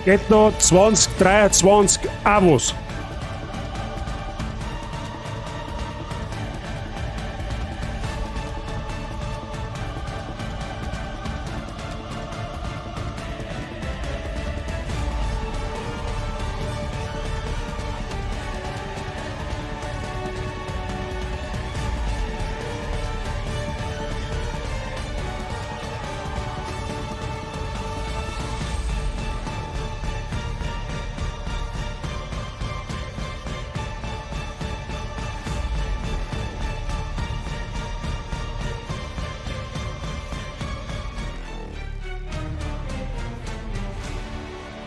Geht noch 2023 auch was?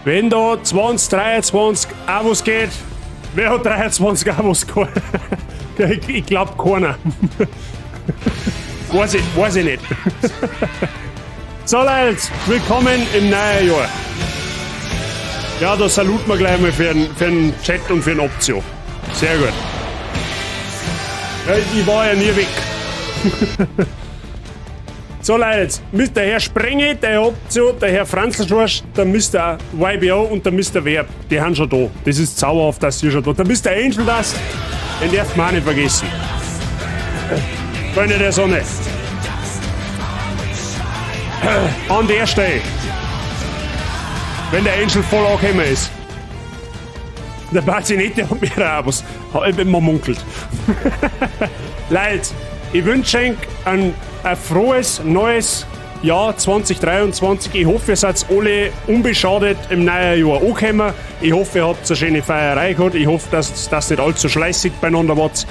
Wenn da 2023 auch was geht, wer hat 23 auch was gehabt? Ich glaub keiner. Weiß ich nicht. So Leute, willkommen im neuen Jahr. Ja, da saluten wir gleich mal für den Chat und für den Optio. Sehr gut. Ja, ich war ja nie weg. So Leute, der Herr Sprenge, der Herr Optio, der Herr Franzl-Schorsch, der Mister YBO und der Mister Werb, die sind schon da. Das ist zauberhaft, dass sie schon da. Der Mister Angel das, den darf man auch nicht vergessen. Freunde der Sonne. An der Stelle, wenn der Angel voll angekommen ist. Der Bazinetti hat mir auch was, hat immer munkelt. Leute, ich wünsche euch ein frohes neues Jahr 2023. Ich hoffe, ihr seid alle unbeschadet im neuen Jahr angekommen. Ich hoffe, ihr habt eine schöne Feierei gehabt. Ich hoffe, dass das nicht allzu schleißig beieinander wart.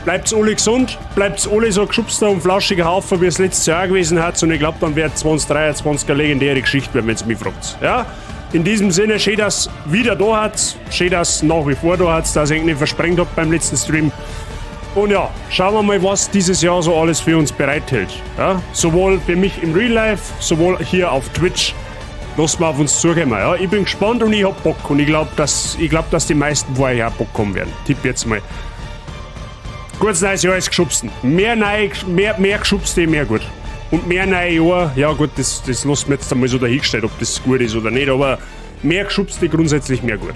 Bleibt alle gesund, bleibt alle so geschubster und flauschiger Haufen, wie es letztes Jahr gewesen hat. Und ich glaub, dann wird 2023 eine legendäre Geschichte, wenn ihr mich fragt. Ja? In diesem Sinne, schön, dass wieder da hat, schön, dass nach wie vor da hat, dass ich nicht versprengt hab beim letzten Stream. Und ja, schauen wir mal, was dieses Jahr so alles für uns bereithält. Ja? Sowohl für mich im Real Life, sowohl hier auf Twitch. Lass mal auf uns zukommen. Ja? Ich bin gespannt und ich hab Bock. Und ich glaub, dass die meisten von euch auch Bock haben werden. Tipp jetzt mal. Gutes neues Jahr ist geschubst. Mehr neue, mehr, mehr geschubste, mehr gut. Und mehr neue Jahr, ja gut, das lassen wir jetzt einmal so dahingestellt, ob das gut ist oder nicht, aber mehr geschubste grundsätzlich mehr gut.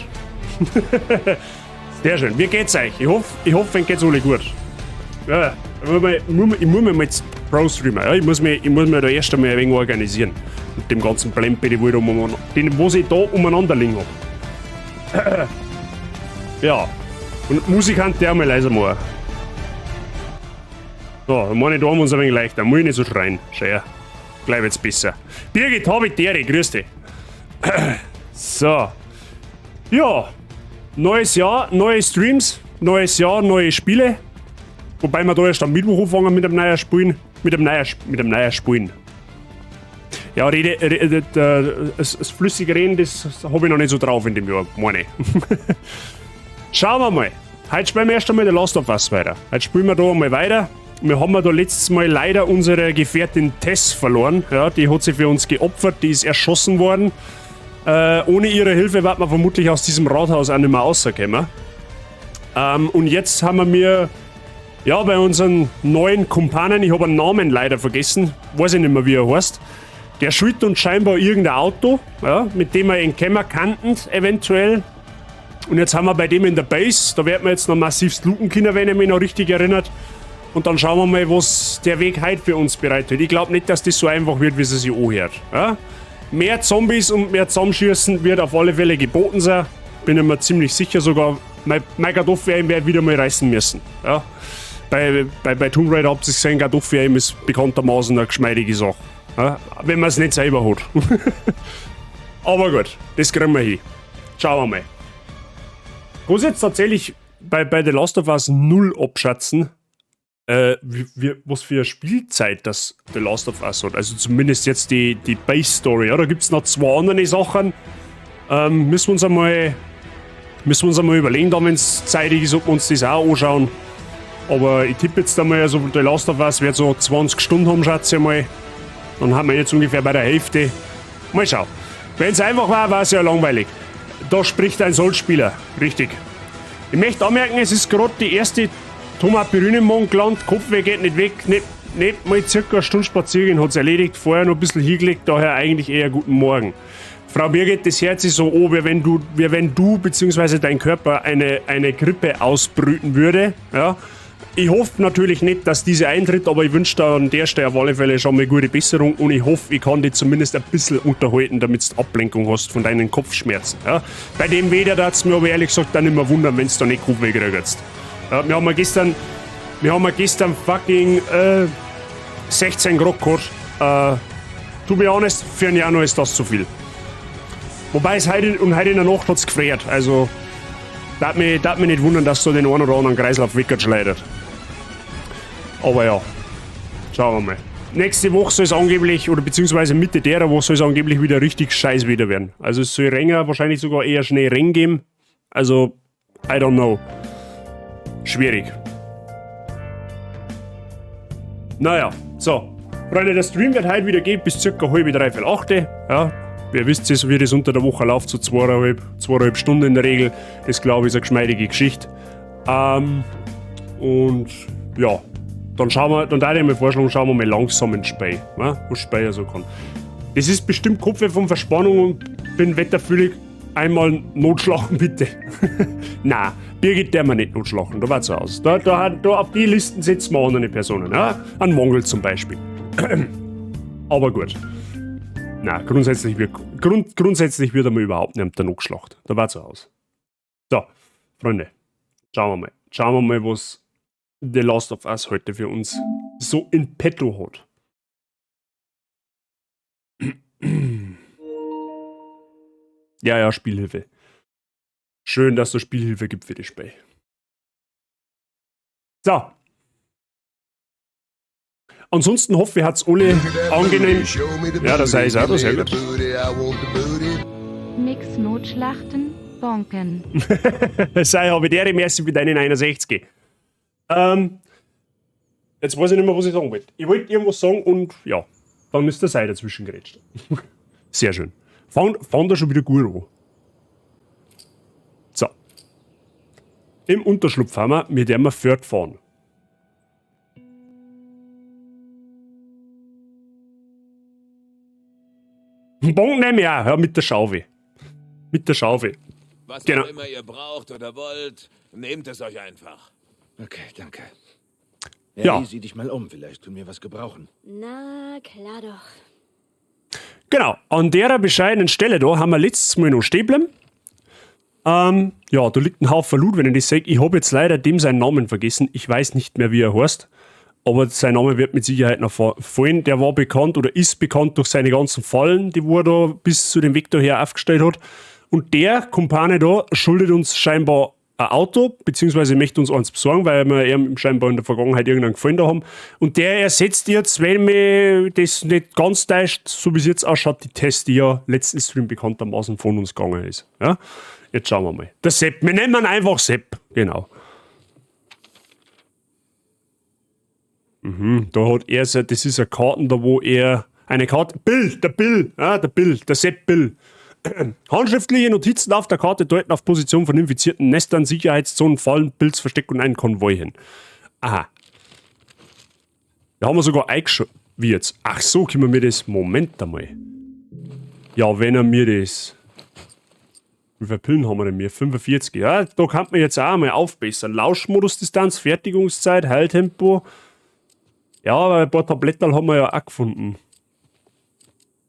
Sehr schön. Wie geht's euch? Ich hoffe, euch geht's alle gut. Ja, ich muss mich mal jetzt Pro-Streamer, ja? Ich muss mich da erst einmal ein wenig organisieren. Mit dem ganzen Plempe, die wo ich da umeinander, den, was ich da umeinander liegen hab. Ja. Und Musik kann der mal leiser machen. So, dann meine ich, da haben wir uns ein wenig leichter. Muss ich nicht so schreien. Schau her. Gleich wird's besser. Birgit, hab ich dir, grüß dich. So. Ja. Neues Jahr, neue Streams, neues Jahr, neue Spiele. Wobei wir da erst am Mittwoch anfangen mit dem neuen Spielen. Mit dem neuen, mit dem neuen Spielen. Ja, das flüssige Reden, das hab ich noch nicht so drauf in dem Jahr, meine ich. Schauen wir mal. Heute spielen wir erst einmal The Last of Us weiter. Heute spielen wir da einmal weiter. Wir haben ja da letztes Mal leider unsere Gefährtin Tess verloren. Ja, die hat sich für uns geopfert, die ist erschossen worden. Ohne ihre Hilfe wird man vermutlich aus diesem Rathaus auch nicht mehr rauskommen. Und jetzt haben wir mir, ja, bei unseren neuen Kumpanen, ich hab einen Namen leider vergessen, weiß ich nicht mehr, wie er heißt. Der schuldet uns scheinbar irgendein Auto, ja, mit dem wir ihn kennen kannten, eventuell. Und jetzt haben wir bei dem in der Base, da werden wir jetzt noch massivst looten können, wenn ich mich noch richtig erinnert. Und dann schauen wir mal, was der Weg heute für uns bereithält. Ich glaub nicht, dass das so einfach wird, wie es sich anhört. Ja? Mehr Zombies und mehr Zusammenschießen wird auf alle Fälle geboten sein. Bin ich mir ziemlich sicher sogar. Mein Kartoffeln werde ich wieder mal reißen müssen. Ja? Bei Tomb Raider habt ihr gesehen, Kartoffeln ist bekanntermaßen eine geschmeidige Sache. Ja? Wenn man's nicht selber hat. Aber gut, das kriegen wir hin. Schauen wir mal. Ich muss jetzt tatsächlich bei The Last of Us 0 abschätzen, was für eine Spielzeit das The Last of Us hat. Also zumindest jetzt die Base Story. Ja, da gibt's noch zwei andere Sachen. Müssen wir uns einmal überlegen, da wenn's zeitig ist, ob wir uns das auch anschauen. Aber ich tippe jetzt einmal, also The Last of Us wird so 20 Stunden haben, schätze ich mal. Dann haben wir jetzt ungefähr bei der Hälfte. Mal schauen. Wenn's einfach war, war's ja langweilig. Da spricht ein Soul-Spieler. Richtig. Ich möchte anmerken, es ist grad die erste Thomas Pirünemon gelandet. Kopfweh geht nicht weg. Nicht mal circa eine Stunde spazieren hat's erledigt. Vorher noch ein bisschen hingelegt, daher eigentlich eher guten Morgen. Frau Birgit, das hört sich so an, wie wenn du bzw. dein Körper eine Grippe ausbrüten würde. Ja. Ich hoffe natürlich nicht, dass diese eintritt, aber ich wünsche dir an der Stelle auf alle Fälle schon mal gute Besserung und ich hoffe, ich kann dich zumindest ein bisschen unterhalten, damit du Ablenkung hast von deinen Kopfschmerzen. Ja. Bei dem Wetter darf's mir aber ehrlich gesagt dann nicht mehr wundern, wenn du da nicht Kopfweh kriegst. Ja, wir haben ja gestern fucking 16 Grad gehabt. To be honest, für den Januar ist das zu viel. Wobei es heute, und heute in der Nacht hat's gefriert, also darf mich nicht wundern, dass du den einen oder anderen Kreislauf wegschleudert. Aber ja, schauen wir mal. Nächste Woche soll es angeblich, oder beziehungsweise Mitte der Woche soll es angeblich wieder richtig scheiß wieder werden. Also es soll Regen, wahrscheinlich sogar eher Schnee-Regen geben. Also, I don't know. Schwierig. Naja, so. Freunde, der Stream wird heute wieder gehen bis circa 7:30. Ja, ihr wisst es, wie das unter der Woche läuft, so 2,5 Stunden in der Regel. Das, glaube ich, ist eine geschmeidige Geschichte. Und ja, dann schauen wir, dann darf ich mir vorschlagen, schauen wir mal langsam ins Spiel, ne? Was Spiel so kann. Das ist bestimmt Kopfweh von Verspannung und bin wetterfühlig. Einmal notschlagen, bitte. Nein, Birgit, der wir nicht notschlagen, da war's so aus. Da auf die Listen setzen wir andere Personen, ja? An Mongol zum Beispiel. Aber gut. Nein, grundsätzlich wird er mir überhaupt nicht der Notschlacht. Da war's so aus. So, Freunde, schauen wir mal. Schauen wir mal, was The Last of Us heute für uns so in petto hat. Ja, ja, Spielhilfe. Schön, dass es Spielhilfe gibt für das Spiel. So. Ansonsten hoffe ich, hat's alle angenehm. Ja, das sei es auch, sehr gut. Nix Notschlachten, Bonken. Sei habe ich der merci für deinen 61. Jetzt weiß ich nicht mehr, was ich sagen wollte. Ich wollte irgendwas sagen und ja, dann ist der Sei dazwischen gerätscht. Sehr schön. Fang da schon wieder gut an. So. Im Unterschlupf haben wir, mit dem wir fortfahren. Bonk nehme ich auch, ja, mit der Schaufel. Mit der Schaufel. Was genau auch immer ihr braucht oder wollt, nehmt es euch einfach. Okay, danke. Ja. Sieh dich mal um, vielleicht können wir was gebrauchen. Na, klar doch. Genau, an der bescheidenen Stelle da haben wir letztes Mal noch stehen bleiben. Ja, da liegt ein Haufen Loot, wenn ich das sage. Ich habe jetzt leider dem seinen Namen vergessen. Ich weiß nicht mehr, wie er heißt. Aber sein Name wird mit Sicherheit noch fallen. Der war bekannt oder ist bekannt durch seine ganzen Fallen, die wo er da bis zu dem Weg daher aufgestellt hat. Und der Kumpane da schuldet uns scheinbar ein Auto, beziehungsweise möchte uns eins besorgen, weil wir ihm scheinbar in der Vergangenheit irgendeinen Gefallen da haben. Und der ersetzt jetzt, wenn mir das nicht ganz täuscht, so wie es jetzt ausschaut, die Test, die ja letzten Stream bekanntermaßen von uns gegangen ist. Ja? Jetzt schauen wir mal. Der Sepp, wir nennen ihn einfach Sepp, genau. Mhm, da hat er, das ist eine Karte, da wo er, eine Karte, Bill, der Bill, ja, der Bill, der Sepp Bill. Handschriftliche Notizen auf der Karte deuten auf Position von infizierten Nestern, Sicherheitszonen, Fallen, Pilzversteck und einen Konvoi hin. Aha. Da haben wir sogar eingeschaltet. Wie jetzt? Ach so, können wir mir das... Moment einmal. Ja, wenn er mir das... Wie viele Pillen haben wir denn hier? 45. Ja, da kann man jetzt auch einmal aufbessern. Lauschmodus, Distanz, Fertigungszeit, Heiltempo. Ja, aber ein paar Tabletten haben wir ja auch gefunden.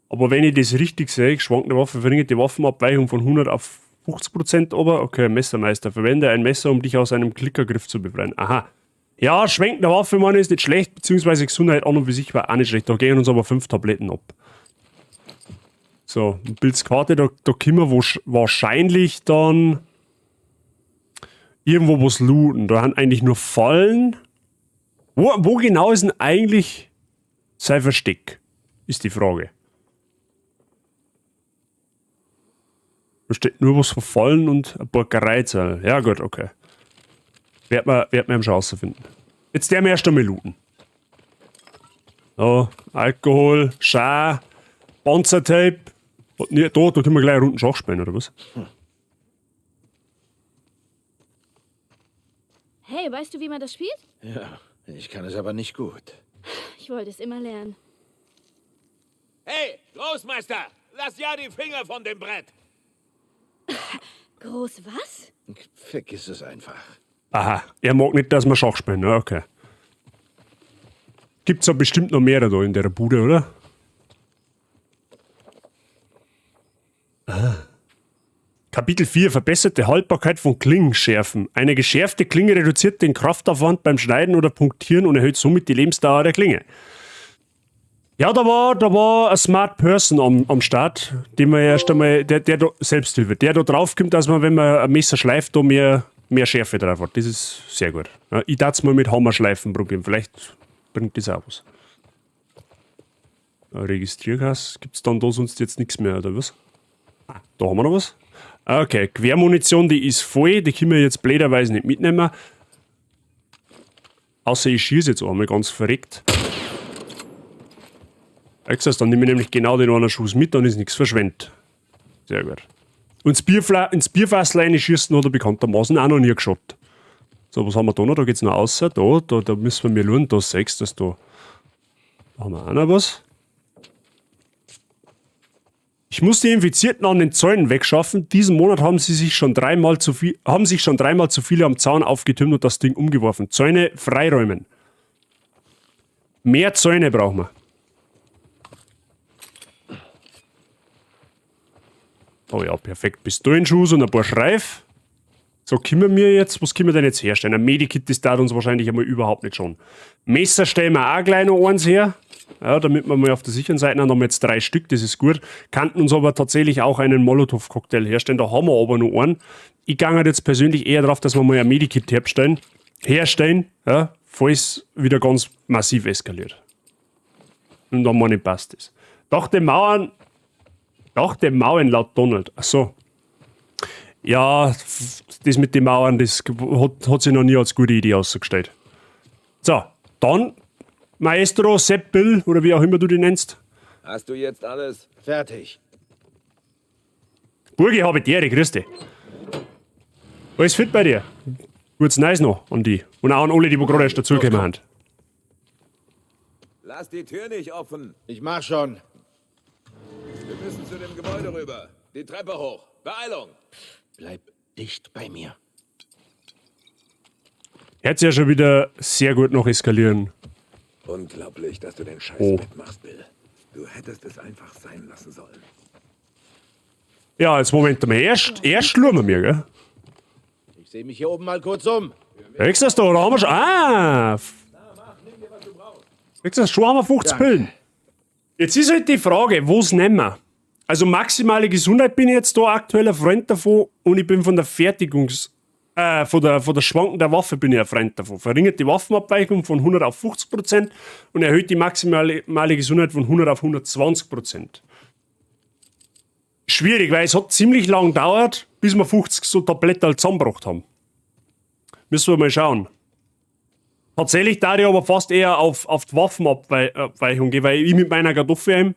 Aber wenn ich das richtig sehe, schwankende Waffe verringert die Waffenabweichung von 100 auf 50%, aber okay, Messermeister. Verwende ein Messer, um dich aus einem Klickergriff zu befreien. Aha. Ja, schwenkende Waffe, meine, ist nicht schlecht, beziehungsweise Gesundheit an und für sich war auch nicht schlecht. Da gehen uns aber 5 Tabletten ab. So, Pilzkarte, da können wir wahrscheinlich dann irgendwo was looten. Da haben eigentlich nur Fallen. Wo genau ist denn eigentlich sein Versteck? Ist die Frage. Da steht nur was von Fallen und ein paar Gereize. Ja gut, okay. Werd man schon rausfinden. Jetzt der mir erst einmal looten. So, Alkohol, Schar, Panzertape. Da können wir gleich einen runden Schach spielen, oder was? Hey, weißt du, wie man das spielt? Ja, ich kann es aber nicht gut. Ich wollte es immer lernen. Hey, Großmeister! Lass ja die Finger von dem Brett. Groß was? Vergiss es einfach. Aha, er mag nicht, dass wir Schach spielen. Ja, okay. Gibt's ja bestimmt noch mehr da in der Bude, oder? Ah. Kapitel 4. Verbesserte Haltbarkeit von Klingenschärfen. Eine geschärfte Klinge reduziert den Kraftaufwand beim Schneiden oder Punktieren und erhöht somit die Lebensdauer der Klinge. Ja, da war a smart person am Start, den man erst einmal, der da, Selbsthilfe, der da draufkommt, dass man, wenn man ein Messer schleift, da mehr Schärfe drauf hat. Das ist sehr gut. Ja, ich darf es mal mit Hammerschleifen probieren. Vielleicht bringt das auch was. Registrierkasse. Gibt es dann da sonst jetzt nichts mehr, oder was? Ah, da haben wir noch was. Okay, Gewehrmunition, die ist voll, die können wir jetzt blöderweise nicht mitnehmen. Außer ich schieße jetzt einmal ganz verreckt. Extra, dann nehme ich nämlich genau den einen Schuss mit, dann ist nichts verschwendet. Sehr gut. Und ins Bierfassl schießen hat er bekanntermaßen auch noch nie geschaut. So, was haben wir da noch? Da geht's noch außer. Da müssen wir mir schauen. Da sechs, das da. Da haben wir auch noch was. Ich muss die Infizierten an den Zäunen wegschaffen. Diesen Monat haben sich schon dreimal zu viele am Zaun aufgetürmt und das Ding umgeworfen. Zäune freiräumen. Mehr Zäune brauchen wir. Oh ja, perfekt. Pistolenschuss und ein paar Schreif. So, können wir jetzt, was können wir denn jetzt herstellen? Ein Medikit, das dauert uns wahrscheinlich einmal überhaupt nicht schon. Messer stellen wir auch gleich noch eins her. Ja, damit wir mal auf der sicheren Seite haben, haben wir jetzt drei Stück, das ist gut. Könnten uns aber tatsächlich auch einen Molotow-Cocktail herstellen, da haben wir aber nur einen. Ich gehe halt jetzt persönlich eher darauf, dass wir mal ein Medikit herstellen, ja, falls wieder ganz massiv eskaliert. Und dann meine ich, passt das. Dach der Mauern laut Donald. Ach so. Ja, das mit den Mauern, das hat sich noch nie als gute Idee ausgestellt. So, dann Maestro Sepp Bill oder wie auch immer du die nennst. Hast du jetzt alles? Fertig. Burgi, habe ich dir, grüß dich. Alles fit bei dir? Gutes Neues noch an die. Und auch an alle, die wo gerade erst dazugekommen sind. Lass die Tür nicht offen. Ich mach schon. Wir müssen zu dem Gebäude rüber. Die Treppe hoch. Beeilung! Bleib dicht bei mir. Hört sich ja schon wieder sehr gut noch eskalieren. Unglaublich, dass du den Scheiß Oh. mitmachst, Bill. Du hättest es einfach sein lassen sollen. Ja, jetzt Moment mal. Erst schlurmen wir, gell? Ich sehe mich hier oben mal kurz um. Siehst du das da? Da haben wir schon. Ah! Siehst du das? Schon haben wir 50 Danke. Pillen. Jetzt ist halt die Frage, was nehmen wir? Also maximale Gesundheit bin ich jetzt da aktuell ein Freund davon und ich bin von der Fertigungs... von der Schwanken der Waffe bin ich ein Freund davon. Verringert die Waffenabweichung von 100 auf 50% und erhöht die maximale Gesundheit von 100 auf 120%. Schwierig, weil es hat ziemlich lang gedauert, bis wir 50 so Tabletten zusammengebracht haben. Müssen wir mal schauen. Tatsächlich da ich aber fast eher auf die Waffenabweichung gehe, weil ich mit meiner Kartoffel.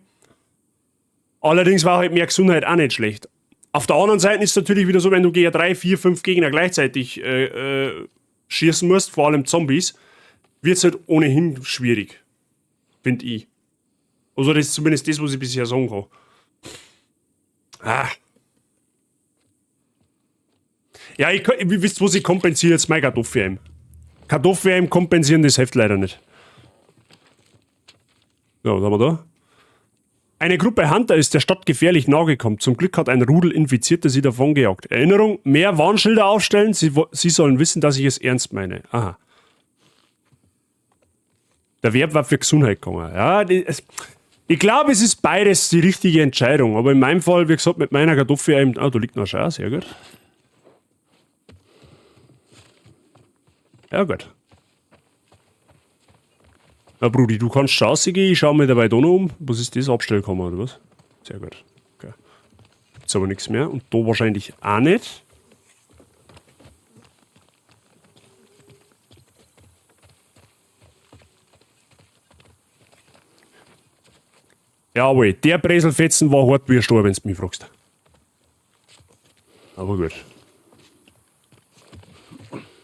Allerdings war halt mehr Gesundheit auch nicht schlecht. Auf der anderen Seite ist es natürlich wieder so, wenn du gegen 3, 4, 5 Gegner gleichzeitig schießen musst, vor allem Zombies, wird es halt ohnehin schwierig. Finde ich. Also das ist zumindest das, was ich bisher sagen kann. Ah. Ja, ich wisst, was ich kompensiere jetzt meine Kartoffel. Kartoffeln kompensieren, das hilft leider nicht. So, was haben wir da? Eine Gruppe Hunter ist der Stadt gefährlich nahe gekommen. Zum Glück hat ein Rudel Infizierte sie davongejagt. Erinnerung, mehr Warnschilder aufstellen. Sie sollen wissen, dass ich es ernst meine. Aha. Der Verb war für Gesundheit gegangen. Ja, ich glaube, es ist beides die richtige Entscheidung. Aber in meinem Fall, wie gesagt, mit meiner Kartoffel eben. Ah, da liegt noch ein Scheiß, sehr gut. Ja, gut. Na, Brudi, du kannst schon rausgehen, ich schau mir dabei da noch um. Was ist das? Abstellkammer oder was? Sehr gut. Okay. Gibt's aber nichts mehr. Und da wahrscheinlich auch nicht. Jawohl, der Breselfetzen war hart wie ein Stor, wenn's mich fragst. Aber gut.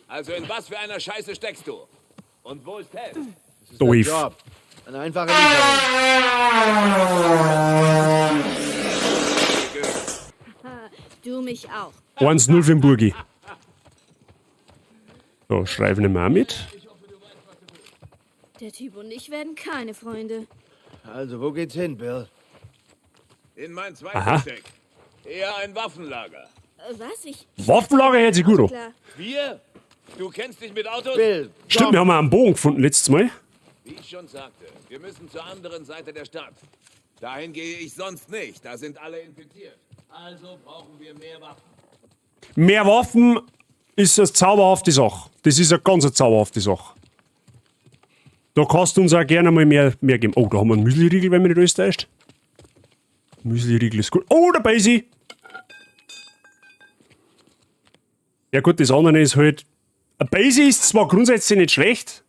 Also in was für einer Scheiße steckst du? Und wo ist Tess? Das ist dein Doof. Job. Eine einfache Lieferung. Mich auch. 1-0 für den Burgi. So, schreiben wir auch mit. Der Typ und ich werden keine Freunde. Also, wo geht's hin, Bill? In mein Aha. Zweitversteck. Eher ein Waffenlager. Was? Ich. Waffenlager hört sich gut an. Klar. Wir? Du kennst dich mit Autos? Bill, Stimmt, komm. wir haben einen Bogen gefunden letztes Mal. Wie ich schon sagte, wir müssen zur anderen Seite der Stadt. Dahin gehe ich sonst nicht. Da sind alle infiziert. Also brauchen wir mehr Waffen. Mehr Waffen ist eine zauberhafte Sache. Das ist eine ganz zauberhafte Sache. Da kannst du uns auch gerne mal mehr geben. Oh, da haben wir einen Müsliriegel, wenn mich nicht alles täuscht. Müsliriegel ist gut. Oh, der Basie! Ja gut, das andere ist halt... Ein Basie ist zwar grundsätzlich nicht schlecht,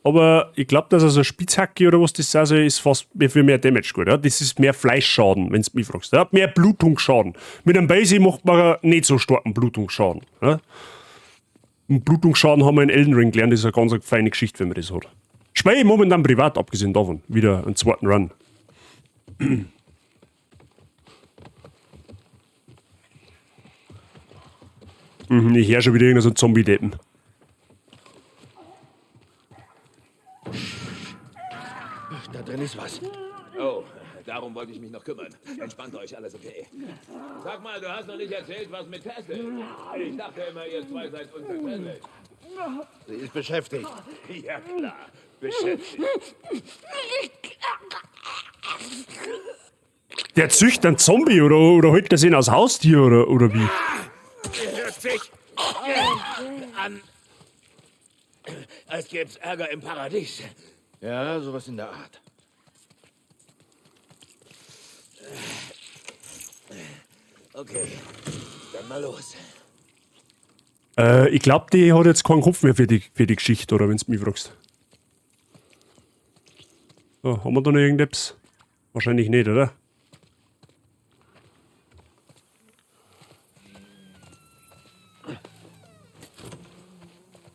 aber ich glaube, dass also eine Spitzhacke oder was das sein soll, ist fast für mehr Damage gut. Ja? Das ist mehr Fleischschaden, wenn du mich fragst. Ja? Mehr Blutungsschaden. Mit einem Basie macht man nicht so starken Blutungsschaden. Ja? Und Blutungsschaden haben wir in Elden Ring gelernt, das ist eine ganz feine Geschichte, wenn man das hat. Spiele ich momentan privat, abgesehen davon. Wieder einen zweiten Run. Ich höre schon wieder irgendeinen so einen Zombie-Deppen. Da drin ist was. Oh, darum wollte ich mich noch kümmern. Entspannt euch, alles okay. Sag mal, du hast noch nicht erzählt, was mit Tess ist. Ich dachte immer, ihr zwei seid unzertrennlich. Sie ist beschäftigt. Ja klar, beschäftigt. Der züchtet einen Zombie oder holt das ihn als Haustier oder wie? Hört sich an, als gäb's Ärger im Paradies. Ja, sowas in der Art. Okay, dann mal los. Ich glaube, die hat jetzt keinen Kopf mehr für die Geschichte, oder wenn du mich fragst. So, haben wir da noch irgendetwas? Wahrscheinlich nicht, oder?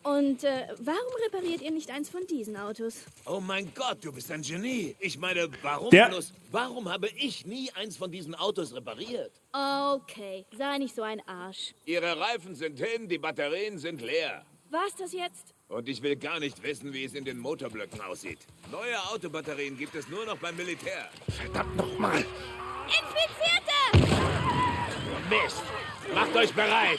Und warum repariert ihr nicht eins von diesen Autos? Oh mein Gott, du bist ein Genie. Ich meine, warum bloß, warum habe ich nie eins von diesen Autos repariert? Okay, sei nicht so ein Arsch. Ihre Reifen sind hin, die Batterien sind leer. War's das jetzt? Und ich will gar nicht wissen, wie es in den Motorblöcken aussieht. Neue Autobatterien gibt es nur noch beim Militär. Verdammt nochmal! Infizierte! Mist! Macht euch bereit!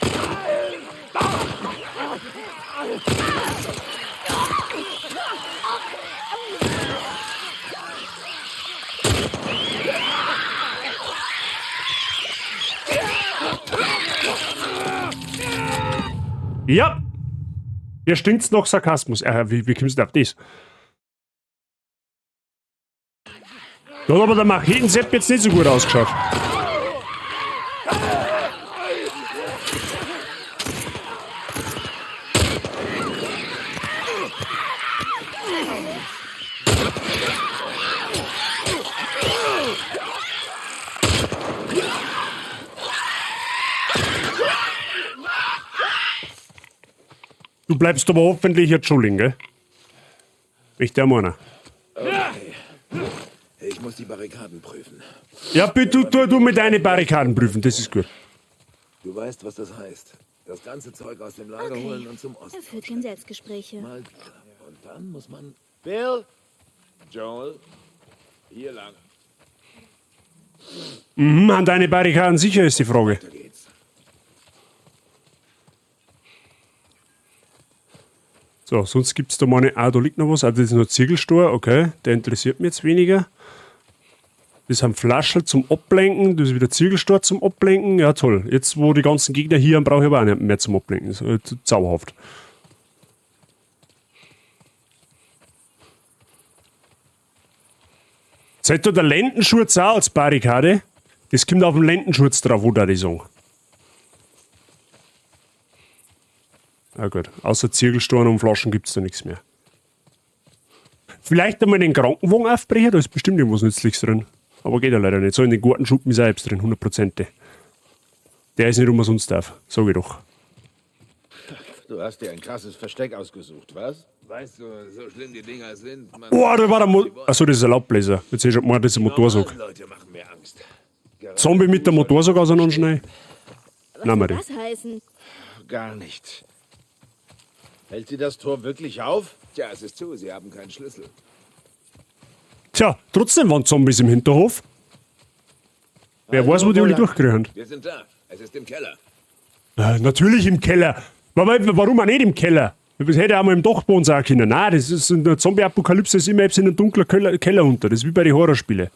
Ja! Hier stinkt's nach Sarkasmus. Wie kommst du auf das? Da hat aber der Machetensepp jetzt nicht so gut ausgeschaut. Du bleibst aber hoffentlich jetzt schon liegen, gell? Ich der meiner. Okay. Ich muss die Barrikaden prüfen. Ja, bitte du mit deinen Barrikaden prüfen, das ist gut. Du weißt, was das heißt. Das ganze Zeug aus dem Lager holen und zum Osten. Er führt gern Selbstgespräche. Mal wieder. Und dann muss man... Bill? Joel? Hier lang. Mhm, an deine Barrikaden sicher ist die Frage. Da geht's. So, sonst gibt's da mal eine. Ah, da liegt noch was. Ah, das ist noch Ziegelstor. Okay, der interessiert mich jetzt weniger. Das sind Flaschen zum Ablenken. Das ist wieder Ziegelstor zum Ablenken. Ja, toll. Jetzt, wo die ganzen Gegner hier haben, brauche ich aber auch nicht mehr zum Ablenken. Das ist zauberhaft. Seid da der Lendenschurz auch als Barrikade? Das kommt auf den Lendenschurz drauf, oder die sagen. Ah gut, außer Ziegelstein und Flaschen gibt's da nichts mehr. Vielleicht einmal den Krankenwagen aufbrechen, da ist bestimmt irgendwas Nützliches drin. Aber geht ja leider nicht. So, in den Gartenschuppen ist auch selbst drin, 100%. Der ist nicht umsonst auf, sag ich doch. Du hast dir ein krasses Versteck ausgesucht, was? Weißt du, so schlimm die Dinger sind. Man Oh, da war der Mo Achso, das ist ein Laubbläser. Jetzt sehe ich schon gemeint, das ist ein Motorsog. Normalen Leute machen mir Angst. Gerade Zombie mit der Motorsog auseinanderschneiden. Was Nehmen wir soll die. das heißen? Gar nichts. Hält sie das Tor wirklich auf? Tja, es ist zu, sie haben keinen Schlüssel. Tja, trotzdem waren Zombies im Hinterhof. Wer Also, weiß, wo die wo alle lang? durchgekriegt Wir sind da. Es ist im Keller. Natürlich im Keller. Warum auch nicht im Keller? Das hätte auch mal im Dachboden sein können. Nein, das ist in der Zombie-Apokalypse ist immer etwas in einem dunklen Keller unter. Das ist wie bei den Horrorspielen.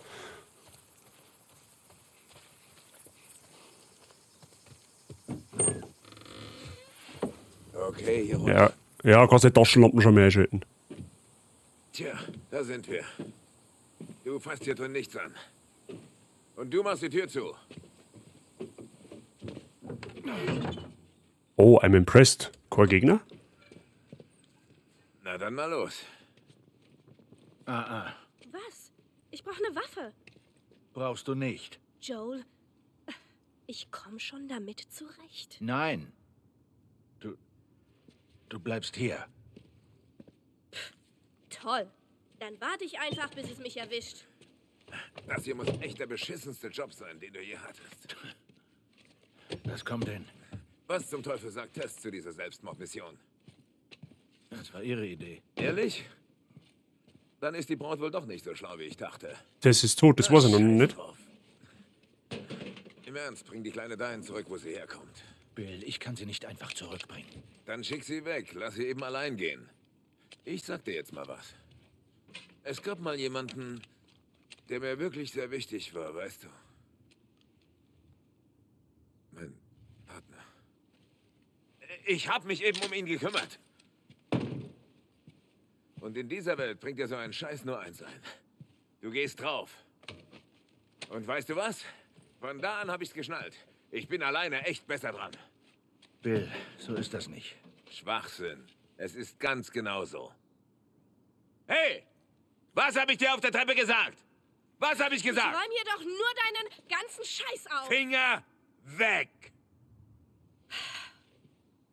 Okay, hier runter. Ja, ja, kannst die Taschenlampen schon mehr einschalten. Tja, da sind wir. Du fasst hier drin nichts an. Und du machst die Tür zu. Oh, I'm impressed. Kein Gegner? Na dann mal los. Ah, ah. Was? Ich brauche eine Waffe. Brauchst du nicht. Joel, ich komme schon damit zurecht. Nein. Du bleibst hier. Toll. Dann warte ich einfach, bis es mich erwischt. Das hier muss echt der beschissenste Job sein, den du je hattest. Das kommt hin. Was zum Teufel sagt Tess zu dieser Selbstmordmission? Das war ihre Idee. Ehrlich? Dann ist die Braut wohl doch nicht so schlau, wie ich dachte. Das ist tot, das weiß ich noch Scheiß nicht. drauf. Im Ernst, bring die Kleine dahin zurück, wo sie herkommt. Bill, ich kann sie nicht einfach zurückbringen. Dann schick sie weg, lass sie eben allein gehen. Ich sag dir jetzt mal was. Es gab mal jemanden, der mir wirklich sehr wichtig war, weißt du. Mein Partner. Ich hab mich eben um ihn gekümmert. Und in dieser Welt bringt dir so ein Scheiß nur eins ein. Du gehst drauf. Und weißt du was? Von da an hab ich's geschnallt. Ich bin alleine echt besser dran. Bill, so ist das nicht. Schwachsinn. Es ist ganz genauso. Hey! Was habe ich dir auf der Treppe gesagt? Was habe ich Ich gesagt? räum hier doch nur deinen ganzen Scheiß auf. Finger weg!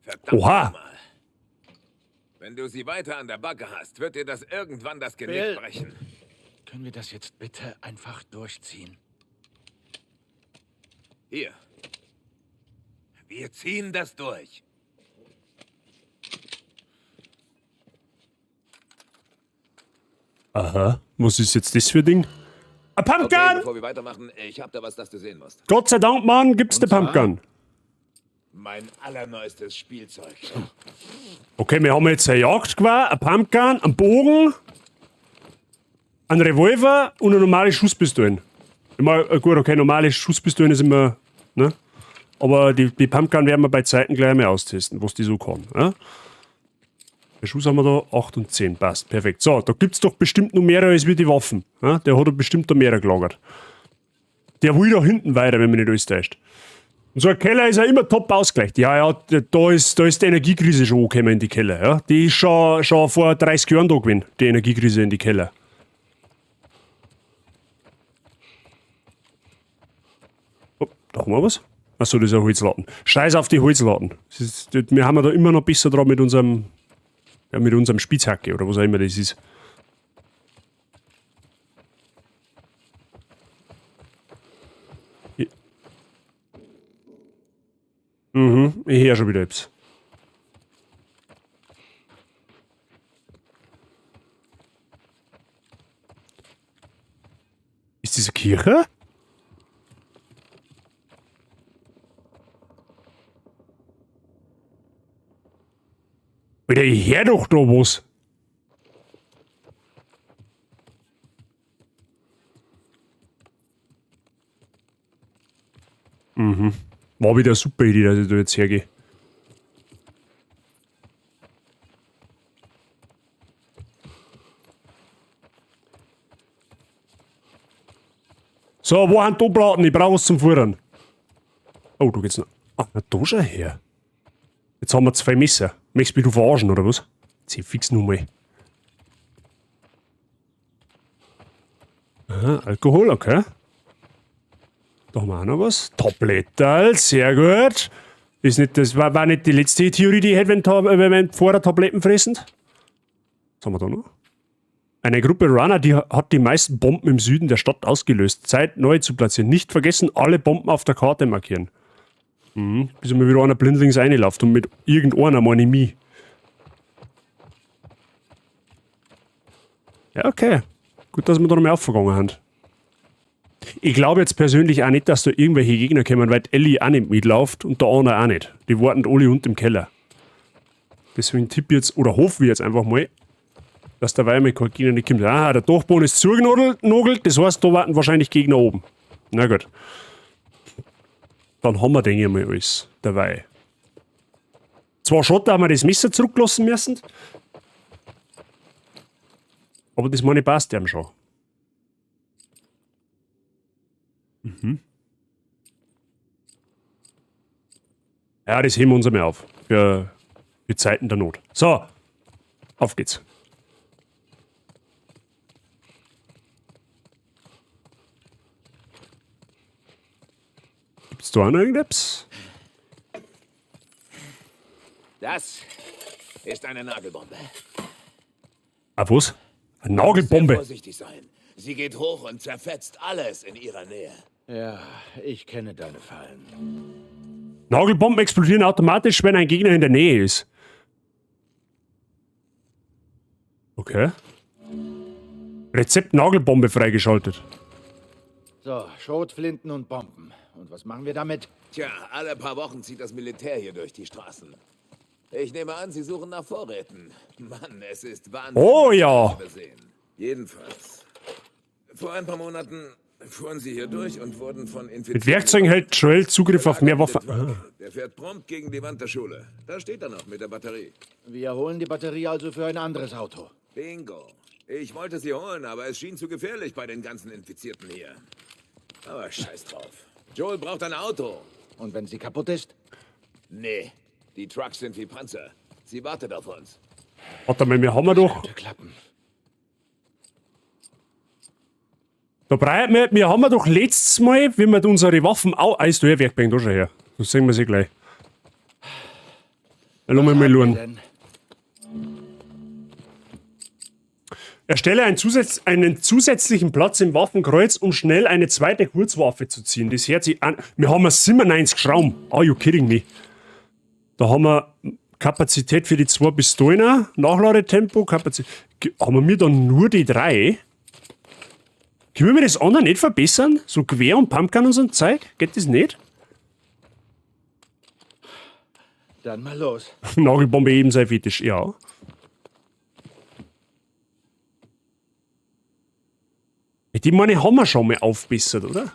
Verdammt Oha. nochmal. Wenn du sie weiter an der Backe hast, wird dir das irgendwann das Genick Bill. brechen. Können wir das jetzt bitte einfach durchziehen? Hier. Wir ziehen das durch. Aha. Was ist jetzt das für ein Ding? Ein Pumpgun! Okay, bevor wir weitermachen, ich hab da was, das du sehen musst. Gott sei Dank, Mann, gibt's den zwar? Pumpgun. Mein allerneuestes Spielzeug. Okay, wir haben jetzt ein Jagdgewehr, ein Pumpgun, einen Bogen, einen Revolver und eine normale Schusspistole. Ich meine, gut, okay, normale Schusspistolen ist immer, ne? Aber die Pumpgun werden wir bei Zeiten gleich mal austesten, was die so kann. Ja? Der Schuss haben wir da 8 und 10, passt, perfekt. So, da gibt's doch bestimmt noch mehrere als wie die Waffen. Ja? Der hat doch bestimmt da mehrere gelagert. Der will da hinten weiter, wenn mich nicht alles täuscht. Und so ein Keller ist ja immer top ausgleicht. Ja, ja, da ist die Energiekrise schon angekommen in die Keller. Ja? Die ist schon vor 30 Jahren da gewesen, die Energiekrise in die Keller. Oh, da haben wir was. Achso, das ist ein Holzladen. Scheiß auf die Holzladen. Wir haben ja da immer noch besser dran mit unserem Spitzhacke oder was auch immer das ist. Ich höre schon wieder etwas. Ist diese Kirche? Alter, ich hör doch da was. War wieder eine super Idee, dass ich da jetzt hergehe. So, wo sind die Platten? Ich brauch was zum Fuhren. Oh, da geht's noch. Ah, na, da schau her. Jetzt haben wir 2 Messer. Möchtest du mich verarschen, oder was? Zieh fix nur mal. Aha, Alkohol, okay. Da haben wir auch noch was. Tabletterl, sehr gut. Ist nicht, das war nicht die letzte Theorie, die ich hätte, wenn vorher Tabletten fressen. Was haben wir da noch? Eine Gruppe Runner, die hat die meisten Bomben im Süden der Stadt ausgelöst. Zeit, neu zu platzieren. Nicht vergessen, alle Bomben auf der Karte markieren. Bis einmal wieder einer blindlings reinläuft und mit irgendeiner meine ich mich. Ja, okay. Gut, dass wir da nochmal aufgegangen haben. Ich glaube jetzt persönlich auch nicht, dass da irgendwelche Gegner kommen, weil die Ellie auch nicht mitläuft und der andere auch nicht. Die warten alle unten im Keller. Deswegen tippe ich jetzt, oder hoffen wir jetzt einfach mal, dass der mal kein Gegner nicht kommt. Aha, der Dachboden ist zugenagelt, das heißt, da warten wahrscheinlich Gegner oben. Na gut. Dann haben wir, denke ich mal, alles dabei. Zwar schon, da haben wir das Messer zurücklassen müssen, aber das meine ich passt ihm schon. Ja, das heben wir uns einmal auf. Für Zeiten der Not. So, auf geht's. Gibt's da auch noch irgendetwas? Das ist eine Nagelbombe. Ah, was? Eine Sehr Nagelbombe. vorsichtig sein. Sie geht hoch und zerfetzt alles in ihrer Nähe. Ja, ich kenne deine Fallen. Nagelbomben explodieren automatisch, wenn ein Gegner in der Nähe ist. Okay. Rezept Nagelbombe freigeschaltet. So, Schrotflinten und Bomben. Und was machen wir damit? Tja, alle paar Wochen zieht das Militär hier durch die Straßen. Ich nehme an, sie suchen nach Vorräten. Mann, es ist Wahnsinn. Oh ja. was wir sehen. Jedenfalls. Vor ein paar Monaten fuhren sie hier durch und wurden von Infizierten... Mit Werkzeugen hält Joel Zugriff auf mehr Waffen. Ah. Der fährt prompt gegen die Wand der Schule. Da steht er noch mit der Batterie. Wir holen die Batterie also für ein anderes Auto. Bingo. Ich wollte sie holen, aber es schien zu gefährlich bei den ganzen Infizierten hier. Aber scheiß drauf. Joel braucht ein Auto. Und wenn sie kaputt ist? Nee, die Trucks sind wie Panzer. Sie wartet auf uns. Warte mal, wir haben ja doch. Könnte klappen. Da brauchen wir, wir haben ja doch letztes Mal, wie wir unsere Waffen au. Ah, ist da Werkbank da schon her. Das sehen wir sie gleich. Dann lassen wir mal schauen. Denn Erstelle einen zusätzlichen Platz im Waffenkreuz, um schnell eine zweite Kurzwaffe zu ziehen. Das hört sich an. Wir haben ja 97 Schrauben. Are you kidding me? Da haben wir Kapazität für die zwei Pistolen, Nachladetempo, Kapazität. Haben wir dann nur die drei? Können wir das andere nicht verbessern? So Gewehr und Pumpgun und so ein Zeug? Geht das nicht? Dann mal los. Nagelbombe eben sei Fetisch, ja. Die meine haben wir schon mal aufbessert, oder?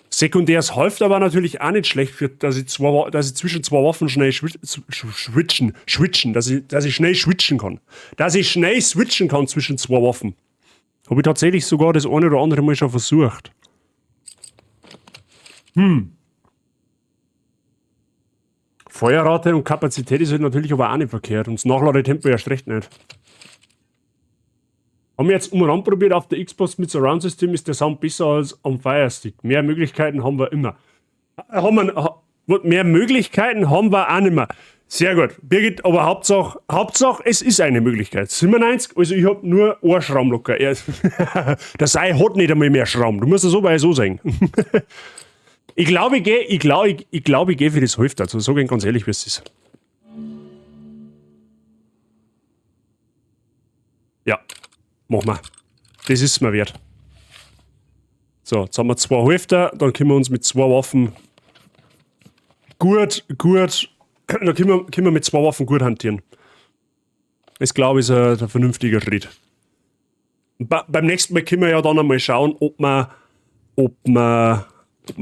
Sekundärs hilft aber natürlich auch nicht schlecht, für, dass ich, dass ich zwischen zwei Waffen schnell switchen, dass ich schnell switchen kann. Dass ich schnell switchen kann zwischen zwei Waffen. Habe ich tatsächlich sogar das eine oder andere Mal schon versucht. Feuerrate und Kapazität ist halt natürlich aber auch nicht verkehrt. Und das Nachladetempo erst recht nicht. Haben wir jetzt umeinander probiert, auf der Xbox mit Surround-System ist der Sound besser als am Fire Stick. Mehr Möglichkeiten haben wir immer. Mehr Möglichkeiten haben wir auch nicht mehr. Sehr gut. Birgit, aber Hauptsache, es ist eine Möglichkeit. 97, also ich hab nur einen Schramm locker. Der Sei hat nicht einmal mehr Schramm. Du musst das aber so sagen. Ich glaube, ich gehe ich glaub, ich, glaub, ich geh für das Hilft dazu. Sag ich ganz ehrlich, wie es ist. Ja, mach mal. Das ist mir wert. So, jetzt haben wir zwei Hälfte, dann können wir uns mit zwei Waffen gut, dann können wir mit zwei Waffen gut hantieren. Das, glaube ich, ist ein vernünftiger Schritt. Und beim nächsten Mal können wir ja dann einmal schauen, ob wir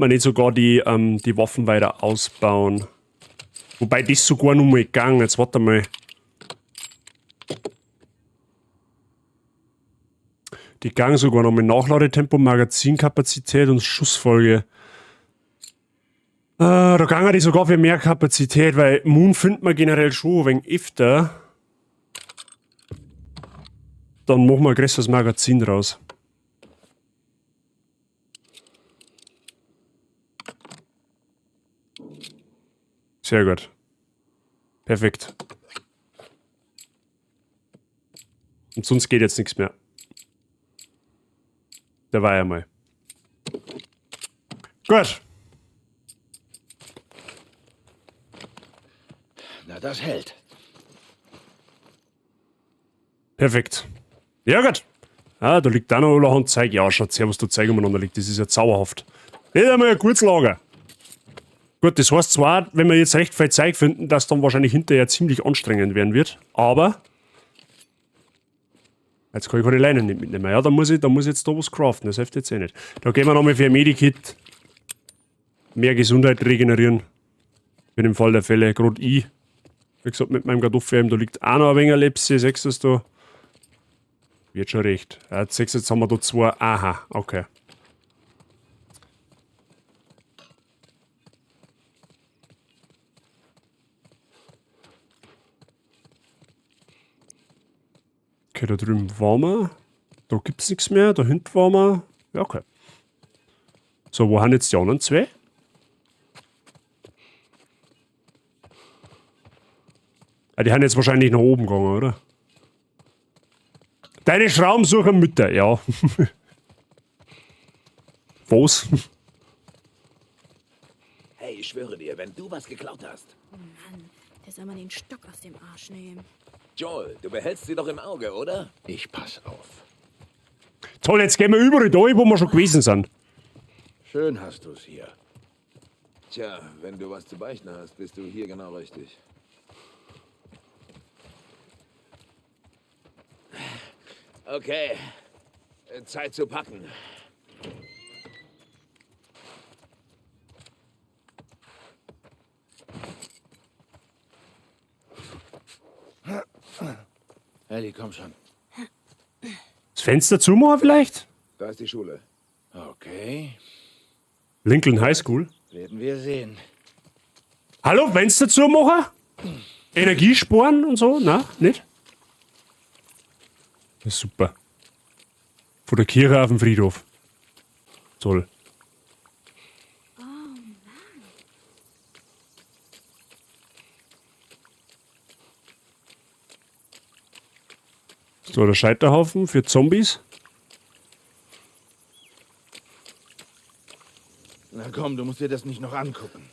nicht sogar die Waffen weiter ausbauen. Wobei das sogar noch mal gegangen. Jetzt warte mal. Die gang sogar noch mit Nachladetempo, Magazinkapazität und Schussfolge. Da gangen die sogar für mehr Kapazität, weil Moon findet man generell schon ein wenig öfter. Dann machen wir ein größeres Magazin draus. Sehr gut. Perfekt. Und sonst geht jetzt nichts mehr. Da war ja mal. Gut. Na, das hält. Perfekt. Ja, gut. Ah, da liegt auch noch allerhand Zeug. Ja, schaut her, was da Zeug umeinander liegt. Das ist ja zauberhaft. Nicht einmal ein gutes Lager. Gut, das heißt zwar, wenn wir jetzt recht viel Zeug finden, dass dann wahrscheinlich hinterher ziemlich anstrengend werden wird, aber jetzt kann ich keine Leinen nicht mitnehmen. Ja, da muss ich jetzt da was craften, das hilft jetzt eh nicht. Da gehen wir nochmal für ein Medikit mehr Gesundheit regenerieren. Für den Fall der Fälle, gerade ich. Wie gesagt, mit meinem Kartoffelhelm, da liegt auch noch ein wenig Lepse, siehst du das da? Wird schon recht. Ja, jetzt siehst du, jetzt haben wir da zwei. Aha, okay. Okay, da drüben waren wir. Da gibt's nichts mehr. Da hinten waren wir. Ja, okay. So, wo haben jetzt die anderen zwei? Ah, die haben jetzt wahrscheinlich nach oben gegangen, oder? Deine Schrauben suchen Mütter, ja. Was? Hey, ich schwöre dir, wenn du was geklaut hast. Mann, der soll mal den Stock aus dem Arsch nehmen. Joel, du behältst sie doch im Auge, oder? Ich pass auf. Toll, jetzt gehen wir überall da, wo wir schon gewesen sind. Schön hast du's hier. Tja, wenn du was zu beichten hast, bist du hier genau richtig. Okay, Zeit zu packen. Ellie, komm schon. Das Fenster zumachen vielleicht? Da ist die Schule. Okay, Lincoln High School. werden wir sehen. Hallo, Fenster zumachen? Energie sparen und so? Na, nicht? Das ist super. Von der Kirche auf dem Friedhof. Toll. So, der Scheiterhaufen für Zombies. Na komm, du musst dir das nicht noch angucken.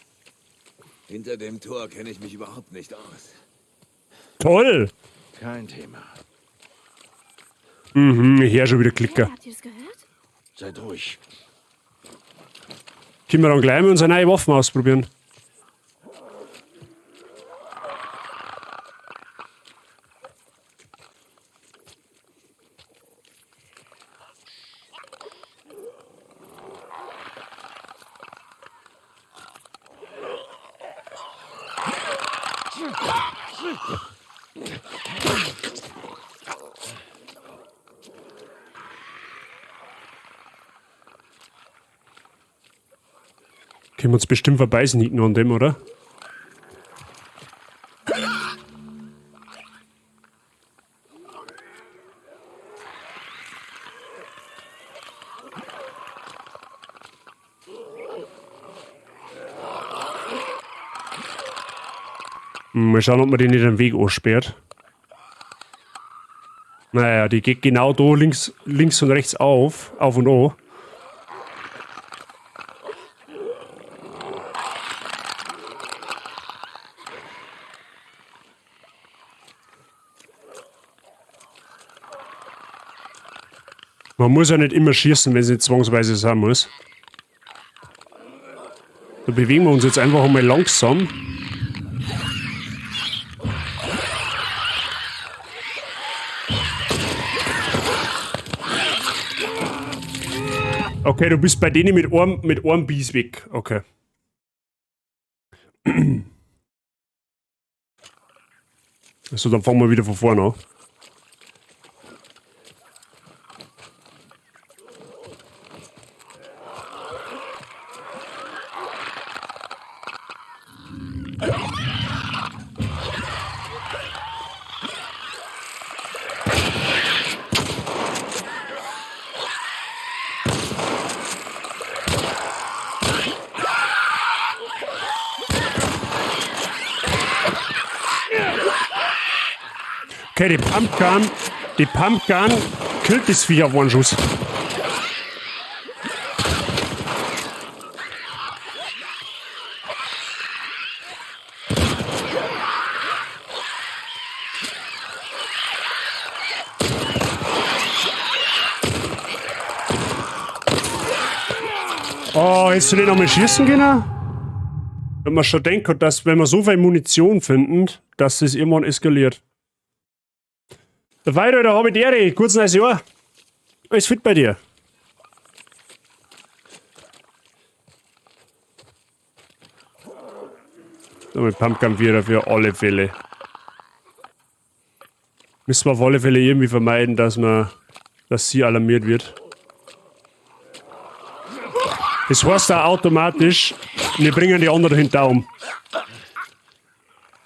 Hinter dem Tor kenne ich mich überhaupt nicht aus. Toll! Kein Thema. Mhm, ich höre schon wieder Klicker. Hey, habt ihr das gehört? Seid ruhig. Können wir dann gleich mal unsere neue Waffen ausprobieren? Können wir uns bestimmt vorbeisneaken an dem, oder? Mal schauen, ob man den nicht den Weg ansperrt. Naja, die geht genau da links und rechts auf und an. Man muss ja nicht immer schießen, wenn es nicht zwangsweise sein muss. Da bewegen wir uns jetzt einfach einmal langsam. Okay, du bist bei denen mit einem Biss weg. Okay. So, dann fangen wir wieder von vorne an. Okay, die Pumpgun killt das Viech auf einen Schuss. Oh, hättest du den nochmal schießen können? Wenn man schon denkt, dass wenn wir so viel Munition finden, dass das irgendwann eskaliert. Der Weiter, da hab ich die Kurz neues Jahr. Alles fit bei dir. Damit Pumpgun wieder für alle Fälle. Müssen wir auf alle Fälle irgendwie vermeiden, dass sie alarmiert wird. Das heißt auch automatisch, wir bringen die anderen hinter um.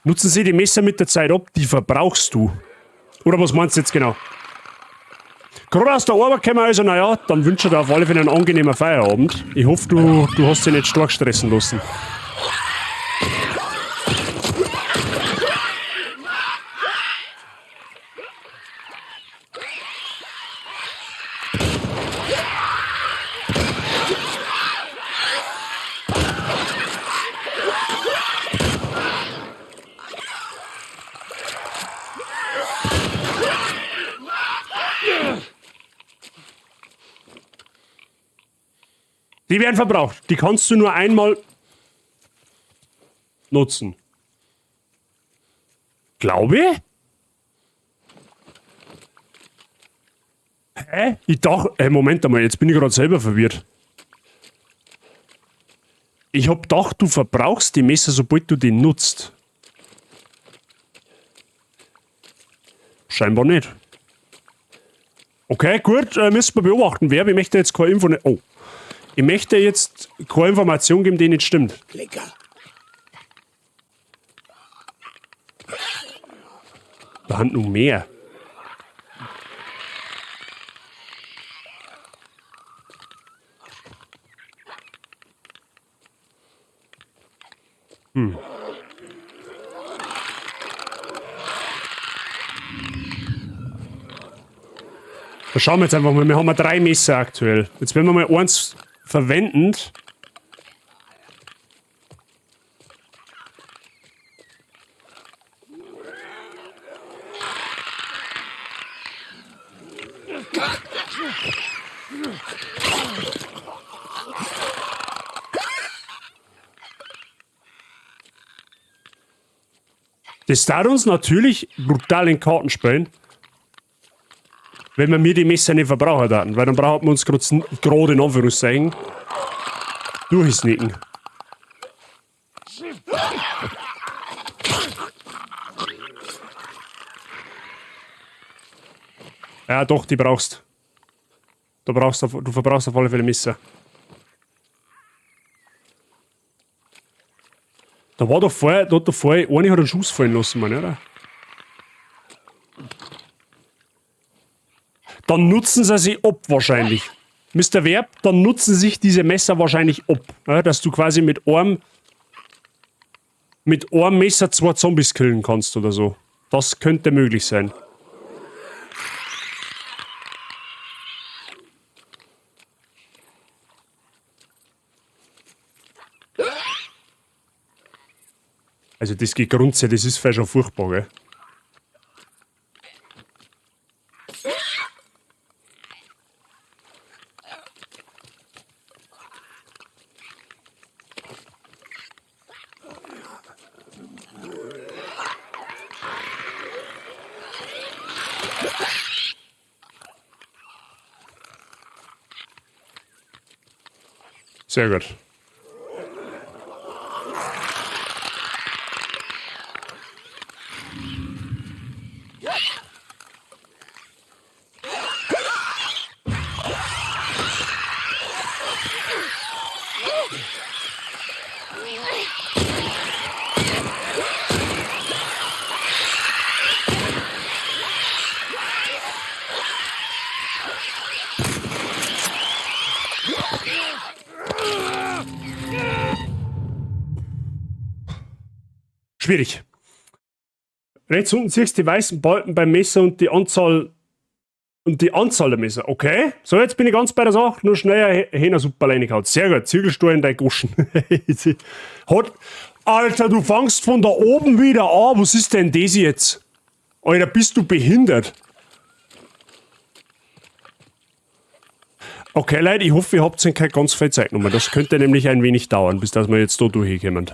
Nutzen Sie die Messer mit der Zeit ab, die verbrauchst du. Oder was meinst du jetzt genau? Gerade aus der Arbeit kommen also, naja, dann wünsche ich dir auf alle Fälle einen angenehmen Feierabend. Ich hoffe, du hast dich nicht stark stressen lassen. Die werden verbraucht. Die kannst du nur einmal nutzen. Glaube ich? Hä? Ich dachte... Moment einmal, jetzt bin ich gerade selber verwirrt. Ich hab gedacht, du verbrauchst die Messer, sobald du die nutzt. Scheinbar nicht. Okay, gut, müssen wir beobachten. Wer? Ich möchte jetzt keine Info... Oh. Ich möchte jetzt keine Information geben, die nicht stimmt. Klicker. Da haben noch mehr. Da schauen wir jetzt einfach mal. Wir haben ja 3 Messer aktuell. Jetzt werden wir mal eins verwenden. Das darf uns natürlich brutal in Karten spielen, wenn wir mir die Messer nicht verbrauchen daten, weil dann brauchen wir uns grad in Anführungszeichen durchsneaken. Ja, doch, die brauchst. Du verbrauchst auf alle Fälle Messer. Da war doch vorher, da hat doch vorher, eine hat einen Schuss fallen lassen, Mann, oder? Dann nutzen sie sich ab wahrscheinlich. Mister Verb, dann nutzen sich diese Messer wahrscheinlich ab. Ja, dass du quasi mit einem Messer 2 Zombies killen kannst oder so. Das könnte möglich sein. Also das geht grundsätzlich, das ist vielleicht schon furchtbar, gell? Sehr gut. Schwierig. Rechts unten siehst du die weißen Balken beim Messer und die Anzahl und die Anzahl der Messer. Okay. So, jetzt bin ich ganz bei der Sache. Nur schneller Hähnersuppe reingehauen. Sehr gut. Zügelstuhl in dein Goschen. Hat, Alter, du fangst von da oben wieder an. Was ist denn das jetzt? Alter, bist du behindert? Okay, Leute, ich hoffe, ihr habt keine ganz viel Zeit genommen. Das könnte nämlich ein wenig dauern, bis dass wir jetzt da durchkommen.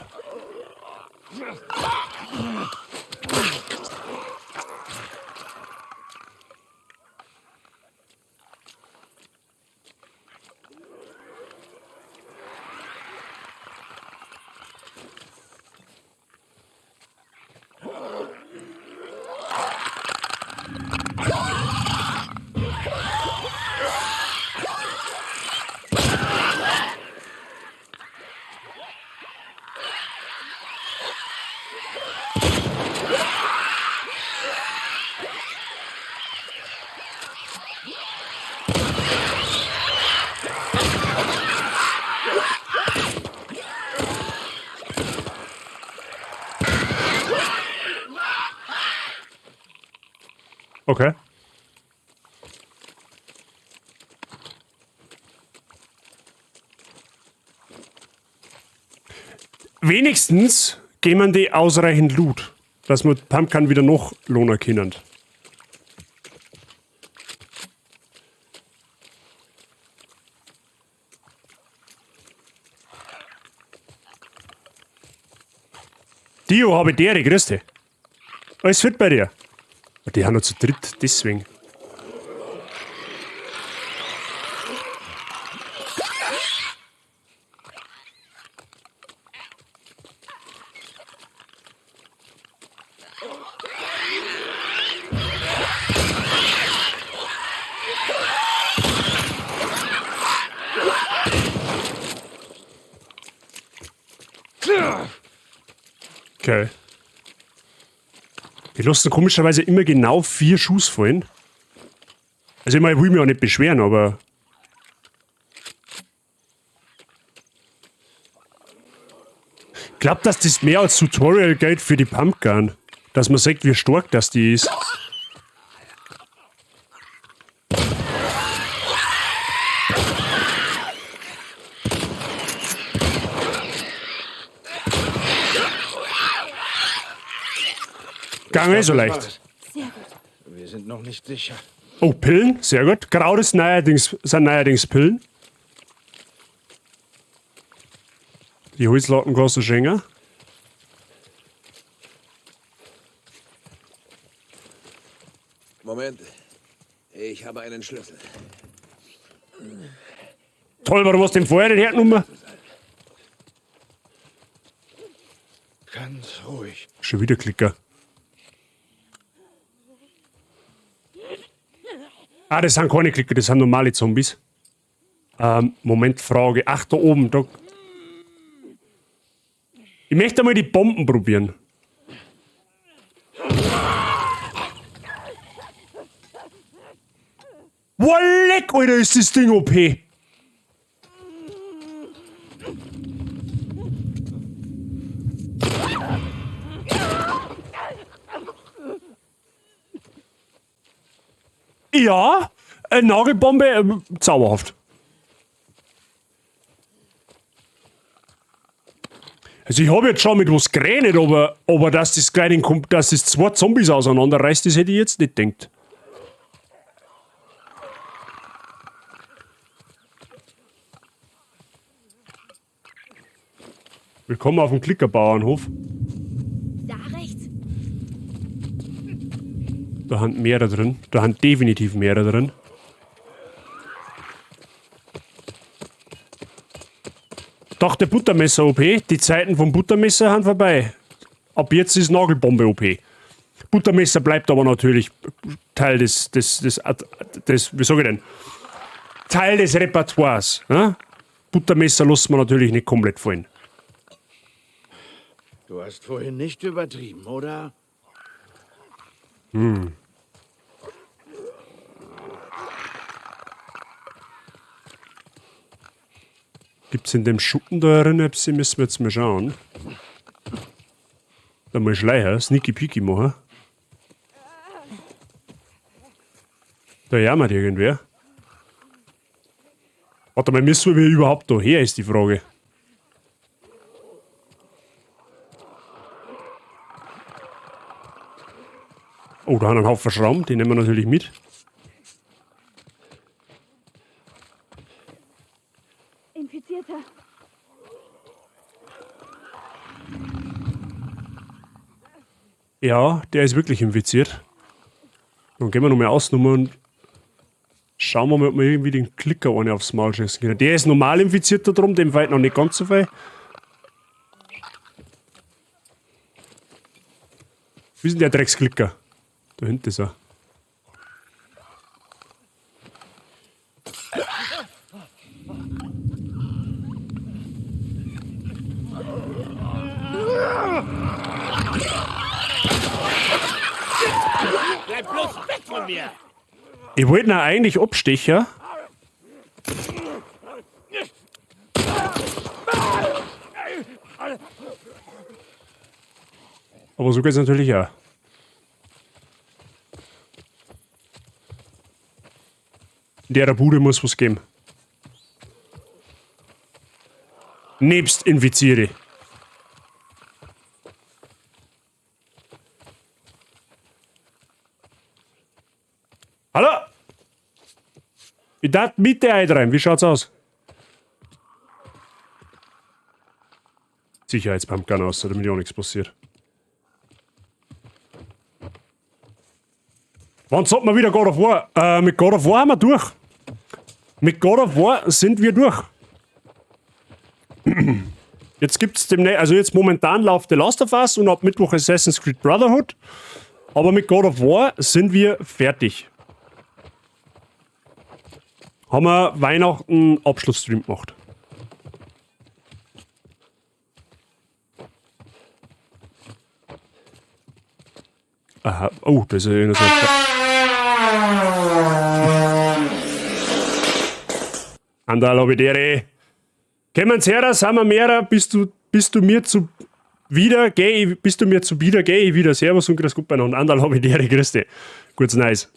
Okay. Wenigstens geben die ausreichend Loot, dass man Pumpkin wieder noch lohnen können. Dio, habe dere, grüß dich. Alles fit bei dir? Die haben noch zu dritt, deswegen. Okay. Die lassen komischerweise immer genau 4 Schuss fallen. Also ich meine, ich will mich auch nicht beschweren, aber... Ich glaub, dass das mehr als Tutorial gilt für die Pumpgun. Dass man sieht, wie stark das die ist. Gang eh so leicht. Sehr gut. Wir sind noch nicht sicher. Oh, Pillen, sehr gut. Kraut ist neuerdings, sind neuerdings Pillen. Die Holzlatten kannst du schenken. Moment. Ich habe einen Schlüssel. Toll, warum hast du den vorher nicht hergenommen? Ganz ruhig. Schon wieder Klicker. Ah, das sind keine Klicker, das sind normale Zombies. Moment, Frage. Ach, da oben. Da. Ich möchte einmal die Bomben probieren. Boah, leck, Alter, ist das Ding OP. Ja, eine Nagelbombe, zauberhaft. Also ich hab jetzt schon mit was gerechnet, aber dass das gleich den Kom-, dass das 2 Zombies auseinanderreißt, das hätte ich jetzt nicht gedacht. Willkommen auf dem Klickerbauernhof. Da rechts. Da haben mehrere drin. Da haben definitiv mehrere drin. Doch, der Buttermesser OP. Die Zeiten vom Buttermesser sind vorbei. Ab jetzt ist Nagelbombe OP. Buttermesser bleibt aber natürlich Teil des, des, des, des, wie sag ich denn? Teil des Repertoires. Ne? Buttermesser lassen wir natürlich nicht komplett fallen. Du hast vorhin nicht übertrieben, oder? Gibt's in dem Schuppen da drin etwas? Müssen wir jetzt mal schauen. Da mal Schleicher, Sneaky Peeky machen. Da jammert irgendwer. Warte mal, müssen wir überhaupt da her, ist die Frage. Oh, da haben wir einen Haufen Schrauben, die nehmen wir natürlich mit. Ja, der ist wirklich infiziert. Dann gehen wir nochmal außen und schauen wir mal, ob wir irgendwie den Klicker eine aufs Maul schießen können. Der ist normal infiziert da drum, dem fällt noch nicht ganz so viel. Wie ist denn der Drecksklicker? Da hinten ist er. Bleib bloß weg von mir! Ich wollte ihn eigentlich abstechen. Aber so geht's natürlich auch. In der Bude muss was geben. Nebst Infiziere. Hallo? Ich darf Mitte eintreiben. Wie schaut's aus? Sicherheitspumpgun aus, damit ja auch nichts passiert. Wann sagt man wieder God of War? Mit God of War haben wir durch. Mit God of War sind wir durch. Jetzt gibt's demnächst, also jetzt momentan läuft The Last of Us und ab Mittwoch Assassin's Creed Brotherhood. Aber mit God of War sind wir fertig. Haben wir Weihnachten Abschlussstream gemacht. Aha, oh, das ist ja so ein Andal Obidere. Kommen Sie her, sind wir mehrer, bist du mir zu wieder, geh ich, bist du mir zu wieder, geh ich wieder. Servus und grüß Gott beieinander. Andal Obidere, grüß dich. Gutes Nice.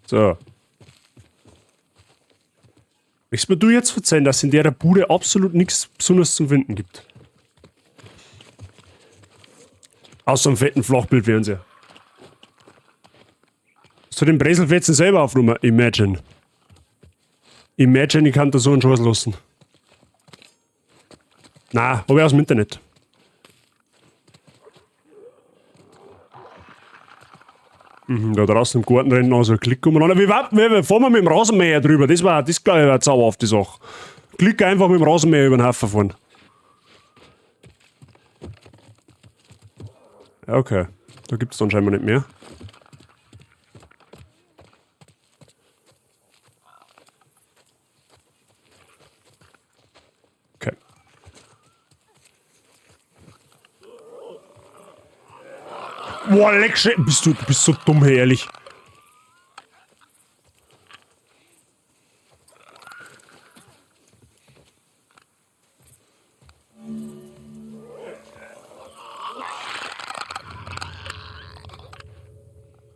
So. Möchtest mir du jetzt verzeihen, dass es in der Bude absolut nichts Besonderes zum Finden gibt? Außer einem fetten Flachbildfernseher. Zu den Breselfetzen selber aufgenommen? Imagine. Imagine, ich kann da so einen Scheiß lassen. Na, hab ich aus dem Internet. Mhm, da draußen im Garten rennt noch so ein Klick umeinander. Wie fahren wir mit dem Rasenmäher drüber? Das war, das glaube ich, war eine zauberhafte Sache. Klick einfach mit dem Rasenmäher über den Haufen fahren. Ja, okay. Da gibt's dann scheinbar nicht mehr. Okay. Boah, leck schön. Du bist so dumm, hey, ehrlich.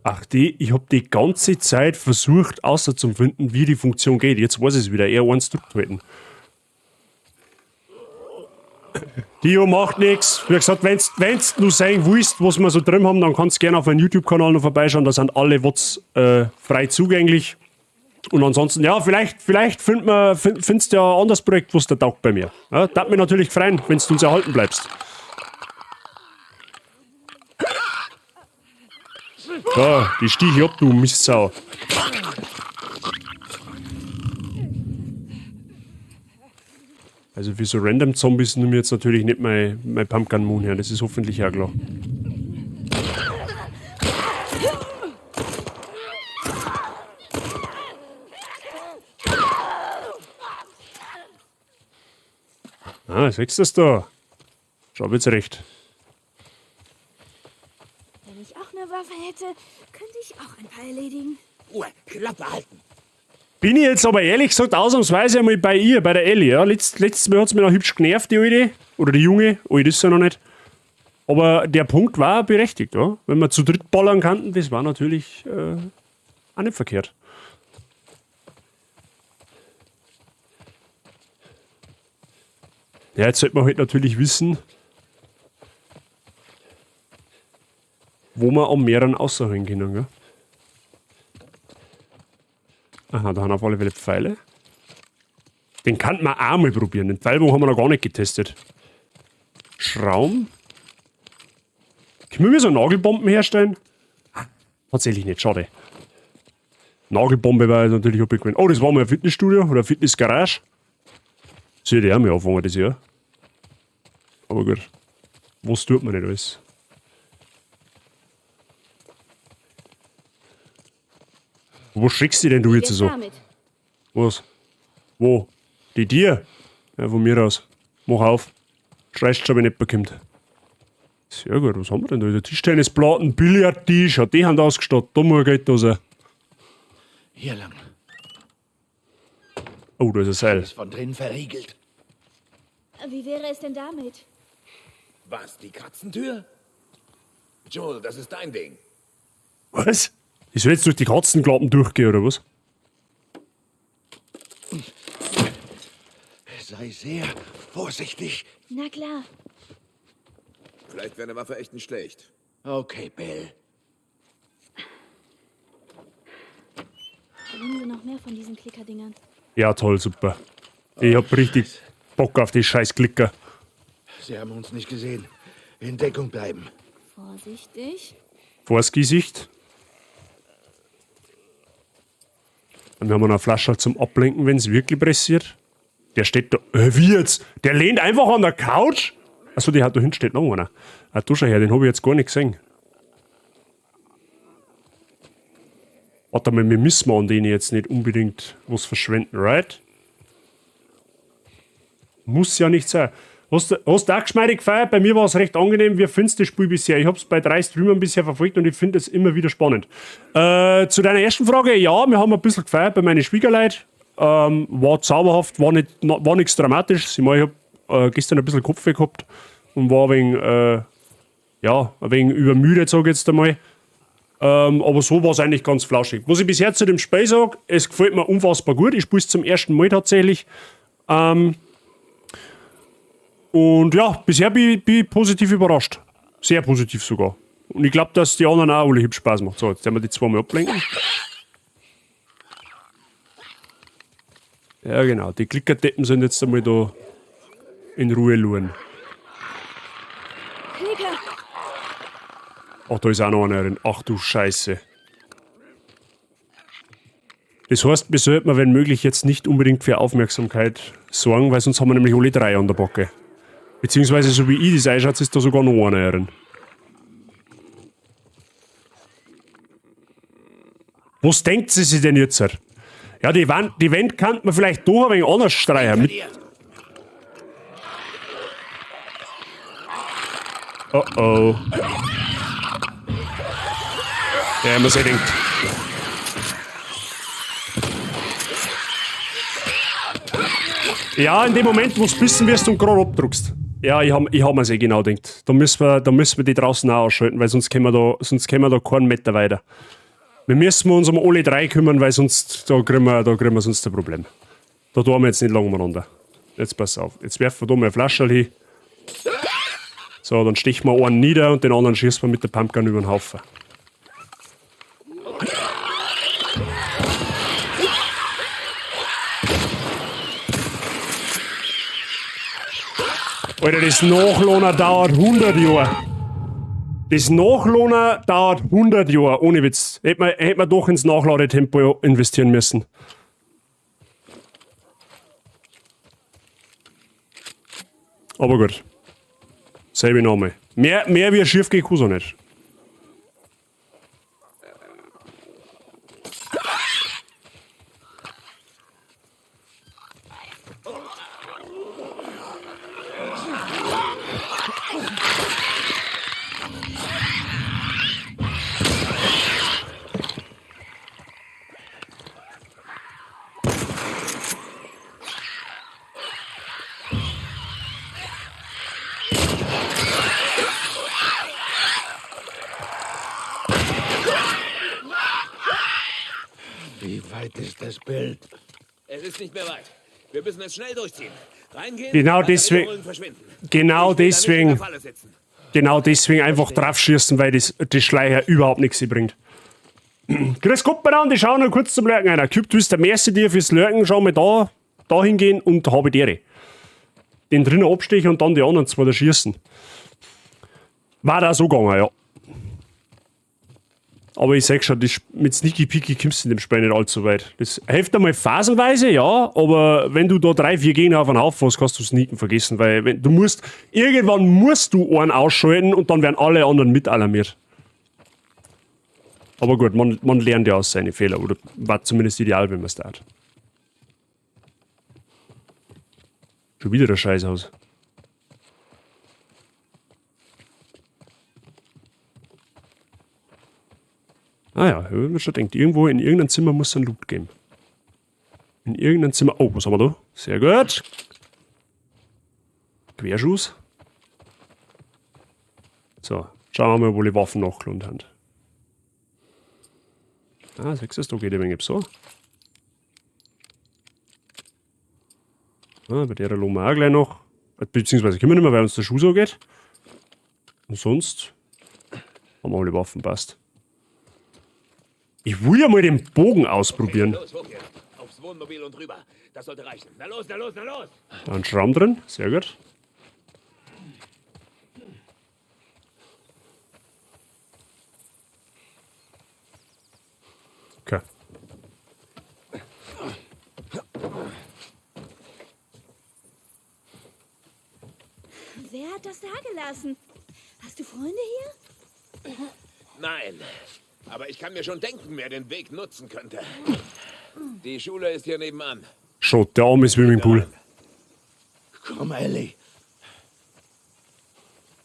Ach, ich hab die ganze Zeit versucht, außer zu finden, wie die Funktion geht. Jetzt weiß ich's wieder. R1 drückt halten. Dio macht nix. Wie gesagt, wenn's nur sehen willst, was wir so drin haben, dann kannst du gerne auf meinen YouTube-Kanal noch vorbeischauen. Da sind alle Wots frei zugänglich. Und ansonsten, ja, vielleicht findest du ja ein anderes Projekt, was da taugt bei mir. Ja, darf mich natürlich freuen, wenn du uns erhalten bleibst. So, die stich ich ab, du Mistsau. Also für so random Zombies nehme ich jetzt natürlich nicht mein Pumpgun Moon her, das ist hoffentlich auch klar. Ah, siehst du das da? Schau, wird's recht. Wenn ich auch eine Waffe hätte, könnte ich auch ein paar erledigen. Ruhe, Klappe halten. Bin ich jetzt aber ehrlich gesagt ausnahmsweise einmal bei ihr, bei der Ellie. Ja? Letztes Mal hat's mich noch hübsch genervt, die Alte. Oder die Junge. Alt ist sie noch nicht. Aber der Punkt war berechtigt. Ja? Wenn wir zu dritt ballern könnten, das war natürlich auch nicht verkehrt. Ja, jetzt sollte man halt natürlich wissen, wo wir am mehreren außerhalten können, gell? Aha, da haben auf alle Fälle Pfeile. Den kann man auch mal probieren. Den Pfeilbogen haben wir noch gar nicht getestet. Schrauben. Können wir so Nagelbomben herstellen? Tatsächlich nicht, schade. Nagelbombe war natürlich auch gewesen. Oh, das war mal ein Fitnessstudio oder eine Fitnessgarage. Sollte ich auch mal anfangen, das Jahr. Aber gut. Was tut man nicht alles? Wo schickst du denn du Wie jetzt wär's so? damit? Was? Wo? Die dir? Ja, von mir aus. Mach auf. Schreist schon, wenn jemand kommt. Sehr gut, was haben wir denn da? Der Tischtennisplatten, Billardtisch, hat die Hand ausgestattet. Da muss Geld da sein. Hier lang. Oh, da ist ein Seil. Ist von drinnen verriegelt. Wie wäre es denn damit? Was, die Katzentür? Joel, das ist dein Ding. Was? Ich soll jetzt durch die Katzenklappen durchgehen, oder was? Sei sehr vorsichtig. Na klar. Vielleicht wäre eine Waffe echt nicht schlecht. Okay, Bill. Da liegen sie noch mehr von diesen Klickerdingern. Ja, toll, super. Ich hab richtig Bock auf die scheiß Klicker. Sie haben uns nicht gesehen. In Deckung bleiben. Vorsichtig. Vors Gesicht. Dann haben wir noch eine Flasche zum Ablenken, wenn es wirklich pressiert. Der steht da. Wie jetzt? Der lehnt einfach an der Couch? Achso, die hat da hinten steht noch einer. Ah, du schau her, den hab ich jetzt gar nicht gesehen. Warte mal, wir müssen an denen jetzt nicht unbedingt was verschwenden, right? Muss ja nicht sein. Hast du auch geschmeidig gefeiert? Bei mir war es recht angenehm. Wie findest du das Spiel bisher? Ich habe es bei 3 Streamern bisher verfolgt und ich finde es immer wieder spannend. Zu deiner ersten Frage, ja, wir haben ein bisschen gefeiert bei meinen Schwiegerleuten. War zauberhaft, war nichts Dramatisches. Ich meine, ich hab gestern ein bisschen Kopfweh gehabt und war ein wenig, ja, ein wenig übermüdet, sag ich jetzt einmal. Aber so war es eigentlich ganz flauschig. Was ich bisher zu dem Spiel sage, es gefällt mir unfassbar gut. Ich spiele es zum ersten Mal tatsächlich. Und ja, bisher bin ich positiv überrascht. Sehr positiv sogar. Und ich glaub, dass die anderen auch alle hübsch Spaß macht. So, jetzt werden wir die zweimal ablenken. Ja, genau. Die Klickerdeppen sind jetzt einmal da in Ruhe luren. Klicker! Ach, da ist auch noch einer drin. Ach du Scheiße. Das heißt, wir sollten, wenn möglich, jetzt nicht unbedingt für Aufmerksamkeit sorgen, weil sonst haben wir nämlich alle drei an der Backe. Beziehungsweise, so wie ich das einschätze, ist da sogar noch einer drin. Was denkt sie sich denn jetzt? Ja, die Wand kann man vielleicht doch ein wenig anders streichen. Mit oh oh. Ja, man sich denkt. Ja, in dem Moment, wo du bissen wirst und gerade abdruckst. Ja, ich hab mir's eh genau gedacht. Da müssen wir die draußen auch ausschalten, weil sonst kommen wir da keinen Meter weiter. Wir müssen uns um alle drei kümmern, weil sonst da kriegen wir sonst ein Problem. Da tun wir jetzt nicht lange umeinander. Jetzt pass auf. Jetzt werfen wir da mal eine Flasche hin. So, dann stechen wir einen nieder und den anderen schießen wir mit der Pumpgun über den Haufen. Alter, das Nachlohner dauert 100 Jahre. Das Nachlohner dauert 100 Jahre, ohne Witz. Hätte man doch ins Nachladetempo investieren müssen. Aber gut. Selbe Name. Mehr wie ein Schiff geht auch nicht. Wie weit ist das Bild? Es ist nicht mehr weit. Wir müssen es schnell durchziehen. Reingehen, Genau Batterie deswegen, holen, verschwinden. genau Ich will da nicht in der deswegen, Falle sitzen. genau deswegen einfach draufschießen, weil das Schleicher überhaupt nichts bringt. Grüß Gott miteinander, ich schau noch kurz zum Lurken einer. Cube Twister, merci dir fürs Lurken. Schau mal da hingehen und habe die Ehre. Den drinnen abstechen und dann die anderen zwei da schießen. War da so gegangen, ja. Aber ich sag schon, das, mit Sneaky Peeky kommst du in dem Spiel nicht allzu weit. Das hilft einmal phasenweise, ja, aber wenn du da 3, 4 Gegner auf einen Haufen hast, kannst du Sneaken vergessen, weil wenn, du musst, irgendwann musst du einen ausschalten und dann werden alle anderen mit alarmiert. Aber gut, man lernt ja aus seinen Fehlern, oder war zumindest ideal, wenn man es tat. Schon wieder der Scheißhaus. Ah ja, ich hab mir schon gedacht, irgendwo in irgendeinem Zimmer muss es einen Loot geben. In irgendeinem Zimmer. Oh, was haben wir da? Sehr gut. Querschuss. So, schauen wir mal, wo die Waffen nachgelohnt haben. Ah, siehst du, da geht ein wenig so. Ah, bei der lohnen wir auch gleich noch. Beziehungsweise können wir nicht mehr, weil uns der Schuh so geht. Und sonst haben wir alle Waffen, passt. Ich will ja mal den Bogen ausprobieren. Okay, los, hoch jetzt. Aufs Wohnmobil und rüber. Das sollte reichen. Na los, na los, na los! Da ein Schramm drin. Sehr gut. Okay. Wer hat das da gelassen? Hast du Freunde hier? Nein. Aber ich kann mir schon denken, wer den Weg nutzen könnte. Die Schule ist hier nebenan. Schon, der arme Swimmingpool. Komm, Ellie.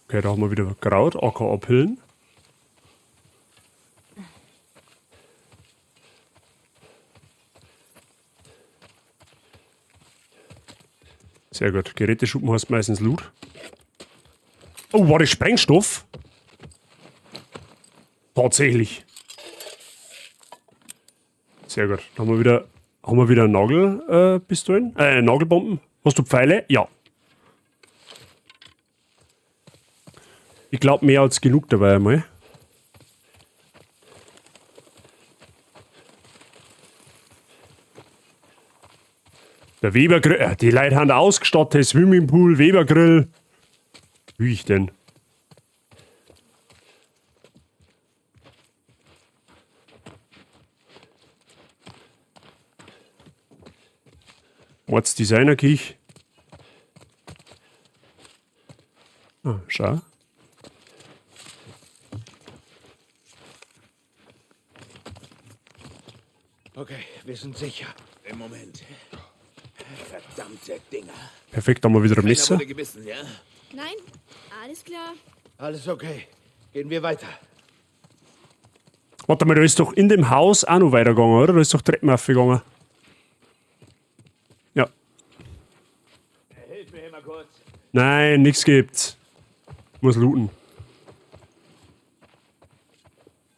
Okay, da haben wir wieder Kraut, aka Pillen. Sehr gut. Geräteschuppen heißt meistens Loot. Oh, war das Sprengstoff? Tatsächlich. Sehr gut. Dann haben wir wieder Nagelpistolen. Nagelbomben. Hast du Pfeile? Ja. Ich glaub, mehr als genug dabei einmal. Der Webergrill. Die Leute haben ausgestattet. Swimmingpool, Webergrill. Wie ich denn? Mords Designer-Kich. Ah, schau. Okay, wir sind sicher. Im Moment. Verdammte Dinger. Perfekt, haben wir wieder ein Keiner Messer. wurde gebissen, ja? Nein, alles klar. Alles okay. Gehen wir weiter. Warte mal, da ist doch in dem Haus auch noch weitergegangen, oder? Da ist doch Treppen aufgegangen. Ja. Hilf mir hier mal kurz. Nein, nix gibt's. Muss looten.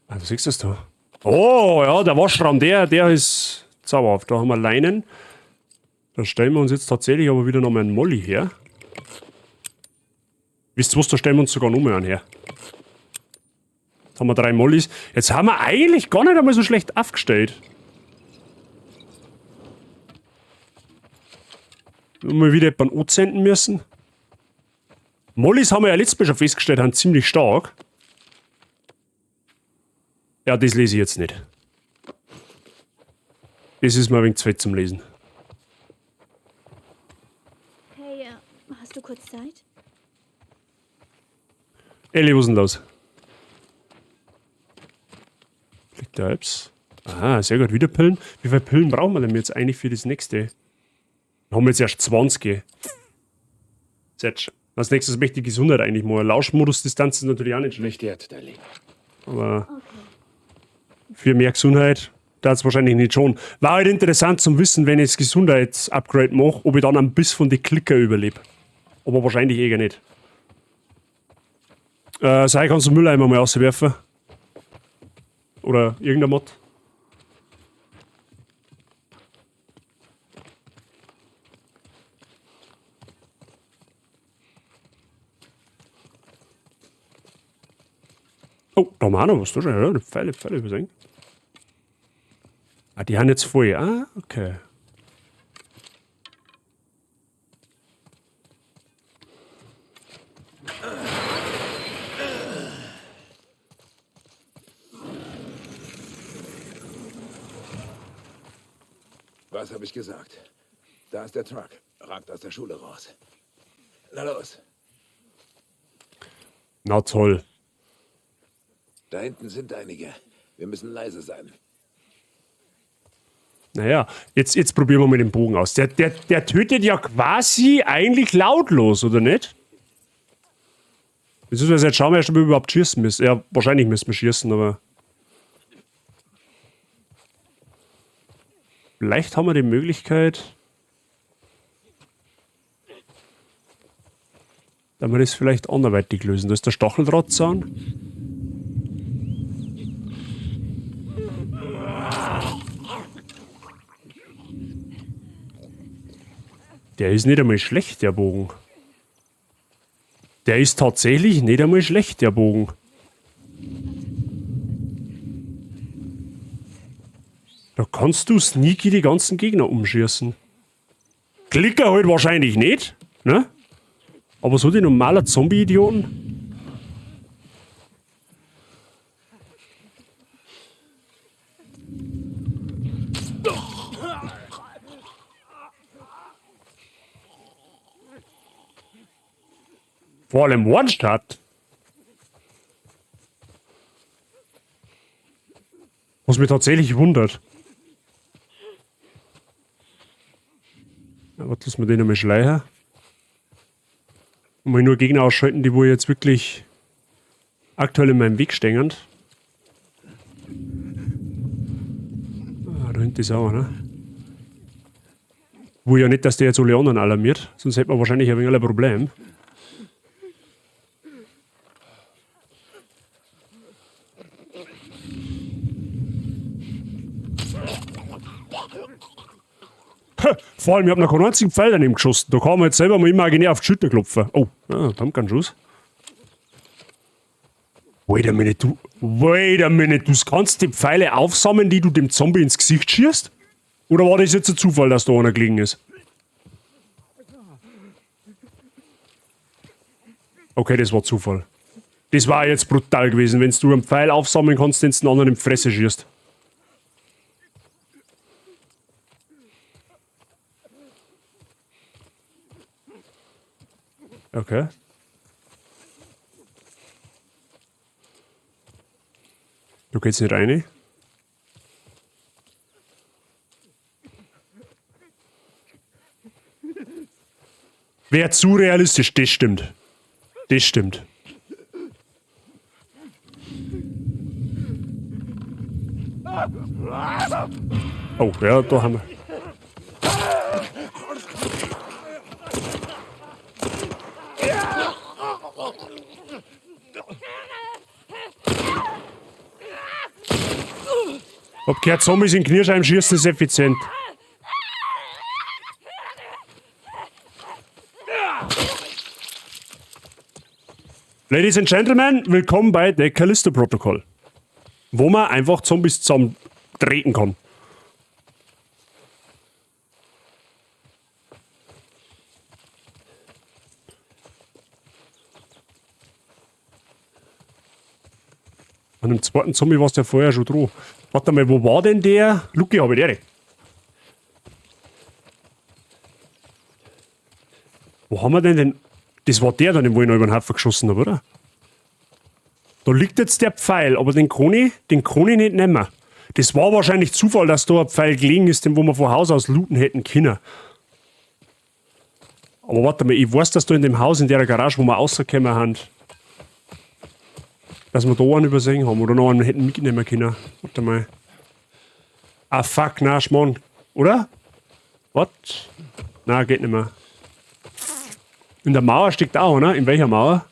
Ah, du siehst das da. Oh, ja, der Waschraum, der ist zauberhaft. Da haben wir Leinen. Da stellen wir uns jetzt tatsächlich aber wieder nochmal einen Molly her. Wisst ihr was, da stellen wir uns sogar nochmal einen her. Jetzt haben wir 3 Mollys. Jetzt haben wir eigentlich gar nicht einmal so schlecht aufgestellt. Mal wieder jemanden anzünden müssen. Mollys haben wir ja letztes Mal schon festgestellt, sind ziemlich stark. Ja, das lese ich jetzt nicht. Das ist mir ein wenig zu fett zum Lesen. Hey, hast du kurz Zeit? Ellie, was ist denn los? Liegt da Alps? Aha, sehr gut. Wieder Pillen. Wie viele Pillen brauchen wir denn jetzt eigentlich für das nächste? Dann haben wir jetzt erst 20. Setsch. Als nächstes möchte ich Gesundheit eigentlich mal. Lauschmodus-Distanz ist natürlich auch nicht schlecht. Nicht jetzt, Ellie. Aber für mehr Gesundheit da es wahrscheinlich nicht schon. War halt interessant zum Wissen, wenn ich das Gesundheits-Upgrade mache, ob ich dann am Biss von den Klicker überlebe. Aber wahrscheinlich eher nicht. Sei, kannst du Mülleimer mal rauswerfen? Oder irgendein Mod? Oh, da haben wir auch noch was. Da schon, ja, Pfeile, Pfeile übersehen. Ah, die haben jetzt voll. Ah, okay. Was habe ich gesagt? Da ist der Truck. Ragt aus der Schule raus. Na los. Na toll. Da hinten sind einige. Wir müssen leise sein. Naja, jetzt probieren wir mal den Bogen aus. Der tötet ja quasi eigentlich lautlos, oder nicht? Beziehungsweise jetzt schauen wir erst, ob wir überhaupt schießen müssen. Ja, wahrscheinlich müssen wir schießen, aber... Vielleicht haben wir die Möglichkeit, dass wir das vielleicht anderweitig lösen. Da ist der Stacheldrahtzaun. Der ist nicht einmal schlecht, der Bogen. Der ist tatsächlich nicht einmal schlecht, der Bogen. Da kannst du sneaky die ganzen Gegner umschießen. Klicker halt wahrscheinlich nicht, ne? Aber so die normalen Zombie-Idioten. Vor allem One-Shot. Was mich tatsächlich wundert. Ja, warte, lass mal den einmal schleichen. Und mal nur Gegner ausschalten, die wo jetzt wirklich aktuell in meinem Weg stehen. Ah, da hinten ist auch einer. Wo ja nicht, dass der jetzt alle anderen alarmiert, sonst hätten wir wahrscheinlich ein wenig ein Problem. Vor allem, ich hab noch keinen einzigen Pfeil daneben geschossen. Da kann man jetzt selber mal imaginär auf die Schulter klopfen. Oh, ja, da haben wir keinen Schuss. Wait a minute, du. Wait a minute, du kannst die Pfeile aufsammeln, die du dem Zombie ins Gesicht schießt? Oder war das jetzt ein Zufall, dass da einer gelegen ist? Okay, das war Zufall. Das war jetzt brutal gewesen, wenn du einen Pfeil aufsammeln kannst, den du den anderen in die Fresse schießt. Okay. Du gehst nicht rein. Wär zu realistisch, das stimmt. Das stimmt. Oh, ja, da haben wir. Hab gehört, Zombies in Kniescheiben schießen ist effizient. Ladies and Gentlemen, willkommen bei The Callisto Protocol. Wo man einfach Zombies zusammentreten kann. An dem zweiten Zombie war's ja vorher schon dran. Warte mal, wo war denn der? Lucky, hab ich die. Wo haben wir denn den? Das war der, den wo ich noch über den Haufen geschossen hab, oder? Da liegt jetzt der Pfeil, aber den kann ich nicht nehmen. Das war wahrscheinlich Zufall, dass da ein Pfeil gelegen ist, den wo wir von Haus aus looten hätten können. Aber warte mal, ich weiß, dass da in dem Haus, in der Garage, wo wir rausgekommen sind, dass wir da einen übersehen haben oder noch einen hätten mitnehmen können. Warte mal. Ah, fuck, na, Schmarrn. Oder? What? Na, geht nicht mehr. In der Mauer steckt auch, oder? In welcher Mauer?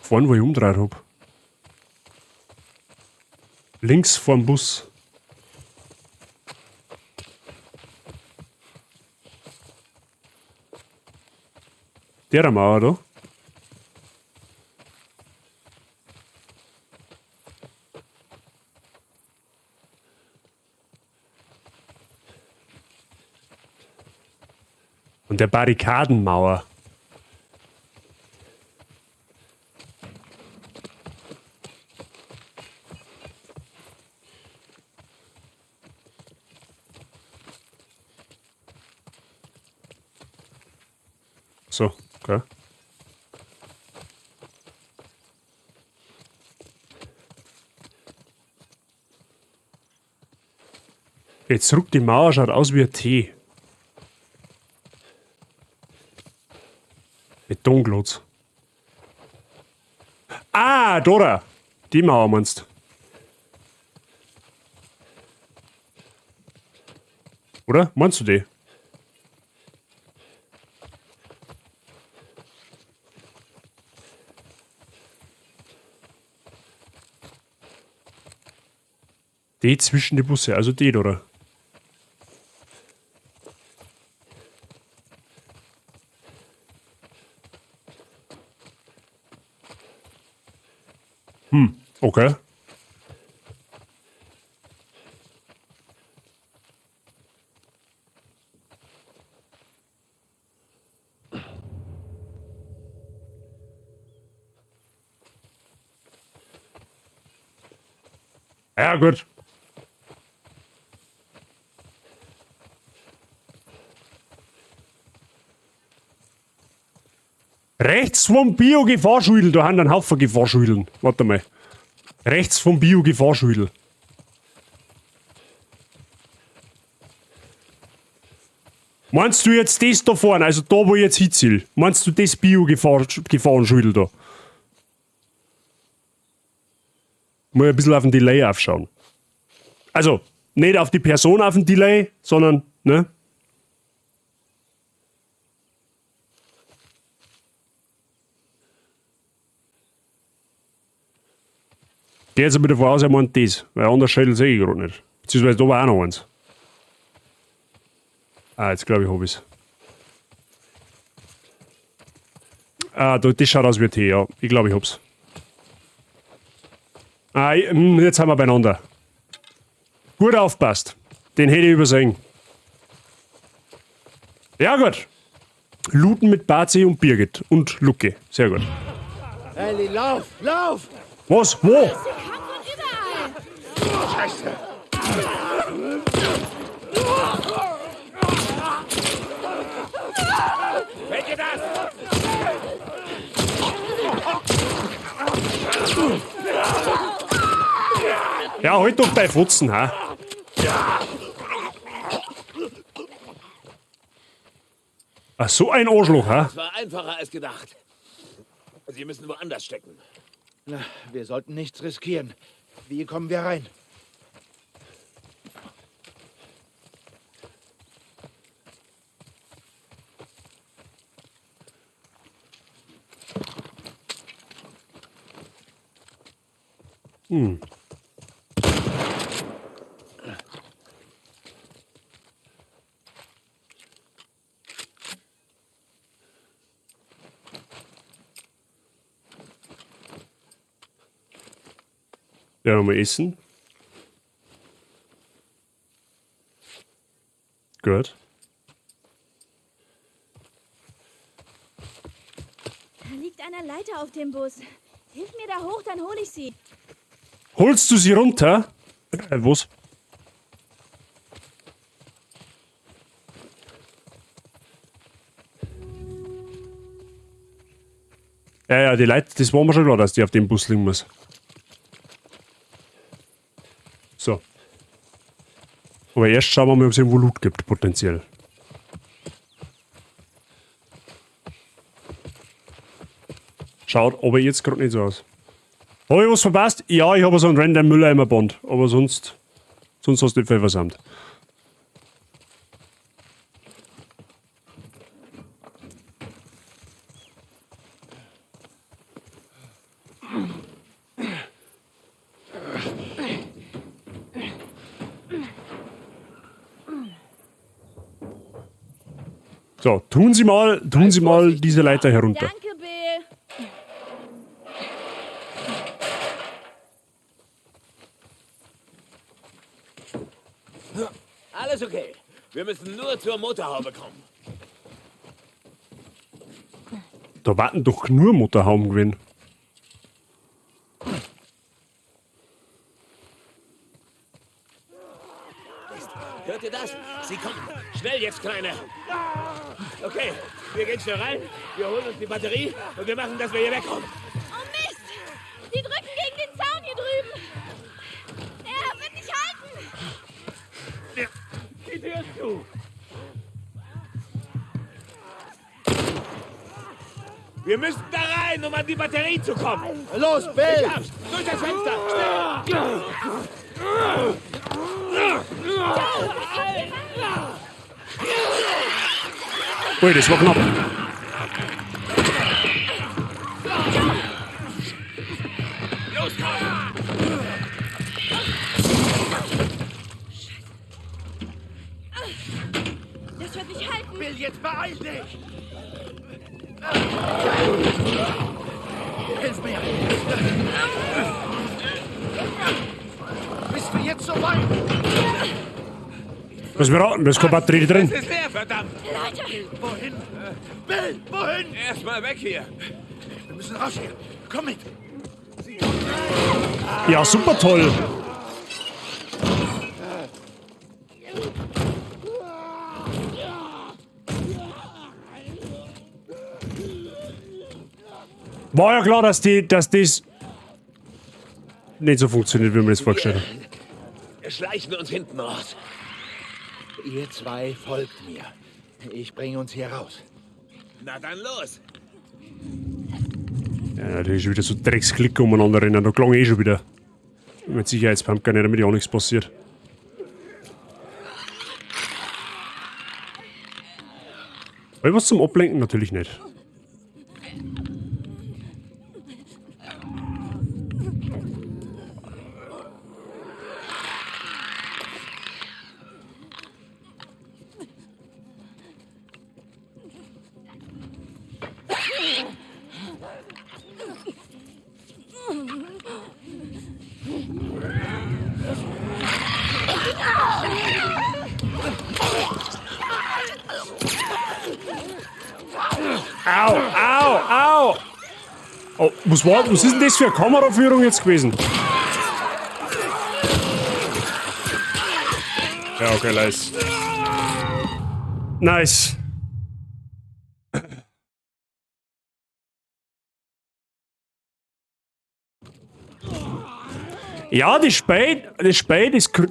Vorne, wo ich umgedreht hab. Links vorm Bus. Der Mauer da. Und der Barrikadenmauer. So, okay. Jetzt ruckt die Mauer, schaut aus wie ein T. Betonklotz. Ah, Dora! Die Mauer meinst du? Oder? Meinst du die? Die zwischen die Busse, also die, oder? Okay. Ja, gut. Rechts vom Bio-Gefahrschulden, da haben einen Haufen Gefahrschulden. Warte mal. Rechts vom Bio-Gefahrschulden. Meinst du jetzt das da vorne, also da, wo ich jetzt hinzieh? Meinst du das Bio-Gefahrenschulden da? Muss ich ein bisschen auf den Delay aufschauen. Also, nicht auf die Person auf den Delay, sondern, ne? Geh jetzt aber davon aus, er meint das, weil anders Schädel sehe ich gerade nicht. Beziehungsweise da war auch noch eins. Ah, jetzt glaube ich, hab ich's. Ah, das schaut aus wie ein T, ja. Ich glaube, ich hab's. Ah, jetzt sind wir beieinander. Gut aufpasst. Den hätte ich übersehen. Ja, gut. Looten mit Bazi und Birgit und Lucke. Sehr gut. Ellie, lauf, lauf! Was? Wo? Sie kommen von überall! Scheiße! Fällt dir das? Ja, halt doch dein Fotzen, ha? Ach, so ein Arschloch, ha? Es war einfacher als gedacht. Sie müssen woanders stecken. Na, wir sollten nichts riskieren. Wie kommen wir rein? Ja, nochmal essen. Gut. Da liegt eine Leiter auf dem Bus. Hilf mir da hoch, dann hol ich sie. Holst du sie runter? Was? Ja, ja, die Leute, das war mir schon klar, dass die auf dem Bus liegen muss. So. Aber erst schauen wir mal, ob es irgendwo Loot gibt, potenziell. Schaut aber jetzt grad nicht so aus. Hab ich was verpasst? Ja, ich hab so einen random Mülleimer Bond. Aber sonst hast du nicht viel versammelt. So, tun Sie mal diese Leiter herunter. Danke, Bill. Alles okay. Wir müssen nur zur Motorhaube kommen. Da warten doch nur Motorhauben gewesen. Hört ihr das? Sie kommen. Schnell jetzt, Kleine. Okay, wir gehen schnell rein. Wir holen uns die Batterie und wir machen, dass wir hier wegkommen. Oh Mist! Die drücken gegen den Zaun hier drüben. Er wird nicht halten. Die Tür ist zu. Wir müssen da rein, um an die Batterie zu kommen. Los, Bill! Ich hab's. Durch das Fenster. Schnell! Ui, das war knapp. Los, komm! Das wird nicht halten. Bill, jetzt beeil dich! Hilf mir! Bist du jetzt so weit? Lass mich raten, da ist keine Batterie drin. Es ist leer, verdammt! Leute! Wohin? Bill, wohin? Erstmal weg hier! Wir müssen raus hier. Komm mit! Ja, super toll. War ja klar, dass das nicht so funktioniert, wie man das vorgestellt hat. Wir schleichen uns hinten raus. Ihr zwei folgt mir. Ich bringe uns hier raus. Na dann los! Ja, natürlich schon wieder so Drecksklicker umeinander rennen. Da klang eh schon wieder. Mit Sicherheitspumpgun, damit ja auch nichts passiert. Hab ich was zum Ablenken? Natürlich nicht. Au, au, au! Oh, was ist denn das für eine Kameraführung jetzt gewesen? Ja, okay, nice. Nice. Ja, das Spiel,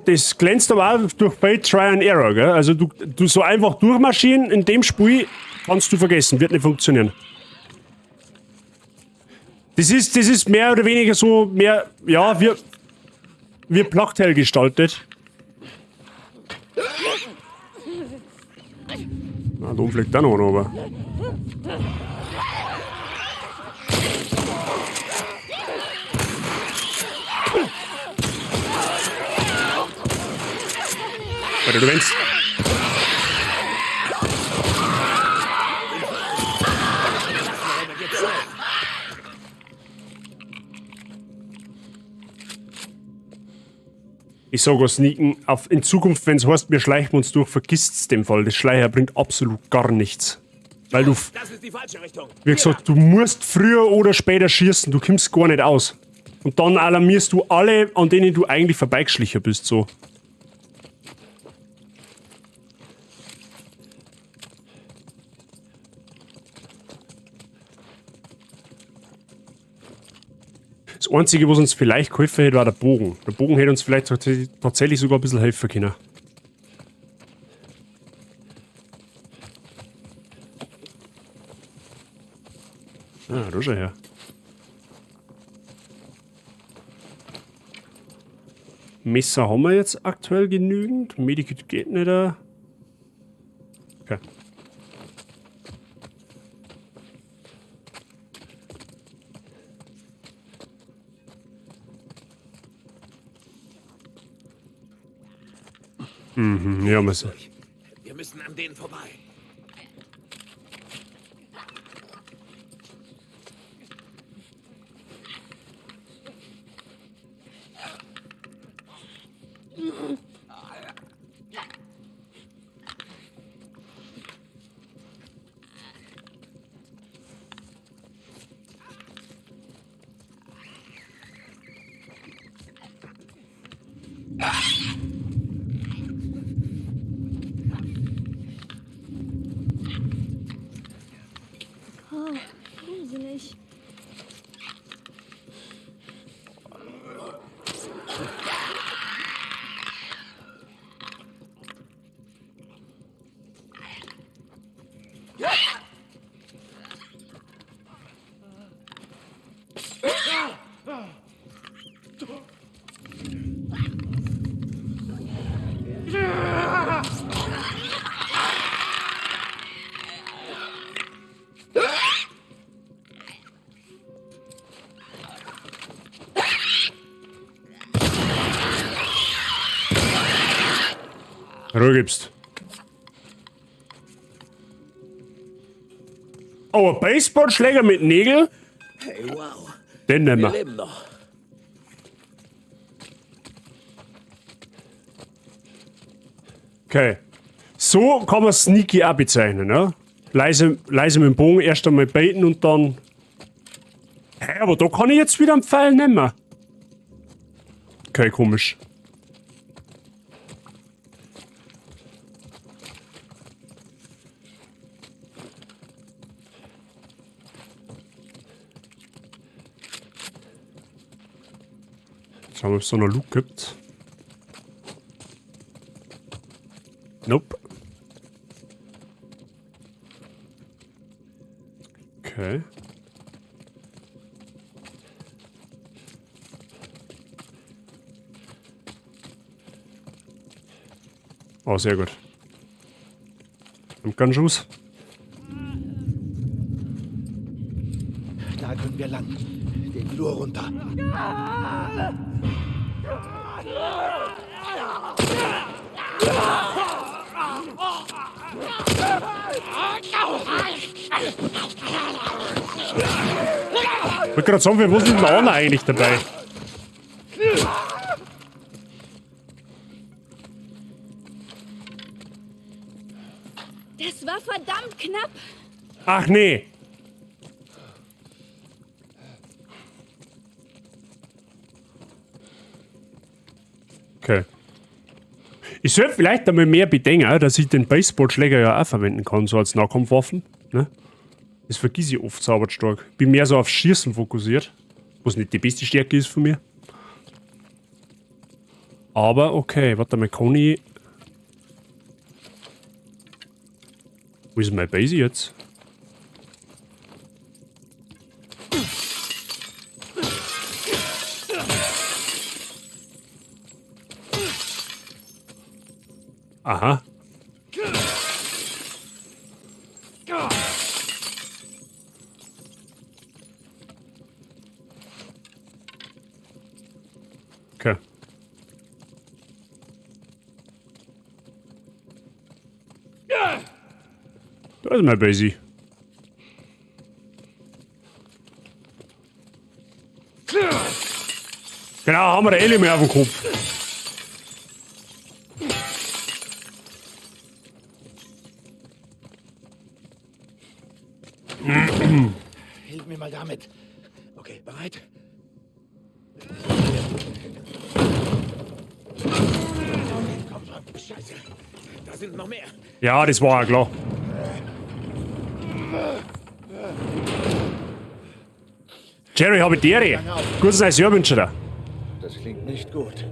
das glänzt aber auch durch viel Try and Error, gell? Also du so einfach durchmarschieren in dem Spiel kannst du vergessen, wird nicht funktionieren. Das ist mehr oder weniger so, mehr, ja, wir Plague Tale gestaltet. Na, da fliegt auch noch einer, aber. Alter, du wenn's. Ich sag auch sneaken, in Zukunft, wenn's heißt, wir schleichen uns durch, vergisst's dem Fall. Das Schleicher bringt absolut gar nichts. Weil du, Das ist die falsche Richtung. wie gesagt, du musst früher oder später schießen, du kommst gar nicht aus. Und dann alarmierst du alle, an denen du eigentlich vorbeigeschlichen bist, so. Das Einzige, was uns vielleicht geholfen hätte, war der Bogen. Der Bogen hätte uns vielleicht tatsächlich sogar ein bisschen helfen können. Ah, da schau her. Messer haben wir jetzt aktuell genügend. Medikit geht nicht. Okay. Mhm, ja, wir sind. Wir müssen an denen vorbei. Wirklich. Ruhe gibst. Oh, ein Baseballschläger mit Nägel? Hey, wow. Den nehmen Wir wir. leben noch. Okay. So kann man sneaky auch bezeichnen, ne? Leise, leise mit dem Bogen erst einmal baiten und dann. Hä, aber da kann ich jetzt wieder einen Pfeil nehmen. Okay, komisch. Jetzt haben wir so eine Luke gibt. Nope. Okay. Oh, sehr gut. Und keinen Schuss. Da können wir lang. Den Flur runter. Ich wollte gerade sagen, wir sind denn Anna eigentlich dabei? Das war verdammt knapp. Ach nee. Okay. Ich sollte vielleicht einmal mehr bedenken, dass ich den Baseballschläger ja auch verwenden kann, so als Nahkampfwaffen. Ne? Das vergesse ich oft sauber stark. Bin mehr so auf Schießen fokussiert, was nicht die beste Stärke ist von mir. Aber okay, warte mal, kann ich. Wo ist denn mein Base jetzt? Aha. Okay. Da ist mein Basie. Genau, haben wir der Ellie mehr auf dem Kopf. Hilf mir mal damit. Okay, bereit? Komm schon. Scheiße. Da sind noch mehr. Ja, das war ja klar. Jerry, hab ich die Ehre. Gutes neues Jahr wünsche ich dir. Das klingt nicht gut.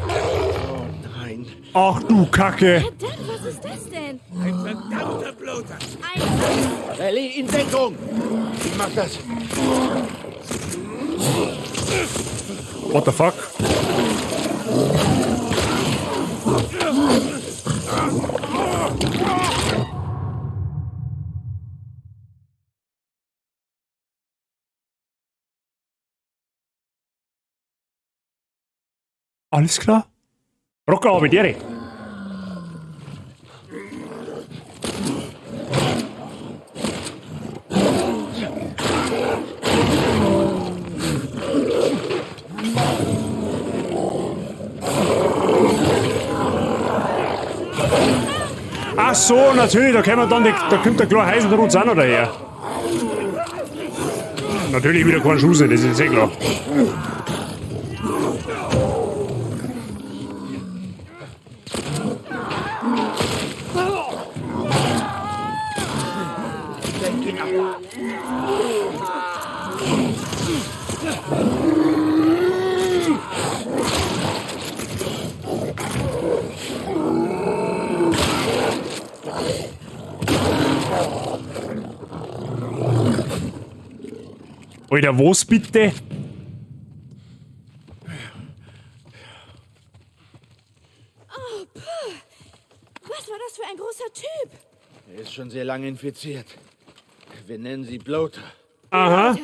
Oh nein. Ach du Kacke. Verdammt, was ist das denn? Ein verdammter Bloater. Ein Ellie, in Deckung! Ich mach das. What the fuck? Alles klar? Rocker, hab ich die Ehre. Ach so, natürlich, da, kommen dann die, da kommt der kleine Heisenrutz auch noch daher. Natürlich wieder kein Schuss, das ist eh klar. Dinger. Alter, was bitte? Oh, puh. Was war das für ein großer Typ? Er ist schon sehr lange infiziert. Wir nennen sie Bloater. Aha.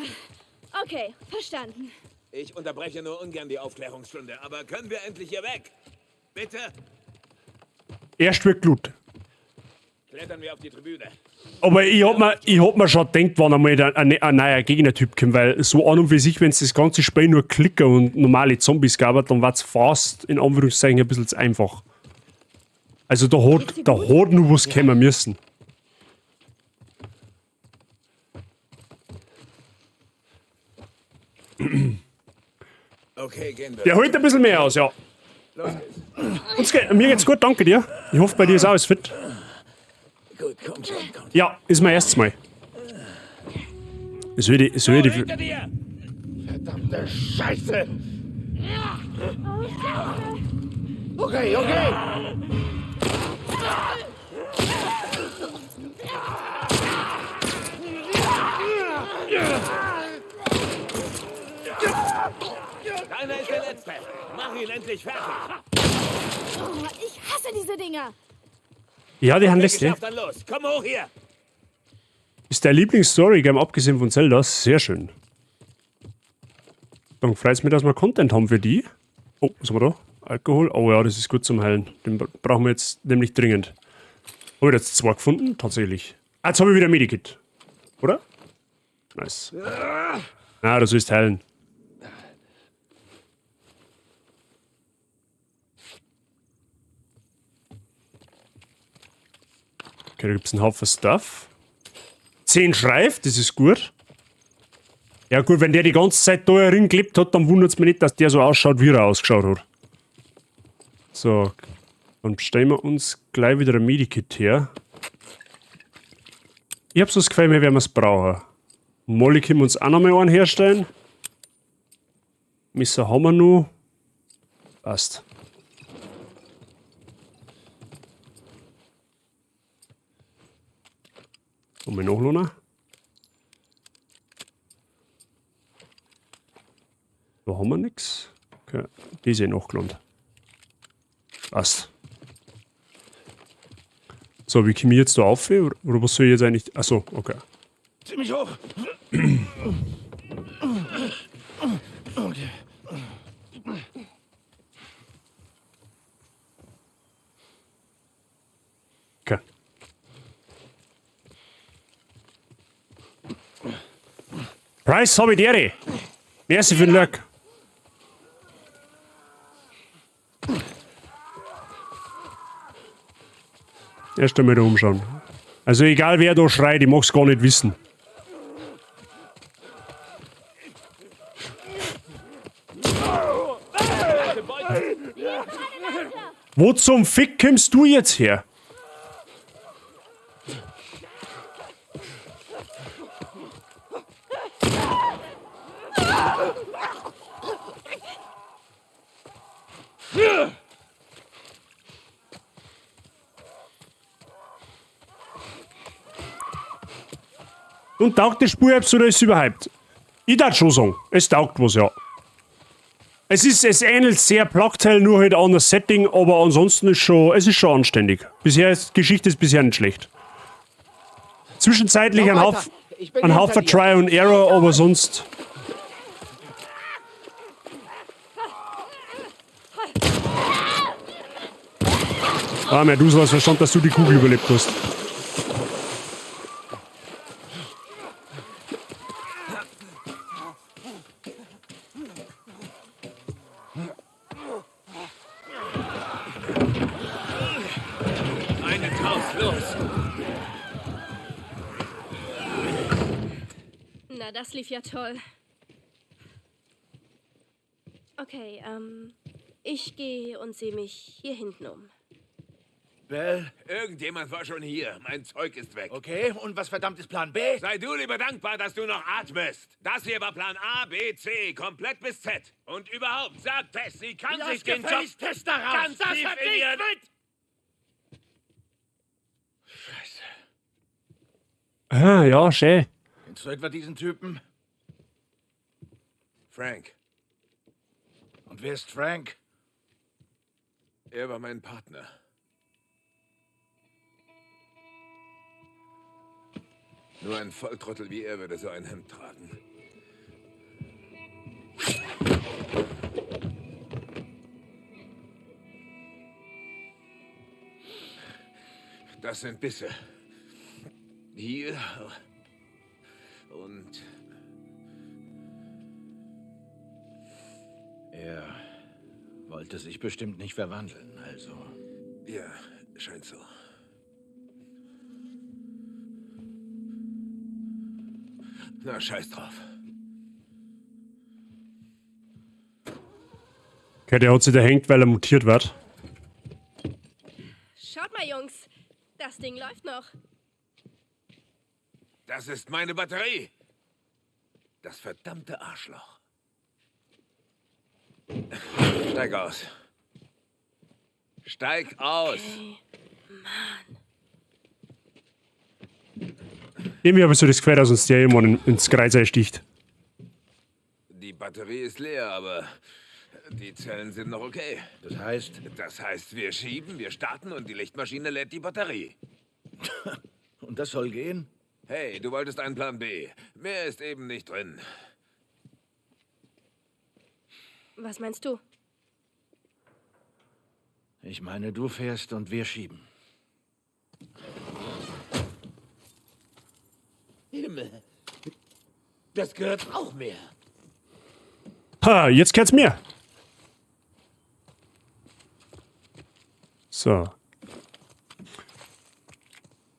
Okay, verstanden. Ich unterbreche nur ungern die Aufklärungsstunde, aber können wir endlich hier weg? Bitte? Erst wird Glut. Klettern wir auf die Tribüne. Aber ich hab mir schon gedacht, wann einmal ein neuer Gegnertyp kommt, weil so an und für sich, wenn es das ganze Spiel nur Klicker und normale Zombies gab, dann war es fast in Anführungszeichen ein bisschen zu einfach. Also da hat nur was kommen müssen. Okay, gehen wir. Der holt ein bisschen mehr aus, ja. Los geht's. Mir geht's gut, danke dir. Ich hoffe, bei dir ist alles fit. Gut, komm schon, komm. Ja, ist mein erstes Mal. Soll ich die. Hinter dir! Verdammte Scheiße! Okay, okay! Deiner ist der Letzte. Mach ihn endlich fertig. Oh, ich hasse diese Dinger. Ja, die haben lässt. Dann los. Komm hoch hier. Ist dein Lieblings-Story-Game, abgesehen von Zelda? Sehr schön. Dann freut es mich, dass wir Content haben für die. Oh, was haben wir da? Alkohol? Oh ja, das ist gut zum Heilen. Den brauchen wir jetzt nämlich dringend. Habe ich jetzt zwei gefunden? Tatsächlich. Ah, jetzt habe ich wieder ein Medikit. Oder? Nice. Ah, du sollst heilen. Okay, da gibt es einen Haufen Stuff. 10 Schreif, das ist gut. Ja gut, wenn der die ganze Zeit da herin gelebt hat, dann wundert es mich nicht, dass der so ausschaut, wie er ausgeschaut hat. So, dann stellen wir uns gleich wieder ein Medikit her. Ich hab so das Gefühl, wir werden es brauchen. Molly können wir uns auch noch mal einen herstellen. Messer haben wir noch. Passt. Wollen wir nachladen? Da haben wir nix. Okay, die ist eh nachgeladen. Passt. So, wie komme ich jetzt da auf? Oder was soll ich jetzt eigentlich? Achso, okay. Ziemlich hoch. Okay. Okay. Price, hab ich die. Merci für den Lurk. Erst einmal da umschauen. Also egal wer da schreit, ich mag's gar nicht wissen. Wo zum Fick kommst du jetzt her? Und taugt das Spiel oder ist es überhaupt? Ich darf schon sagen, es taugt was, ja. Es ähnelt sehr Plague Tale, nur halt anderes Setting, aber ansonsten ist schon, es ist schon anständig. Bisher ist, Geschichte ist bisher nicht schlecht. Zwischenzeitlich ein Haufen Try and Error, aber sonst. Ah, mehr du hast verstanden, dass du die Kugel überlebt hast. Einen drauf, los! Na, das lief ja toll. Okay, ich gehe und sehe mich hier hinten um. Bell? Irgendjemand war schon hier. Mein Zeug ist weg. Okay, und was verdammt ist Plan B? Sei du lieber dankbar, dass du noch atmest. Das hier war Plan A, B, C, komplett bis Z. Und überhaupt, sag Tess, sie kann Lass sich den Job gefälligst Tess da raus. ganz Das tief hat in nichts ihren... mit... Scheiße. Ah, ja, schön. Kennst du etwa diesen Typen? Frank, Und wer ist Frank? er war mein Partner. Nur ein Volltrottel wie er würde so ein Hemd tragen. Das sind Bisse. Hier und Er wollte sich bestimmt nicht verwandeln, also. ja, scheint so. Na, scheiß drauf. Okay, der hat sich da hängt, weil er mutiert wird. Schaut mal, Jungs. Das Ding läuft noch. Das ist meine Batterie. Das verdammte Arschloch. Steig aus. Steig aus. Irgendwie habe ich so das Gefühl, dass uns der irgendwann ins Kreuz einsticht. Die Batterie ist leer, aber die Zellen sind noch okay. Das heißt, Das heißt, wir schieben, wir starten und die Lichtmaschine lädt die Batterie. und das soll gehen? Hey, du wolltest einen Plan B. Mehr ist eben nicht drin. Was meinst du? Ich meine, du fährst und wir schieben. Himmel. Das gehört auch mir. Ha, jetzt gehört's mir. So.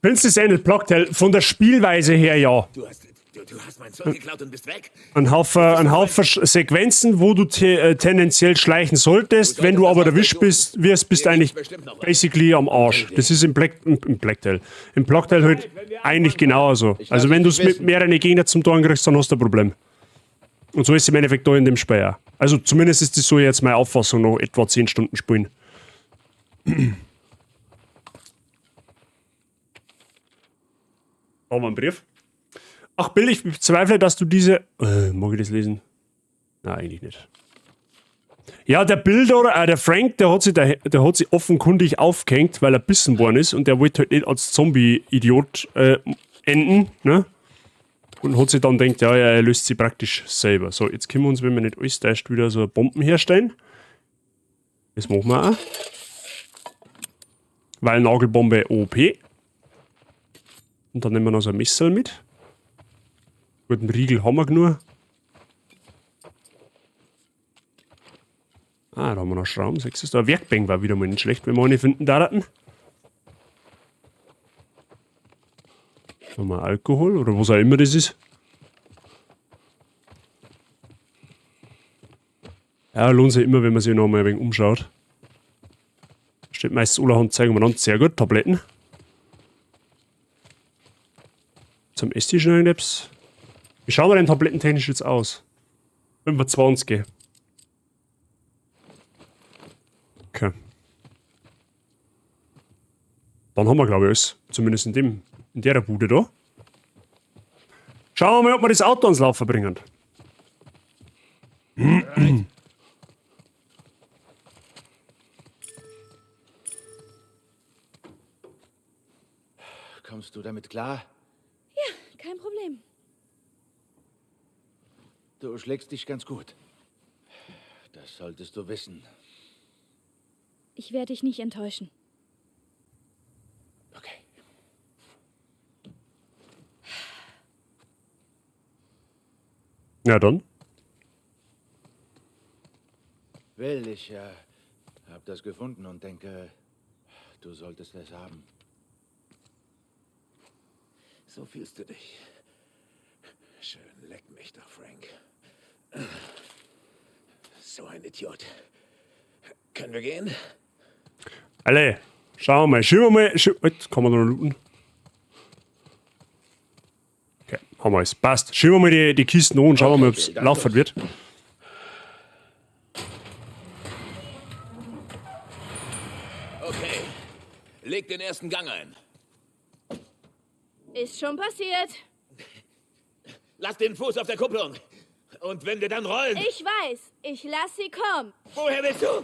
Findest du das endet Blocktail? Von der Spielweise her ja. Du hast mein Zeug geklaut und bist weg? Ein Haufen Sequenzen, wo du tendenziell schleichen solltest. Wenn du aber erwischt bist, wirst, bist du eigentlich basically am Arsch. Das ist im Blacktail. Im Blocktail halt eigentlich genauso. Also wenn du es mit mehreren Gegnern zum Tor kriegst, dann hast du ein Problem. Und so ist es im Endeffekt da in dem Spiel auch. Also zumindest ist das so jetzt meine Auffassung noch etwa 10 Stunden spielen. Da haben wir einen Brief. Ach Bill, ich bezweifle, dass du diese... mag ich das lesen? Nein, eigentlich nicht. Ja, der Bill da, oder der Frank, der hat sich offenkundig aufgehängt, weil er bissen worden ist und der wollte halt nicht als Zombie-Idiot enden, ne? Und hat sich dann gedacht, ja, er löst sie praktisch selber. So, jetzt können wir uns, wenn wir nicht alles täuscht, wieder so Bomben herstellen. Das machen wir auch. Weil Nagelbombe OP. Und dann nehmen wir noch so ein Messerl mit. Guten Riegel haben wir genug. Ah, da haben wir noch Schrauben. Sechs da. Werkbank war wieder mal nicht schlecht, wenn wir eine finden da. Haben wir Alkohol oder was auch immer das ist. Ja, lohnt sich immer, wenn man sich noch mal ein wenig umschaut. Steht meistens allerhand Zeug umeinander. Sehr gut, Tabletten. Zum Esstisch noch irgendetwas. Wie schauen wir denn tablettentechnisch jetzt aus? 25. Okay. Dann haben wir, glaube ich, alles. Zumindest in der Bude da. Schauen wir mal, ob wir das Auto ans Laufen bringen. Kommst du damit klar? Ja, kein Problem. Du schlägst dich ganz gut. Das solltest du wissen. Ich werde dich nicht enttäuschen. Okay. Ja, dann. Will, ich hab das gefunden und denke, du solltest es haben. So fühlst du dich. Schön, leck mich doch, Frank. So ein Idiot. Können wir gehen? Alle. Schauen wir mal. Schieben wir mal. Halt, kann man da noch looten? Okay, haben wir alles. Passt. Schieben wir mal die Kisten an und schauen wir mal, ob's Okay, dann laufen los. wird. Okay. Leg den ersten Gang ein. Ist schon passiert. Lass den Fuß auf der Kupplung. Und wenn wir dann rollen. Ich weiß. Ich lass sie kommen. Woher willst du?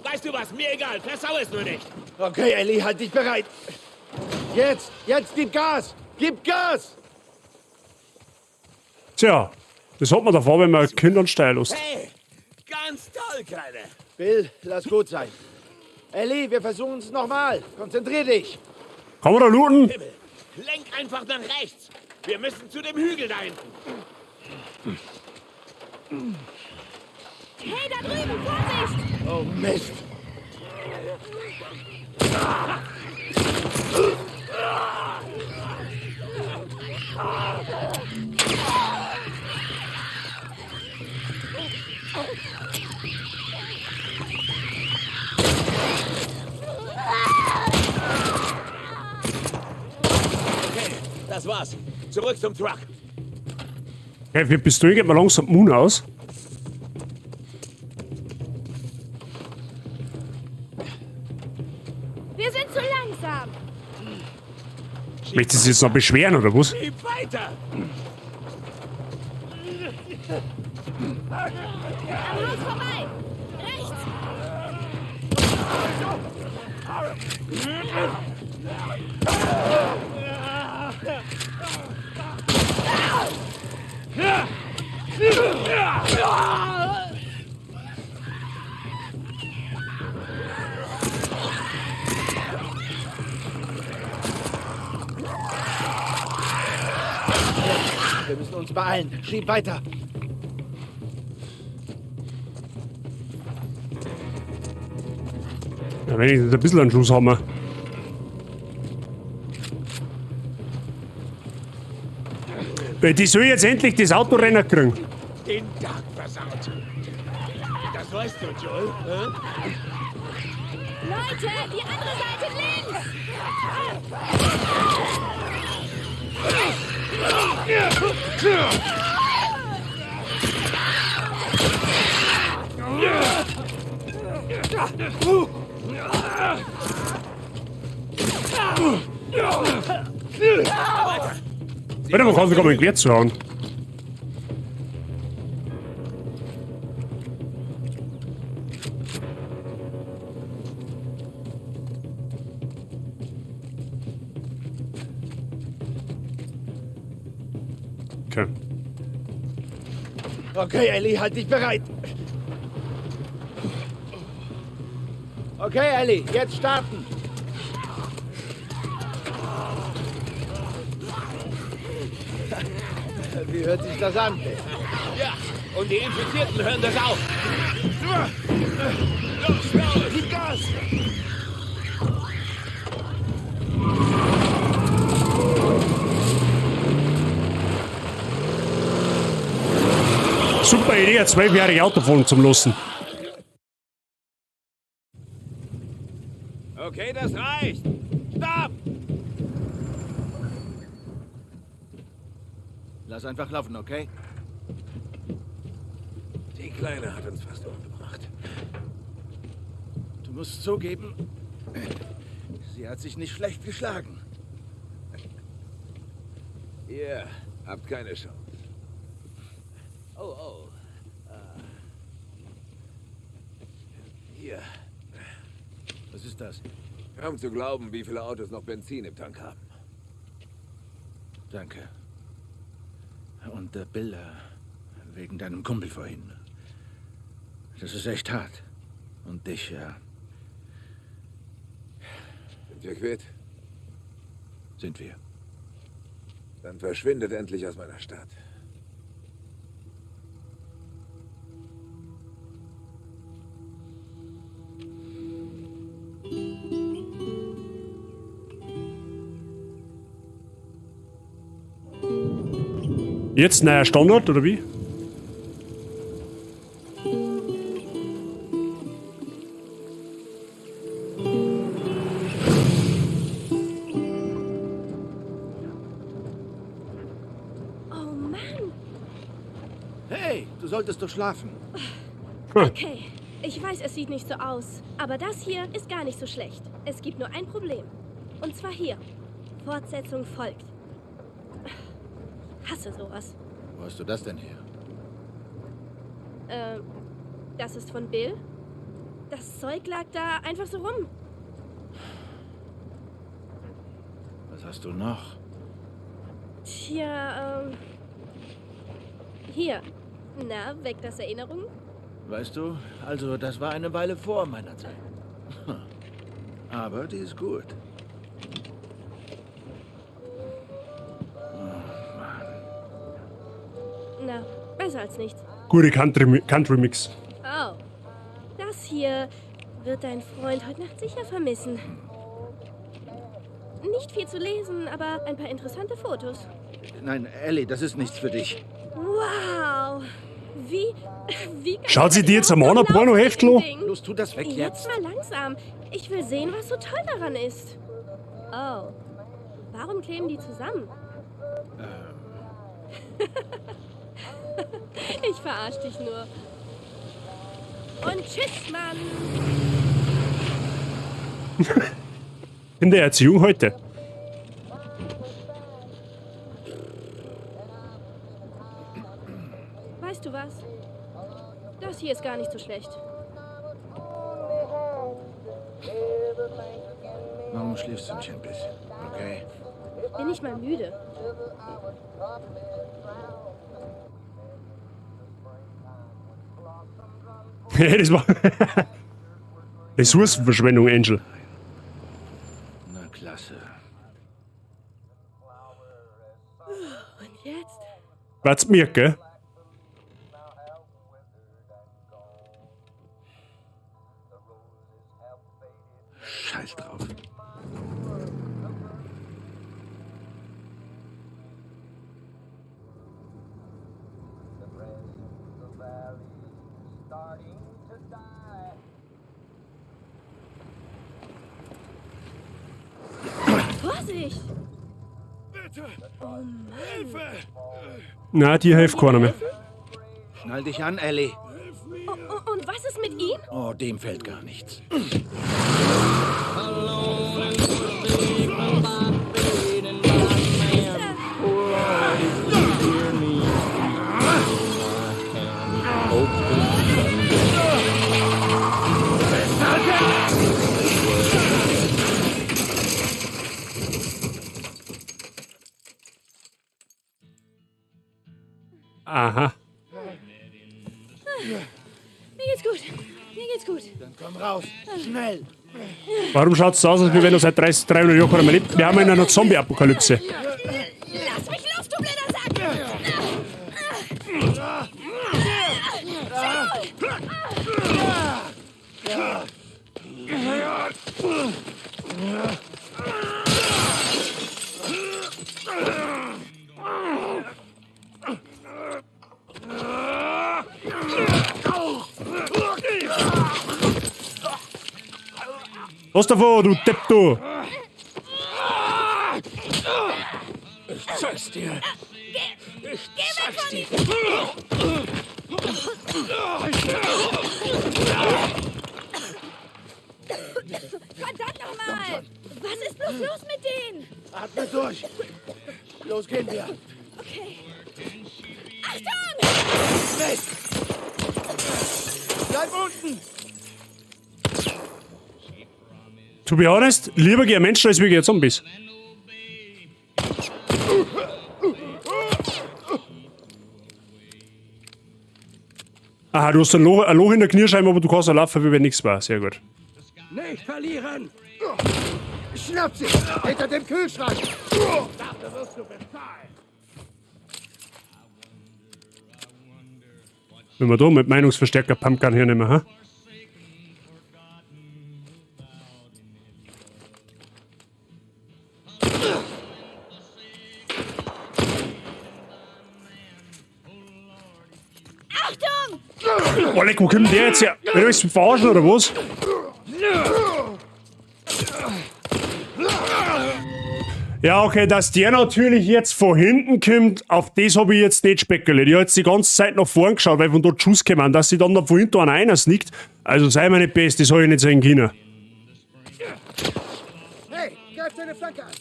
Weißt du was? Mir egal. Versau es nur nicht. Okay, Ellie, halt dich bereit. Jetzt, jetzt, gib Gas! Gib Gas! Tja, das hat man davor, wenn man Kinder steilen lässt. Hey, ganz toll, Kleine. Bill, lass gut sein. Ellie, wir versuchen es nochmal. Konzentrier dich. Kann man da looten? Himmel, lenk einfach nach rechts. Wir müssen zu dem Hügel da hinten. Hey, da drüben, Vorsicht! Oh, Mist. Okay, das war's. Zurück zum Truck. Okay, für Pistolen geht mir langsam die Moon aus. Wir sind zu langsam. Möchtest du dich jetzt noch beschweren, oder was? Schieb weiter. Am Haus vorbei. Rechts. Wir müssen uns beeilen. Schieb weiter. Ja, wenigstens ein bisschen einen Schuss haben wir. Weil die soll jetzt endlich das Autorennen kriegen. Den Tag versaut. Das weißt du, Joel. Hä? Leute, die andere Seite links. Warte, man kann sogar mit dem Gewehr zuhauen. Okay. Okay, Ellie, halt dich bereit. Okay, Ellie, jetzt starten. Wie hört sich das an? Ja, und die Infizierten hören das auf. Los, los! Gib Gas! Super Idee, ein 12-jähriges Auto fahren zum Lassen. Okay, das reicht. Stopp! Lass einfach laufen, okay? Die Kleine hat uns fast umgebracht. Du musst zugeben, sie hat sich nicht schlecht geschlagen. Ihr habt keine Chance. Oh, oh. Hier. Was ist das? Kaum zu glauben, wie viele Autos noch Benzin im Tank haben. Danke. Und Bill, wegen deinem Kumpel vorhin. Das ist echt hart. Und dich, Sind wir quitt? sind wir. Dann verschwindet endlich aus meiner Stadt. Jetzt neuer Standort, oder wie? Mann. Hey, du solltest doch schlafen. Okay, ich weiß, es sieht nicht so aus, aber das hier ist gar nicht so schlecht. Es gibt nur ein Problem. Und zwar hier. Fortsetzung folgt. Ich hasse sowas. Wo hast du das denn her? Das ist von Bill? Das Zeug lag da einfach so rum. Was hast du noch? Tja, hier. Na, weckt das Erinnerungen? Weißt du, also das war eine Weile vor meiner Zeit. Aber die ist gut. Oh, Mann. Na, besser als nichts. Gute Country Mix. Oh. Das hier wird dein Freund heute Nacht sicher vermissen. Nicht viel zu lesen, aber ein paar interessante Fotos. Nein, Ellie, das ist nichts für dich. Wow! Wie kann Schaut sie man dir jetzt am überhaupt anderen Pornoheft laufen mit dem an? Ding? Los, tu das weg Jetzt jetzt. mal langsam. Ich will sehen, was so toll daran ist. Oh. Warum kleben die zusammen? Ich verarsch dich nur. Und tschüss, Mann! In der Erziehung heute. Weißt du was? Das hier ist gar nicht so schlecht. Warum schläfst du nicht ein bisschen? Okay. Bin ich mal müde. Das war Ressourcenverschwendung, Angel. Na, klasse. Und jetzt? Wart's mir, gell? Scheiß drauf. Vorsicht! Bitte! Oh Mann! Hilfe! Na, dir hilft keiner mehr. Schnall dich an, Ellie. Oh, oh, und was ist mit ihm? Oh, dem fällt gar nichts. Aha. Mir geht's gut. Mir geht's gut. Dann komm raus. Schnell. Warum schaut's so aus, als wenn er seit 30, 300 Jahren keiner mehr lebt? Wir haben in einer Zombie-Apokalypse. Lass mich los, du blöder Sack! Was davon, du Depp, du! Ich zeig's dir. Ich zeig's dir. Verdammt nochmal! Was ist bloß los mit denen? Atme durch. Los gehen wir. Okay. Achtung! Mist! Bleib unten! To be honest, lieber gegen Menschen als gegen Zombies. Aha, du hast ein Loch in der Kniescheibe, aber du kannst auch laufen, wie wenn nichts war. Sehr gut. Nicht verlieren! Schnapp sie! Hinter dem Kühlschrank! Dafür wirst du bezahlen! Wenn wir da mit Meinungsverstärker Pumpgun hernehmen, ha? Achtung! Oh, leck, wo kommt der jetzt her? Will du mich verarschen oder was? Ja, okay, dass der natürlich jetzt von hinten kommt, auf das habe ich jetzt nicht spekuliert. Ich habe jetzt die ganze Zeit nach vorn geschaut, weil von dort Schuss kommen, dass sie dann da von hinten einer sneakt. Also sei mir nicht best, das habe ich nicht sehen können. Hey, greif deine Flanke an!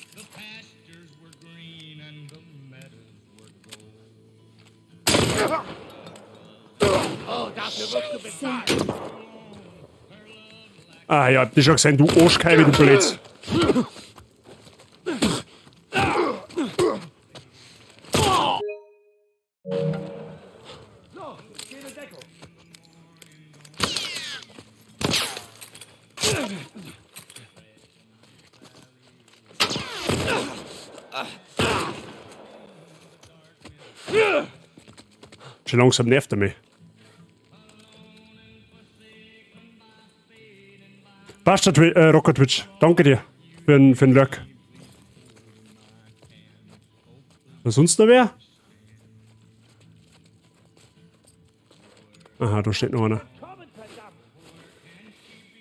Ah ja, hab das schon gesehen, du Arschkeibe, du Blöds. Schon langsam nervt er mich. Passt, Rocker Twitch. Danke dir für den Lurk. Was sonst noch wer? Aha, da steht noch einer.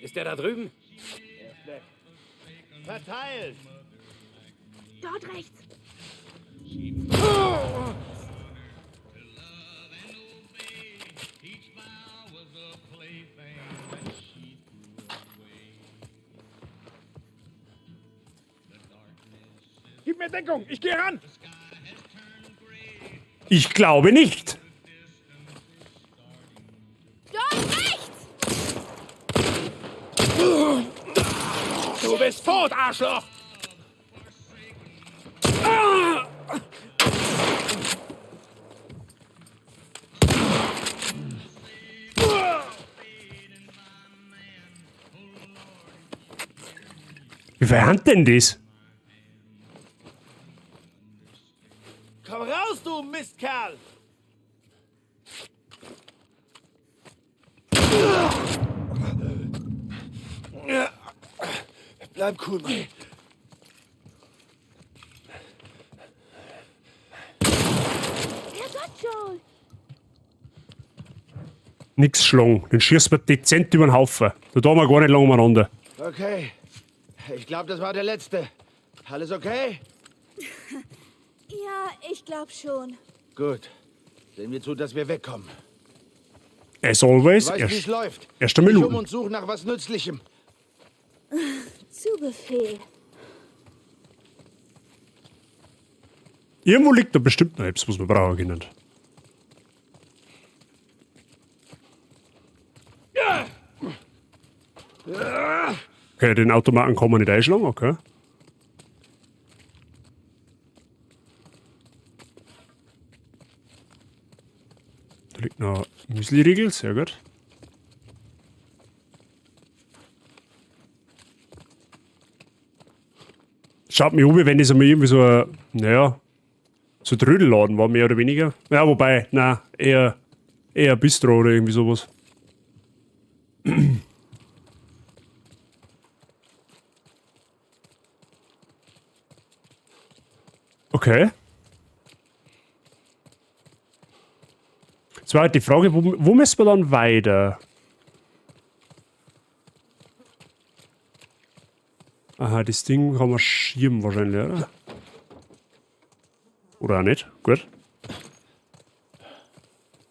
Ist der da drüben? Verteilt! Dort rechts! Gib mir Deckung, ich gehe ran! Ich glaube nicht. Dort rechts! Du bist tot, Arschloch! Wie viel hat denn das? Komm raus, du Mistkerl! Bleib cool, Mann. Herrgott, Joel! Nix schlagen. Den schießt man dezent über den Haufen. Da tun wir gar nicht lange umeinander. Okay. Ich glaube, das war der letzte. Alles okay? Ja, ich glaub schon. Gut. Sehen wir zu, dass wir wegkommen. As always, Du weißt, wie es erst, läuft. erst einmal Dich um looten. und such nach was Nützlichem. Zu Befehl. Irgendwo liegt da bestimmt noch etwas, was wir brauchen können. Okay, den Automaten kann man nicht einschlagen, okay. Da liegt noch Müsli-Riegel, sehr gut. Schaut mich um, wie wenn das einmal irgendwie so ein, naja, so Trödelladen war, mehr oder weniger. Ja, wobei, na, eher Bistro oder irgendwie sowas. Okay. Jetzt war halt die Frage, wo müssen wir dann weiter? Aha, das Ding kann man schieben wahrscheinlich, oder? Oder auch nicht. Gut.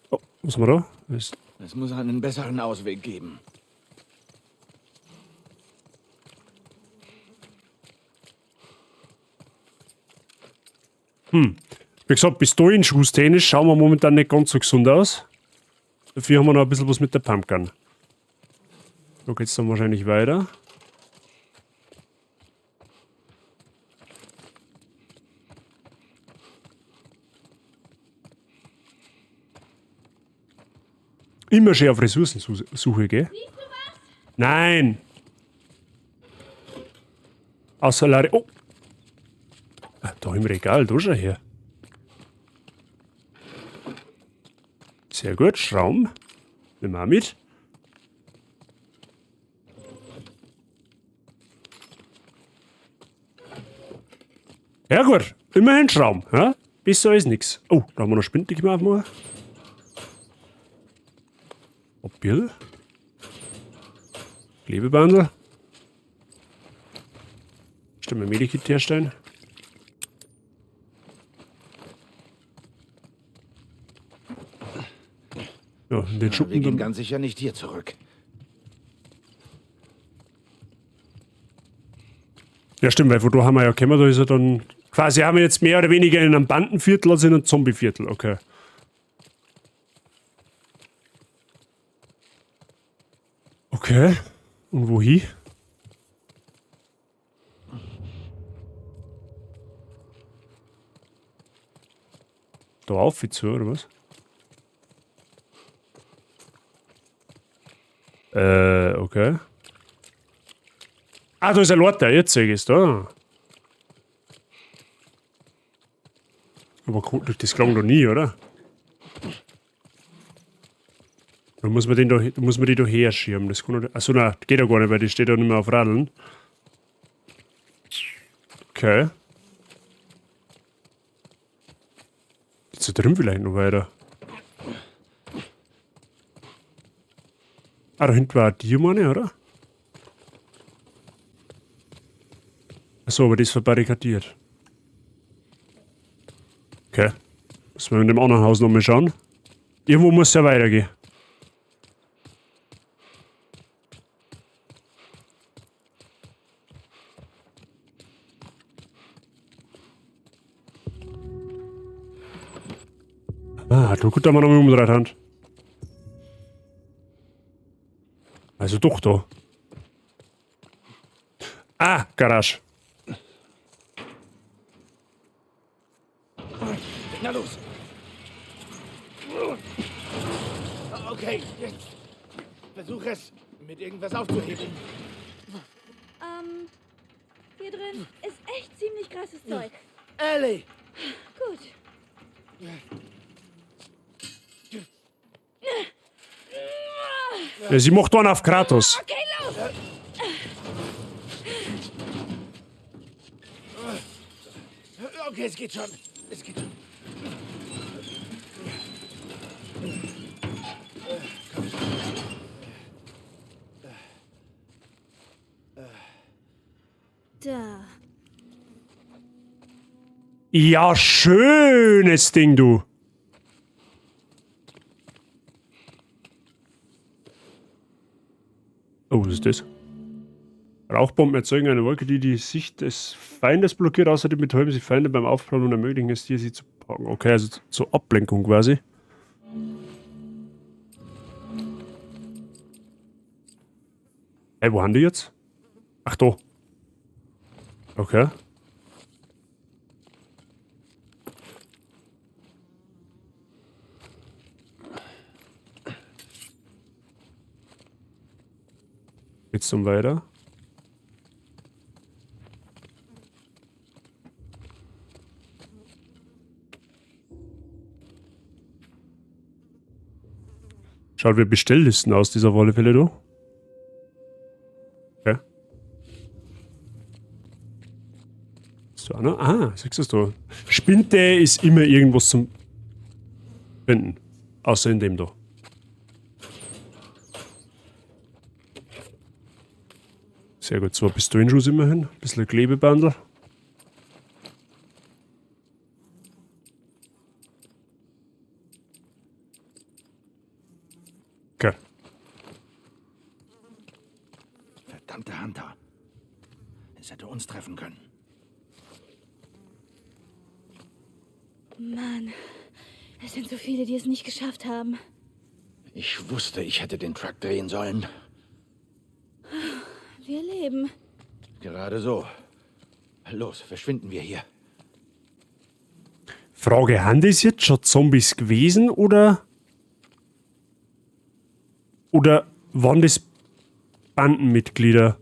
Oh, was haben wir da? Das Es muss einen besseren Ausweg geben. Wie gesagt, Pistolenschusstechnisch schauen wir momentan nicht ganz so gesund aus. Dafür haben wir noch ein bisschen was mit der Pumpgun. Da geht's dann wahrscheinlich weiter. Immer schön auf Ressourcensuche, gell? Nein! Außer Larry. Oh! Ah, da im Regal, da schau her. Sehr gut, Schraum. Nehmen wir auch mit. Ja gut, immerhin Schraum. Ja? Besser als nix. Oh, da haben wir noch Spind, die können wir aufmachen. Papier. Klebebandel. Stimmt, ein Medikit herstellen. Ja, in den Schuppen Wir gehen dann. ganz sicher nicht hier zurück. Ja, stimmt, weil von da haben wir ja gekommen, da ist er dann. Quasi haben wir jetzt mehr oder weniger in einem Bandenviertel als in einem Zombieviertel, okay. Okay. Und wohin? Da auf zu, oder was? Okay. Ah, da ist ein Leiter, jetzt sehe ich es da. Aber cool, das klang doch nie, oder? Da muss man den da, da muss man die da herschirmen. Das kann doch, achso, nein, geht ja gar nicht, weil die steht ja nicht mehr auf Radeln. Okay. Geht's da drüben vielleicht noch weiter? Ah, da hinten war ein Tier, meine ich, oder? Achso, aber die ist verbarrikadiert. Okay. Müssen wir in dem anderen Haus nochmal schauen. Irgendwo muss es ja weitergehen. Ah, du gut, da wir nochmal umgedreht haben. Also doch da. Ah, Garage. Na los! Okay, jetzt. Versuch es, mit irgendwas aufzuheben. Hier drin ist echt ziemlich krasses Zeug. Ellie! Gut. Ja, sie macht einen auf Kratos. Okay, los! Okay, es geht schon. Es geht schon. Da. Ja, schönes Ding, du. Oh, was ist das? Rauchbomben erzeugen eine Wolke, die die Sicht des Feindes blockiert. Außerdem betäuben sie Feinde beim Aufprall und ermöglichen es dir, sie zu packen. Okay, also zur Ablenkung quasi. Hey, wo haben die jetzt? Ach, da. Okay. Geht's dann weiter? Schaut wie Bestelllisten aus, dieser Wollefälle, du. Okay. Ist da einer? Ah, siehst du das da? Spinte ist immer irgendwas zum Finden. Außer in dem da. Sehr gut, 2 Pistolenschuss immerhin. Ein bisschen Klebebandel. Okay. Verdammte Hunter. Es hätte uns treffen können. Mann, es sind so viele, die es nicht geschafft haben. Ich wusste, ich hätte den Truck drehen sollen. Wir leben. Gerade so. Los, verschwinden wir hier. Frage, haben das jetzt schon Zombies gewesen oder? Oder waren das Bandenmitglieder?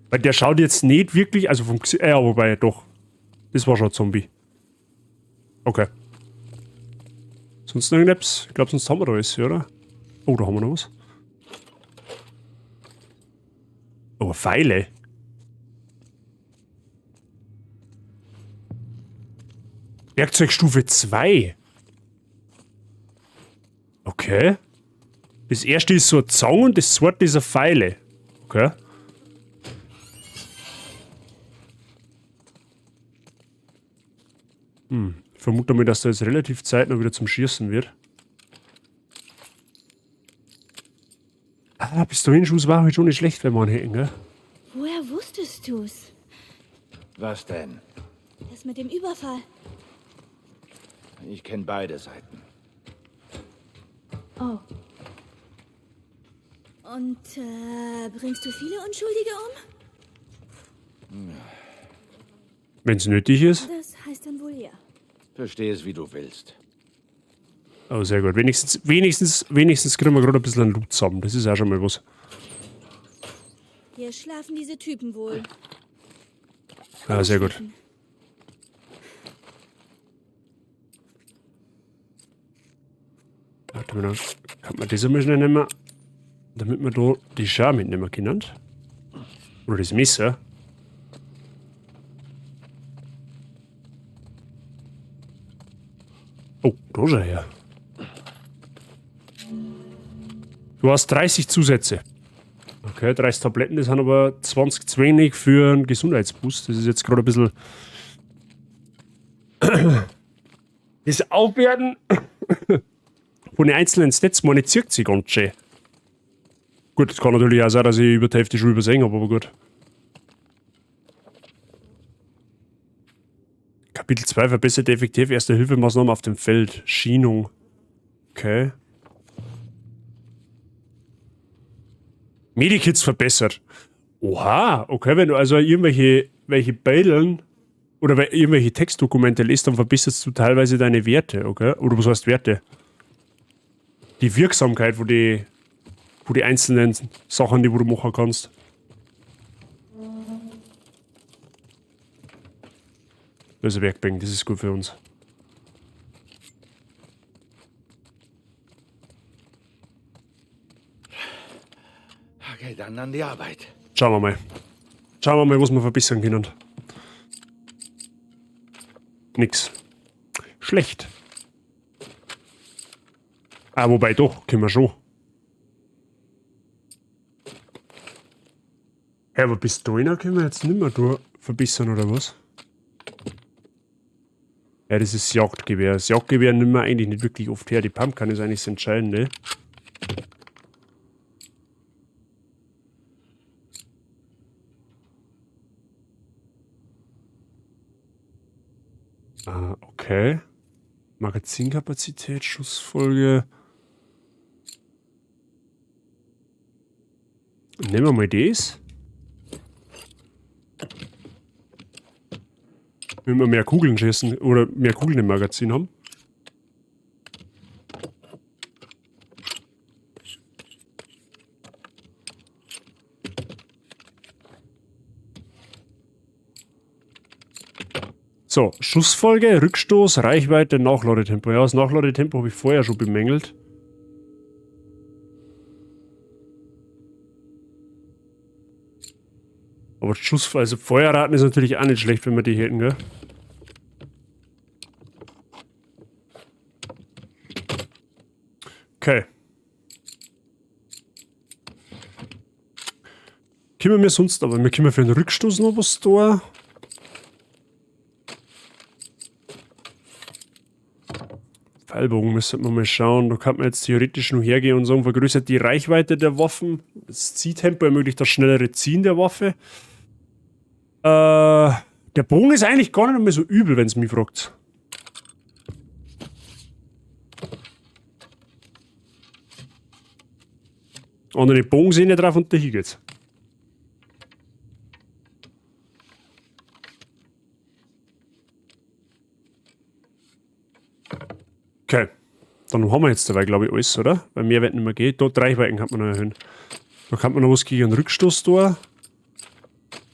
Weil der schaut jetzt nicht wirklich, also vom Gesicht, ja, wobei, doch. Das war schon ein Zombie. Okay. Sonst noch irgendetwas? Ich glaub, sonst haben wir da alles, oder? Oh, da haben wir noch was. Oh, Pfeile. Werkzeugstufe 2. Okay. Das erste ist so ein Zang und das zweite ist eine Pfeile. Okay. Ich vermute mal, dass da jetzt relativ zeitnah wieder zum Schießen wird. Ah, Pistolenschuss war halt schon nicht schlecht, wenn wir einen hätten, gell? Woher wusstest du's? Was denn? Das mit dem Überfall. Ich kenne beide Seiten. Oh. Und bringst du viele Unschuldige um? Wenn's nötig ist. Das heißt dann wohl ja. Versteh es, wie du willst. Oh, sehr gut. Wenigstens kriegen wir gerade ein bisschen einen Loot zusammen. Das ist auch schon mal was. Hier schlafen diese Typen wohl. Ah, sehr gut. Warte mal, kann man das einmal schnell nehmen, damit wir da die Schar mitnehmen können. Oder das Messer. Oh, da ist er her. Du hast 30 Zusätze. Okay, 30 Tabletten, das sind aber 20 zu wenig für einen Gesundheitsboost. Das ist jetzt gerade ein bisschen... Das Aufwerten von den einzelnen Stats, meine, zirkt sich ganz schön. Gut, es kann natürlich auch sein, dass ich über die Hälfte schon übersehen habe, aber gut. Kapitel 2 verbessert effektiv Erste-Hilfemaßnahmen auf dem Feld. Schienung. Okay. Medikits verbessert. Oha, okay, wenn du also irgendwelche welche Beideln oder irgendwelche Textdokumente liest, dann verbesserst du teilweise deine Werte, okay? Oder was heißt Werte? Die Wirksamkeit, wo die einzelnen Sachen, die wo du machen kannst. Das ist ein Werkbank, das ist gut für uns. Okay, dann an die Arbeit. Schauen wir mal. Schauen wir mal, was wir verbessern können. Nix. Schlecht. Ah, wobei doch, können wir schon. Ja, aber bis dahin können wir jetzt nicht mehr da verbessern, oder was? Ja, das ist das Jagdgewehr. Das Jagdgewehr nimmt man eigentlich nicht wirklich oft her. Die Pumpgun ist eigentlich das Entscheidende. Ah, okay. Magazinkapazität, Schussfolge. Nehmen wir mal das. Wenn wir mehr Kugeln schießen oder mehr Kugeln im Magazin haben. So, Schussfolge, Rückstoß, Reichweite, Nachladetempo. Ja, das Nachladetempo habe ich vorher schon bemängelt. Aber Schuss, also Feuerraten ist natürlich auch nicht schlecht, wenn wir die hätten, gell? Okay. Können wir sonst, aber wir können für den Rückstoß noch was da. Pfeilbogen müsste man mal schauen. Da kann man jetzt theoretisch nur hergehen und sagen, vergrößert die Reichweite der Waffen. Das Ziehtempo ermöglicht das schnellere Ziehen der Waffe. Der Bogen ist eigentlich gar nicht mehr so übel, wenn's mich fragt. Und eine Bogensehne drauf und dahin geht's. Okay. Dann haben wir jetzt dabei, glaub ich, alles, oder? Weil mehr wird nicht mehr gehen. Dort Reichweiten kann man noch erhöhen. Da kann man noch was gegen einen Rückstoß da.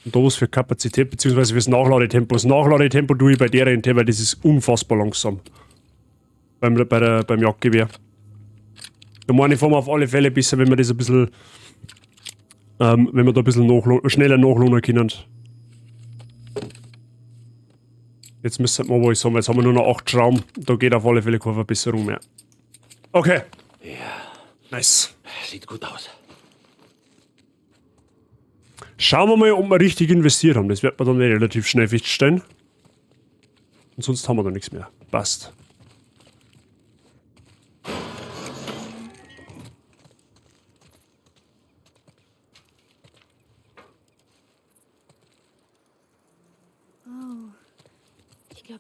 Und da was für Kapazität, beziehungsweise fürs Nachladetempo. Das Nachladetempo tue ich bei der RNT, weil das ist unfassbar langsam. Beim Jagdgewehr. Da meine ich, fahren wir auf alle Fälle besser, wenn wir das ein bisschen, wenn wir da ein bisschen schneller nachladen können. Jetzt müsste man wohl sagen, jetzt haben wir nur noch 8 Schrauben. Da geht auf alle Fälle keine Verbesserung mehr. Okay. Ja. Nice. Sieht gut aus. Schauen wir mal, ob wir richtig investiert haben. Das wird man dann relativ schnell feststellen. Und sonst haben wir da nichts mehr. Passt.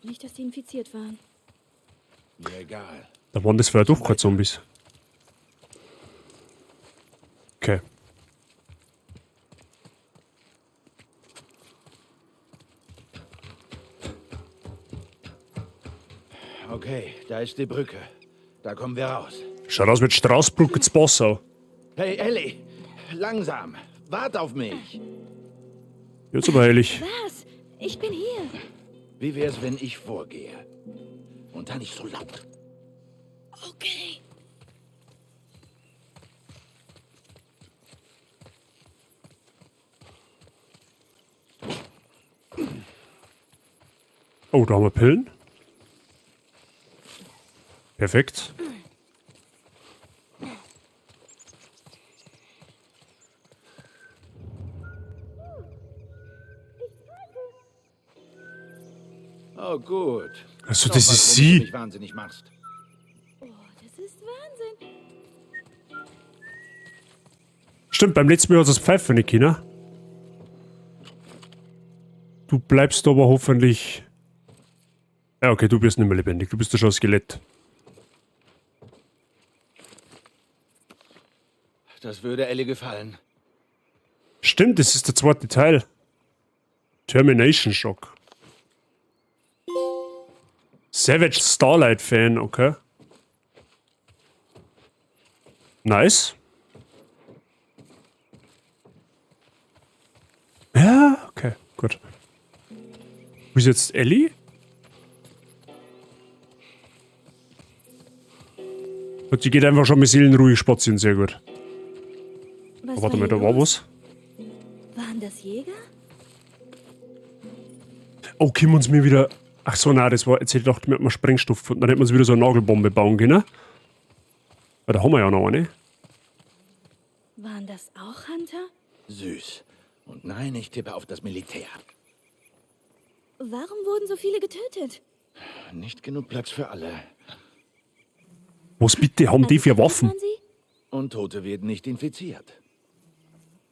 glaube nicht, dass die infiziert waren. Mir egal. Da waren das vorher doch keine Zombies. Okay. Okay, da ist die Brücke. Da kommen wir raus. Schaut aus mit Straßbrücke zu Passau. Hey, Ellie! Langsam! Wart auf mich! Jetzt aber ehrlich. Was? Ich bin hier. Wie wär's, wenn ich vorgehe? Und dann nicht so laut. Okay. Oh, da haben wir Pillen. Perfekt. Oh, gut. Also, Noch das was, ist womit du sie. mich wahnsinnig machst. Oh, das ist Wahnsinn. Stimmt, beim letzten Mal hat es das Pfeife nicht können. Du bleibst aber hoffentlich... Ja, okay, du bist nicht mehr lebendig. Du bist ja schon ein Skelett. Das würde Ellie gefallen. Stimmt, das ist der zweite Teil. Termination Shock. Savage Starlight Fan, okay. Nice. Ja, okay, gut. Wo ist jetzt Ellie? Und die geht einfach schon mit seelenruhig spazieren, sehr gut. Was Oh, warte war mal, hier da war los? was. Waren das Jäger? Oh, können wir uns mir wieder. Ach so, nein, das war. Jetzt hätte ich gedacht, wir hätten Sprengstoff gefunden. Dann hätten wir uns wieder so eine Nagelbombe bauen können. Weil da haben wir ja noch eine. Waren das auch Hunter? Süß. Und nein, ich tippe auf das Militär. Warum wurden so viele getötet? Nicht genug Platz für alle. Was bitte haben die Also für krank Waffen? Waren sie? Und Tote werden nicht infiziert.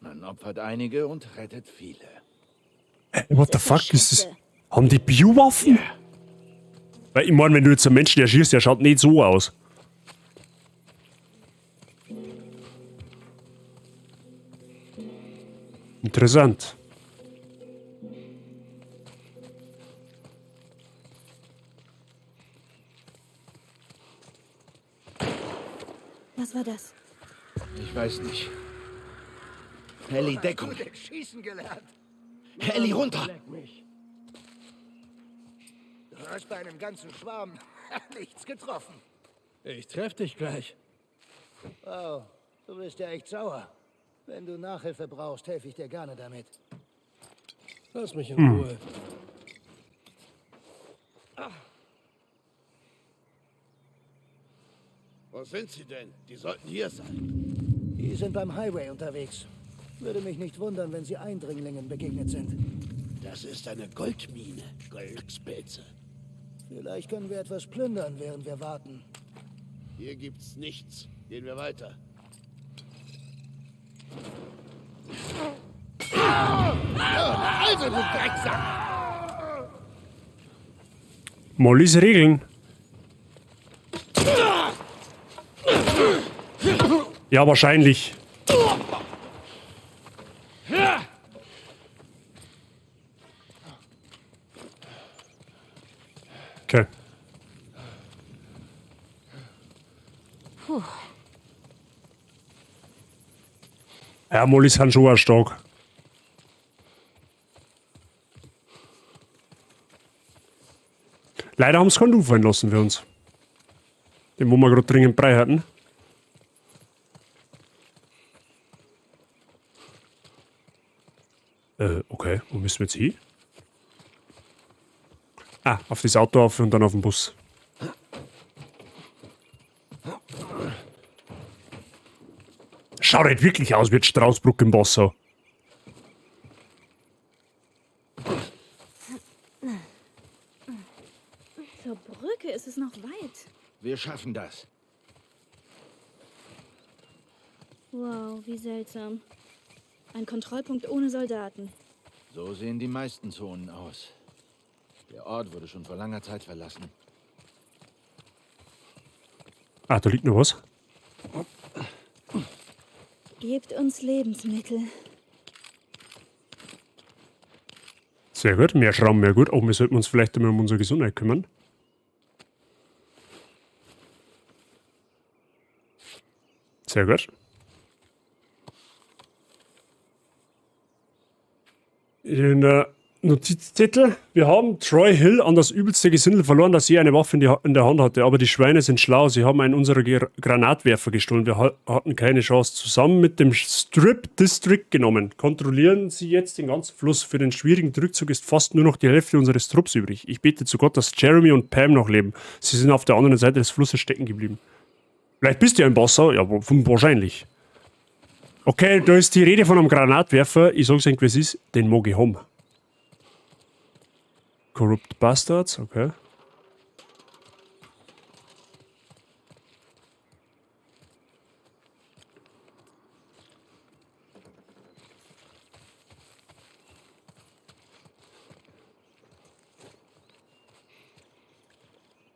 Man opfert einige und rettet viele. What the ist doch fuck ist das? Scheiße. Haben die Biowaffen? Ja. Weil ich meine, wenn du jetzt einen Menschen erschießt, der schaut nicht so aus. Interessant. Was war das? Ich weiß nicht. Ellie, Deckung. Du denn schießen gelernt? Ellie, runter! Leck mich. Du hast bei einem ganzen Schwarm nichts getroffen. Ich treff dich gleich. Wow, du bist ja echt sauer. Wenn du Nachhilfe brauchst, helfe ich dir gerne damit. Lass mich in Ruhe. Wo sind sie denn? Die sollten hier sein. Die sind beim Highway unterwegs. Würde mich nicht wundern, wenn sie Eindringlingen begegnet sind. Das ist eine Goldmine. Glückspilze. Vielleicht können wir etwas plündern, während wir warten. Hier gibt's nichts. Gehen wir weiter. Also, du Drecksack! Mollys Regeln. Ja, wahrscheinlich. Okay. Ja, Mollys sind schon auch stark. Leider haben sie keinen auffallen lassen für uns. Den, wo wir gerade dringend brei hatten. Okay, wo müssen wir jetzt hin? Ah, auf das Auto auf und dann auf den Bus. Schaut halt wirklich aus wie Straußbruck im Passau. Zur Brücke ist es noch weit. Wir schaffen das. Wow, wie seltsam. Ein Kontrollpunkt ohne Soldaten. So sehen die meisten Zonen aus. Der Ort wurde schon vor langer Zeit verlassen. Ah, da liegt noch was. Gebt uns Lebensmittel. Sehr gut, mehr Schrauben, mehr gut. Auch wir sollten uns vielleicht einmal um unsere Gesundheit kümmern. Sehr gut. In der Notizzettel. Wir haben Troy Hill an das übelste Gesindel verloren, das je eine Waffe in der Hand hatte. Aber die Schweine sind schlau. Sie haben einen unserer Granatwerfer gestohlen. Wir hatten keine Chance. Zusammen mit dem Strip District genommen. Kontrollieren Sie jetzt den ganzen Fluss. Für den schwierigen Rückzug ist fast nur noch die Hälfte unseres Trupps übrig. Ich bete zu Gott, dass Jeremy und Pam noch leben. Sie sind auf der anderen Seite des Flusses stecken geblieben. Vielleicht bist du ja ein Bossa. Ja, wahrscheinlich. Okay, da ist die Rede von einem Granatwerfer. Ich sag's euch, wie es ist. Den mag ich haben. Corrupt Bastards, okay.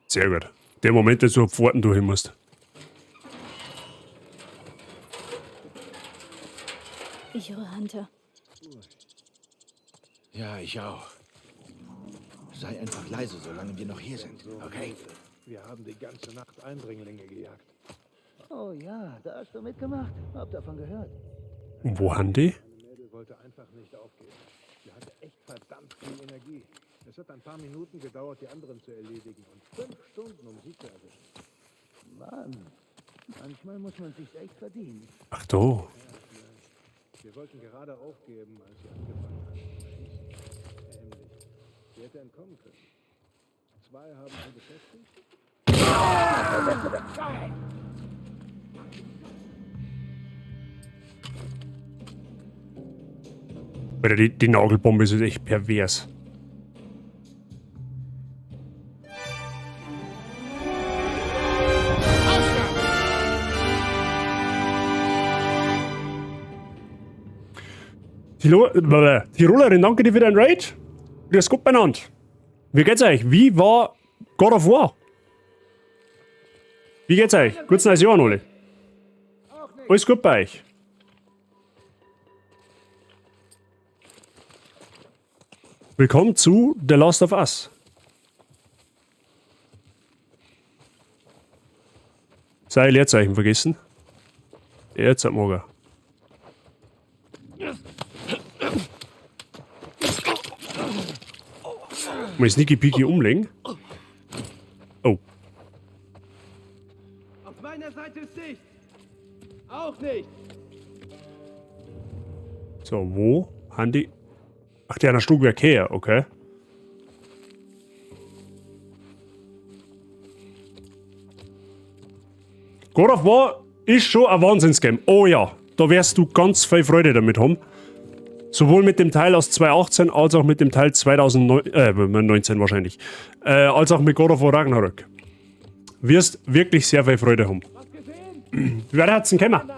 Sehr gut. Der Moment, dass du auf Pforten durch musst. Ich höre Hunter. Ja, ich auch. Sei einfach leise, solange wir noch hier sind, okay? Wir haben die ganze Nacht Eindringlinge gejagt. Oh ja, da hast du mitgemacht. Hab davon gehört. Und wo haben die? Mädel wollte einfach nicht aufgeben. Sie hatte echt verdammt viel Energie. Es hat ein paar Minuten gedauert, die anderen zu erledigen und 5 Stunden, um sie zu erwischen. Mann, manchmal muss man sich's echt verdienen. Ach da. Ja, wir wollten gerade aufgeben, als sie angefangen hat zu schießen. Ähnlich. Sie hätte entkommen können. 2 haben sie beschäftigt. Alter, die Nagelbombe ist echt pervers. Tirolerin, danke dir für dein Raid. Grüß Gott beieinander. Wie geht's euch? Wie war God of War? Wie geht's euch? Gutes neues Jahr, alle. Alles gut bei euch? Willkommen zu The Last of Us. Sei Leerzeichen vergessen. Jetzt hat morgen. Mal Sneaky Peeky umlegen. Oh. Auf meiner Seite ist dicht. Auch nicht. So, wo haben die? Ach, der an der Stockwerk her, okay. God of War ist schon ein Wahnsinnsgame. Oh ja, da wirst du ganz viel Freude damit haben. Sowohl mit dem Teil aus 2018 als auch mit dem Teil 2019 wahrscheinlich. Als auch mit God of War Ragnarök. Wirst wirklich sehr viel Freude haben. Wer hat's denn gekommen?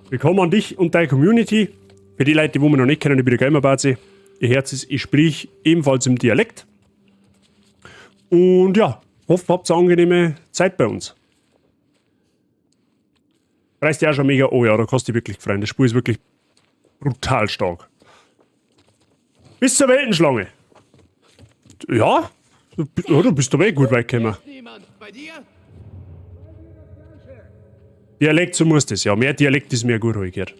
Willkommen an dich und deine Community. Für die Leute, die wir noch nicht kennen, ich bin der Gamerbazi. Ihr Herz ist, ich sprich ebenfalls im Dialekt. Und ja, hoffe, ihr habt eine angenehme Zeit bei uns. Reißt ja auch schon mega. Oh ja, da kannst du dich wirklich freuen. Das Spiel ist wirklich brutal stark. Bis zur Weltenschlange. Ja, du bist aber eh gut weit gekommen. Dialekt, so muss das. Ja, mehr Dialekt ist mehr gut, hab ich gehört.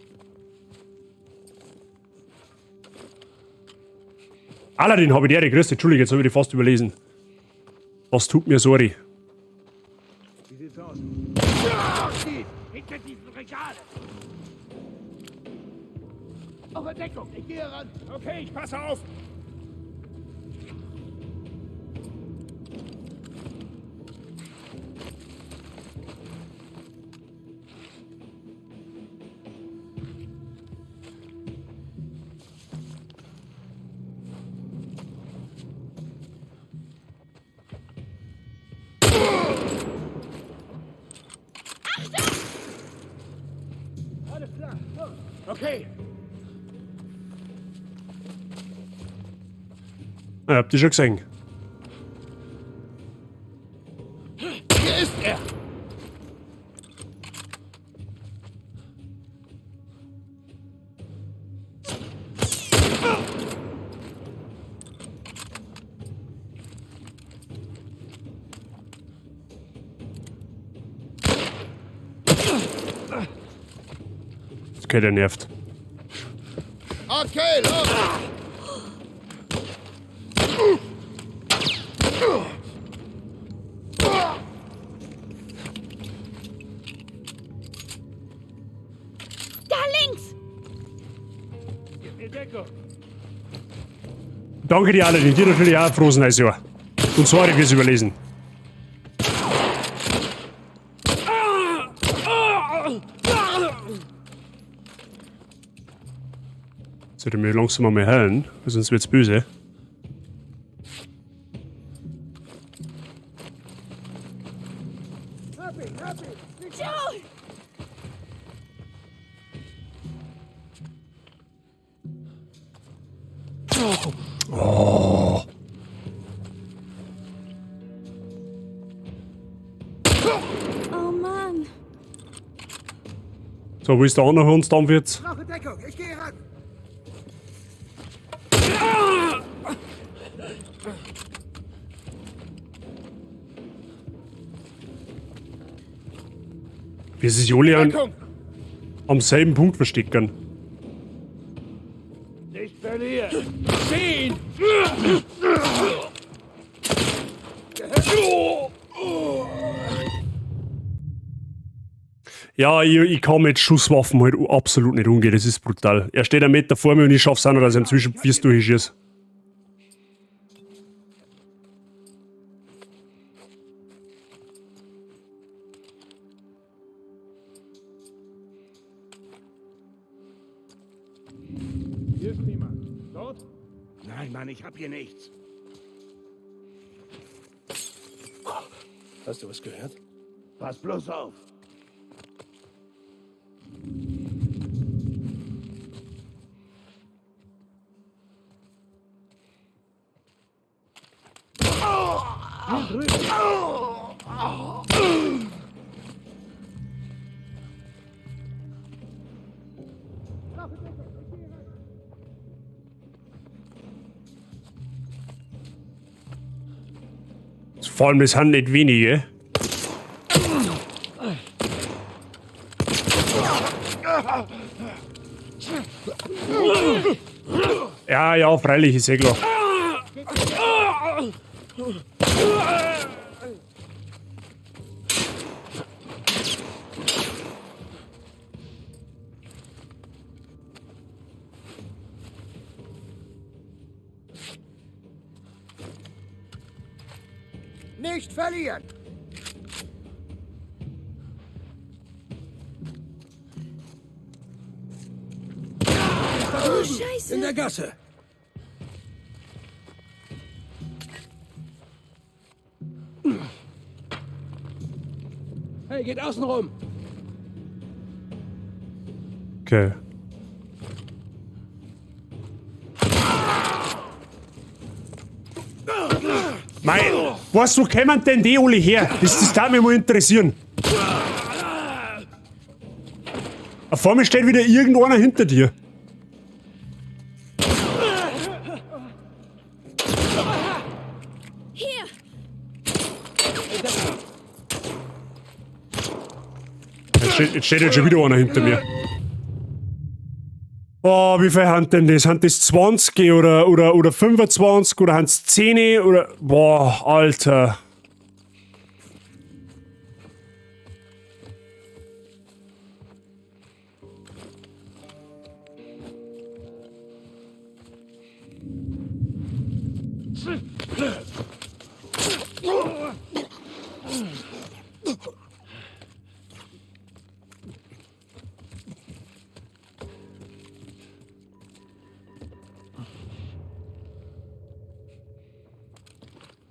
Aladdin habe ich die Grüße. Entschuldige, jetzt habe ich die fast überlesen. Das tut mir sorry. Wie sieht's aus? Hinter diesen Regalen! Auf Entdeckung! Ich gehe ran! Okay, ich passe auf! Okay. Ich hab die schon gesehen. Hier ist er! Okay, der nervt. Okay, los! Da links! Danke dir alle, dir natürlich auch frohes neues Jahr. Und sorry fürs Überlesen. Sollte mir langsam einmal heilen, weil sonst wird's böse. Joel! Oh. Oh Mann. So, wo ist der andere Hundsdampf jetzt? Brauche Deckung, ich gehe ran! Wie sich alle am selben Punkt verstecken. Nicht verlieren! Ziehen! Ja, ich kann mit Schusswaffen halt absolut nicht umgehen, das ist brutal. Er steht einen Meter vor mir und ich schaff's auch noch, dass ich ihm zwischen die Füße durchschieße. Hier ist niemand. Dort? Nein, Mann, ich hab hier nichts. Hast du was gehört? Pass bloß auf. Vor allem, das sind nicht wenige. Ja, ja, freilich, ist eh klar. Nicht verlieren! Oh, Scheiße. In der Gasse. Hey, geht außen rum. Okay. Mei, was, wo kommen denn die alle her? Das darf mich mal interessieren. Vor mir steht wieder irgendeiner hinter dir. Hier! Jetzt steht jetzt schon wieder einer hinter mir. Oh, wie viel haben denn das? Haben das 20 oder 25 oder haben es 10 oder. Boah, Alter.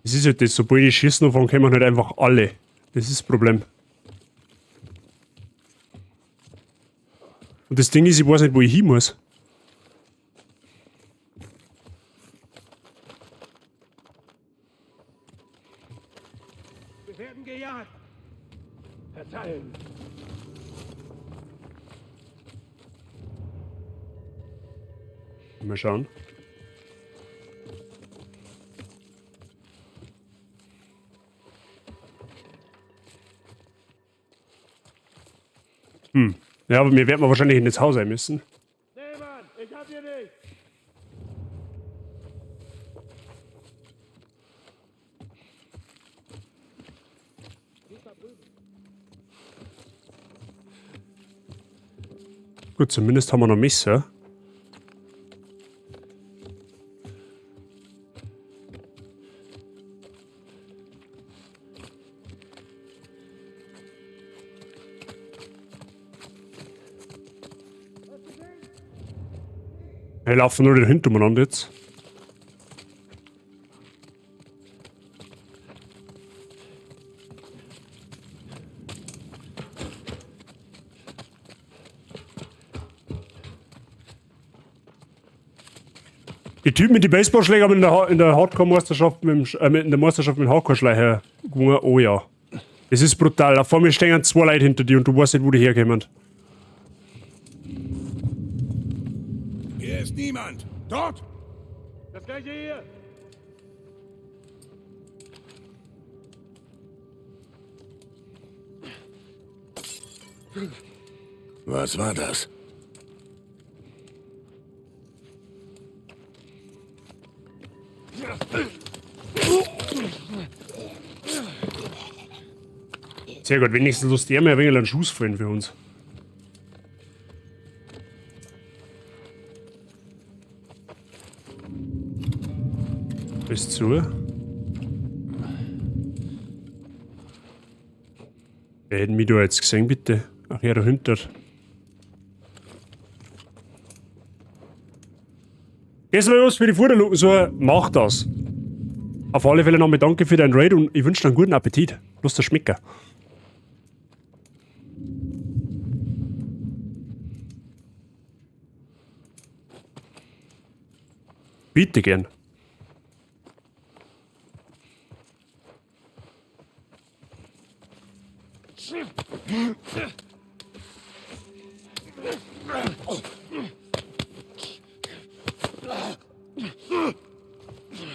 Das ist halt das, sobald ich schießen anfange, kommen halt einfach alle. Das ist das Problem. Und das Ding ist, ich weiß nicht, wo ich hin muss. Wir werden gejagt. Verteilen. Mal schauen. Ja, aber wir werden wahrscheinlich in das Haus ein müssen. Nee, Mann, ich hab hier nichts. Gut, zumindest haben wir noch Messer. Wir laufen nur den Hund umeinander jetzt. Die Typen mit den Baseballschlägern haben in der Hardcore-Meisterschaft mit dem in der Meisterschaft mit dem Hardcore-Schleicher gewonnen. Oh ja. Es ist brutal. Da vor mir stehen zwei Leute hinter dir und du weißt nicht, wo die herkommen. Hier ist niemand. Dort! Das gleiche hier. Was war das? Sehr gut, wenigstens lässt er mir ein wenig einen Schuss fallen für uns. Bis zu. Wer hätten mich da jetzt gesehen, bitte? Ach ja, dahinter. Gehst du mal los für die Futterluken, so, mach das. Auf alle Fälle nochmal danke für deinen Raid und ich wünsche dir einen guten Appetit. Bloß der Schmecker. Bitte gern.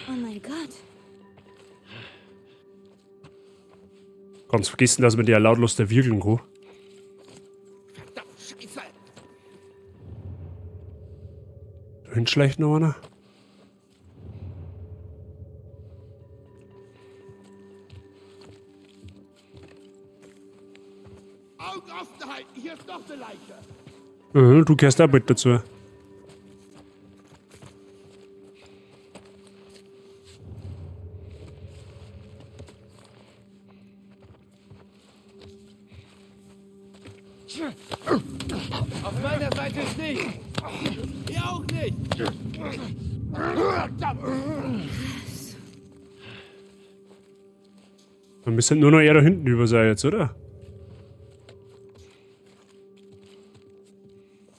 Oh mein Gott. Ganz vergessen, dass man die ja lautlos erwürgen kann. Verdammt, Scheiße! Da hinten schleicht noch einer. Augen offen halten, hier ist noch eine Leiche. Mhm, du gehörst auch bald dazu. Auf meiner Seite ist nicht. Hier auch nicht. Wir müssen nur noch eher da hinten über sein jetzt, oder?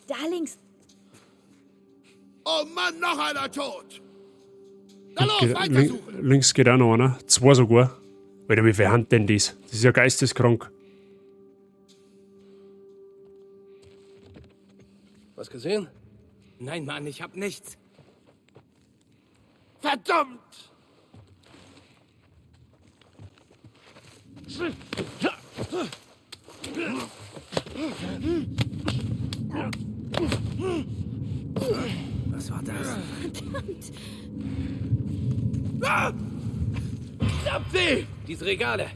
Da links. Oh Mann, noch einer tot. Na los, weitersuchen. Links geht auch noch einer. Zwei sogar. Alter, wie viel haben denn das? Das ist ja geisteskrank. Was gesehen? Nein, Mann, ich hab nichts. Verdammt! Was war das? Verdammt. Ah! Schnapp sie! Diese Regale.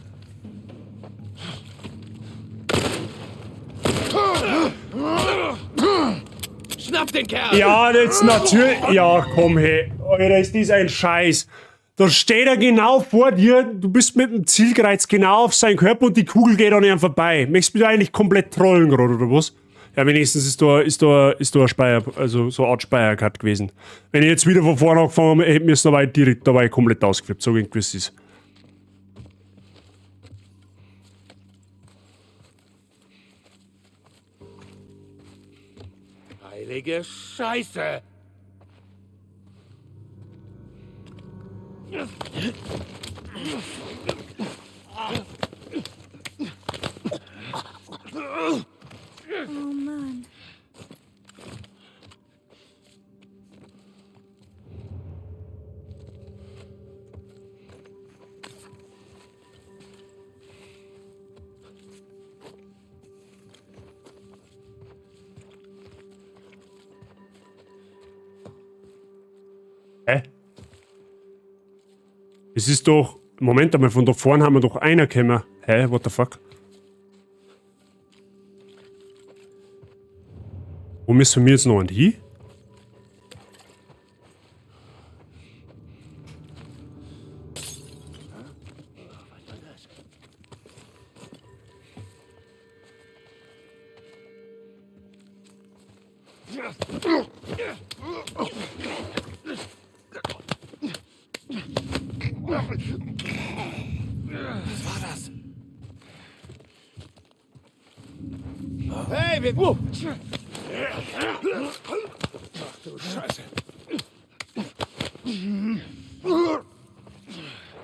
Schnapp den Kerl! Ja, jetzt natürlich. Ja, komm, hey. Alter, ist das ein Scheiß. Da steht er genau vor dir, du bist mit dem Zielkreuz genau auf seinen Körper und die Kugel geht an ihm vorbei. Möchtest du mich eigentlich komplett trollen gerade, oder was? Ja, wenigstens ist da ein Speier, also so eine Art Speiercut gewesen. Wenn ich jetzt wieder von vorne angefangen hätte, hätte mir es dabei direkt dabei komplett ausgeflippt, so wie es ist. Heilige Scheiße! Oh Mann. Hä? Es ist doch. Moment einmal, von da vorne haben wir doch einer gekommen. Hä? What the fuck? Wo müssen wir jetzt noch hin? Was war das? Hey, wir... Oh. Ach du Scheiße.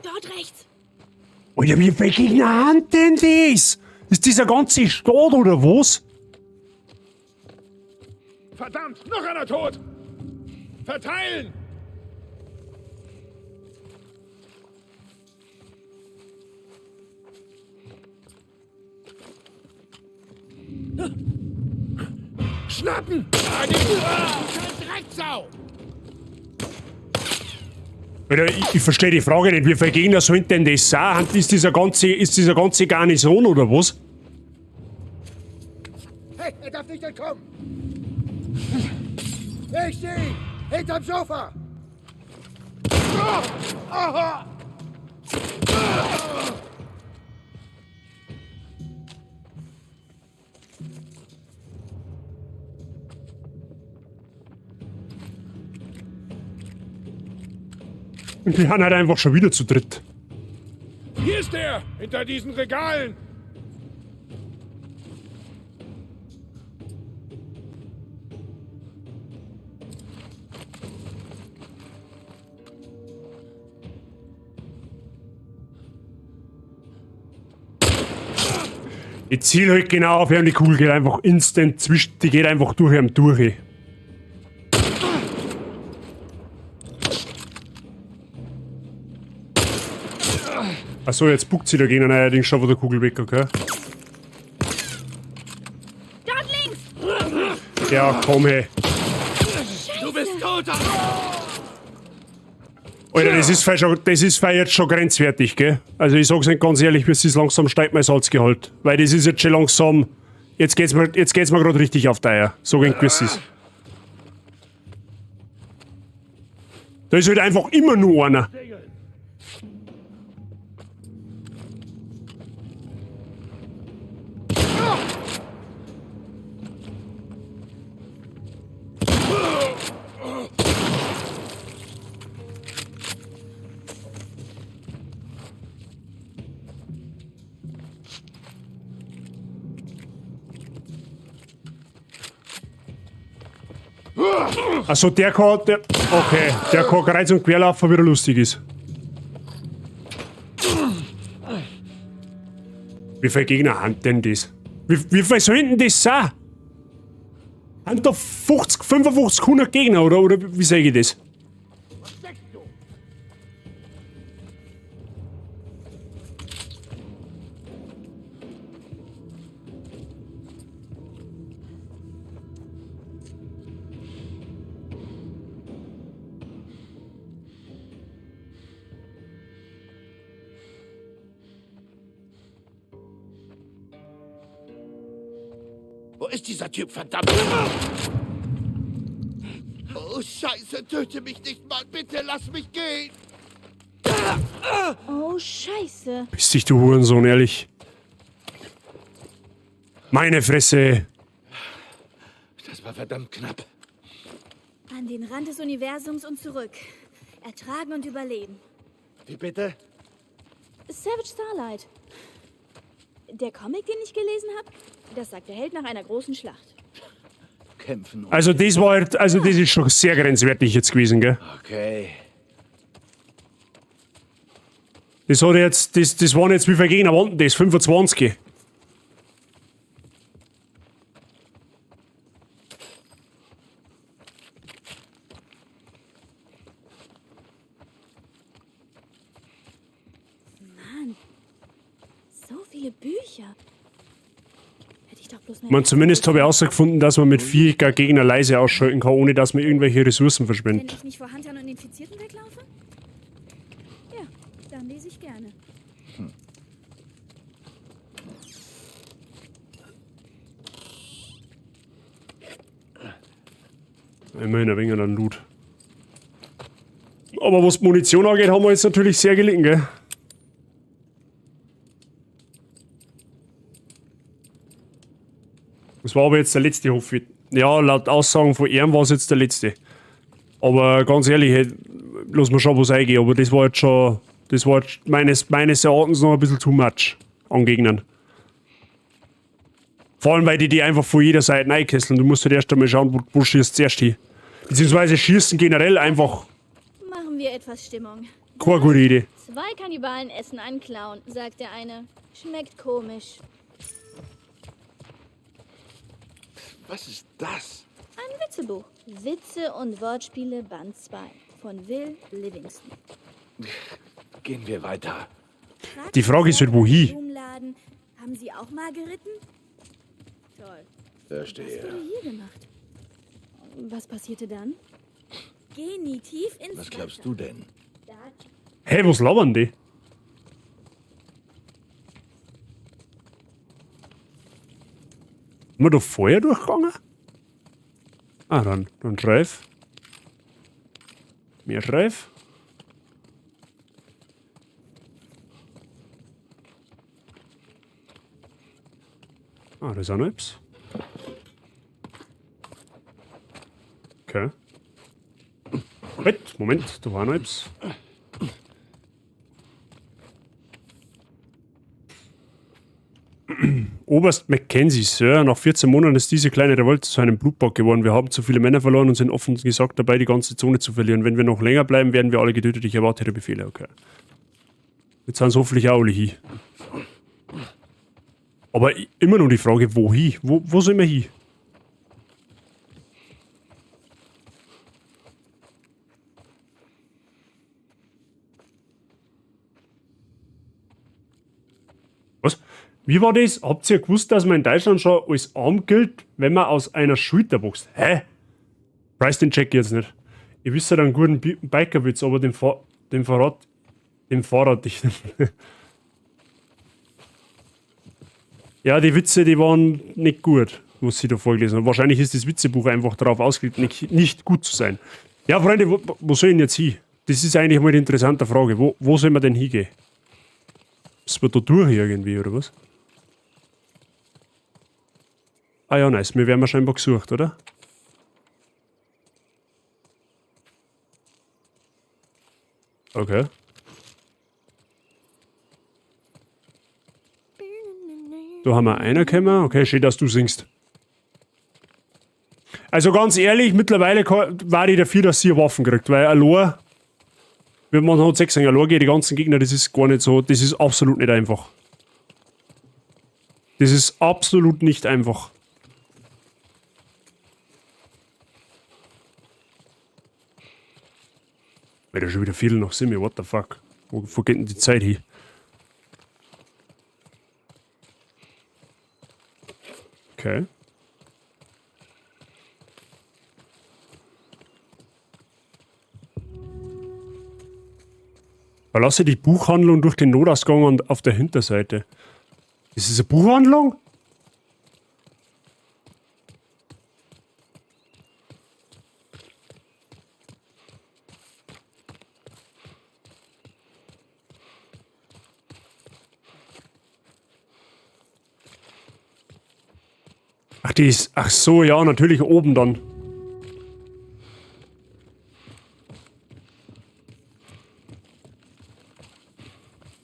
Dort rechts! Alter, wie viele Gegner haben denn das? Ist dieser ganze Staat oder was? Verdammt, noch einer tot! Verteilen! Schnappen! Drecksau! Alter, ich verstehe die Frage nicht. Wie viele Gegner sollen denn das sein? Ist dieser ganze Garnison oder was? Hey, er darf nicht entkommen! Ich sehe ihn! Hinterm Sofa! Und die haben halt einfach schon wieder zu dritt. Hier ist er! Hinter diesen Regalen! Ich ziel halt genau auf ihn, die Kugel geht einfach instant zwischen, die geht einfach durch ihn durch. Achso, jetzt buckt sie dagegen allerdings schon von der Kugel weg, okay? Dort links! Ja, komm hey. Du bist tot! Alter, das ist vielleicht jetzt schon grenzwertig, gell? Also ich sag's nicht ganz ehrlich, wie es ist, langsam steigt mein Salzgehalt. Weil das ist jetzt schon langsam. Jetzt geht's mir gerade richtig auf die Eier. So wie es ist. Da ist halt einfach immer nur einer. Also der kann, okay, der kann kreuz und quer laufen, wie er lustig ist. Wie viele Gegner haben denn das? Wie viel sollen denn das sein? Haben da 50, 55, 100 Gegner, oder wie sage ich das? Wo ist dieser Typ, verdammt? Oh, Scheiße, töte mich nicht, Mann. Bitte lass mich gehen. Oh, Scheiße. Piss dich, du Hurensohn, ehrlich. Meine Fresse. Das war verdammt knapp. An den Rand des Universums und zurück. Ertragen und überleben. Wie bitte? Savage Starlight. Der Comic, den ich gelesen habe, das sagt der Held nach einer großen Schlacht. Kämpfen. Also das war halt, also das ist schon sehr grenzwertig jetzt gewesen, gell? Okay. Das hat jetzt, das, das waren jetzt, wie viele Gegner waren denn das? 25. Mann. So viele Bücher. Hätte ich doch bloß mehr. Man, zumindest habe ich herausgefunden, dass man mit 4 Gegner leise ausschalten kann, ohne dass man irgendwelche Ressourcen Wenn verschwendet. ich nicht vor Huntern und Infizierten weglaufe? Ja, dann lese ich gerne. Immerhin ein wenig an Loot. Aber was Munition angeht, haben wir jetzt natürlich sehr gelegen, gell? Das war aber jetzt der letzte, hoffe ich. Ja, laut Aussagen von ihm war es jetzt der letzte. Aber ganz ehrlich, hey, lass mal schauen, was eingeht. Aber das war jetzt schon. Das war jetzt meines Erachtens noch ein bisschen too much an Gegnern. Vor allem, weil die die einfach von jeder Seite reinkesseln. Du musst halt erst einmal schauen, wo schießt zuerst hin. Beziehungsweise schießen generell einfach Machen wir etwas Stimmung. keine gute Idee. Zwei Kannibalen essen einen Clown, sagt der eine. Schmeckt komisch. Was ist das? Ein Witzebuch. Witze und Wortspiele Band 2 von Will Livingston. Gehen wir weiter. Die Frage ist halt, wohin? Blumenladen. Haben Sie auch mal geritten? Toll. Verstehe. Was wurde hier gemacht? Was passierte dann? Geh nie tief ins Was glaubst du denn? Hä, was labern die? Sind wir da vorher durchgegangen? Ah, dann Schreif. Mehr Schreif. Ah, da ist auch noch etwas. Okay. Halt, Moment, da war noch etwas. Oberst Mackenzie, Sir, nach 14 Monaten ist diese kleine Revolte zu einem Blutbad geworden. Wir haben zu viele Männer verloren und sind offen gesagt dabei, die ganze Zone zu verlieren. Wenn wir noch länger bleiben, werden wir alle getötet. Ich erwarte Ihre Befehle. Okay. Jetzt sind sie hoffentlich auch alle hin. Aber immer noch die Frage, wohin? Wo sollen wir hin? Was? Wie war das? Habt ihr gewusst, dass man in Deutschland schon als arm gilt, wenn man aus einer Schulter wächst? Hä? Preis den check ich jetzt nicht. Ich wüsste einen guten Bikerwitz, aber den Fahrrad, dem Fahrrad nicht. Ja, die Witze, die waren nicht gut, was sie da vorgelesen haben. Wahrscheinlich ist das Witzebuch einfach darauf ausgelegt, nicht gut zu sein. Ja, Freunde, wo soll ich denn jetzt hin? Das ist eigentlich mal die interessante Frage. Wo soll man denn hingehen? Müssen wir da durch irgendwie, oder was? Ah ja, nice. Wir werden ja scheinbar gesucht, oder? Okay. Da haben wir einer gekommen. Okay, schön, dass du singst. Also ganz ehrlich, mittlerweile war ich dafür, dass sie Waffen kriegt, weil allein, wenn man hat 6 allein gegen die ganzen Gegner, das ist gar nicht so, das ist absolut nicht einfach. Das ist absolut nicht einfach. Weil da schon wieder viel nach Simi, what the fuck? Wo geht denn die Zeit hin? Okay. Verlasse die Buchhandlung durch den Notausgang und auf der Hinterseite. Ist es eine Buchhandlung? Ach, die ist... Ach so, ja, natürlich oben dann.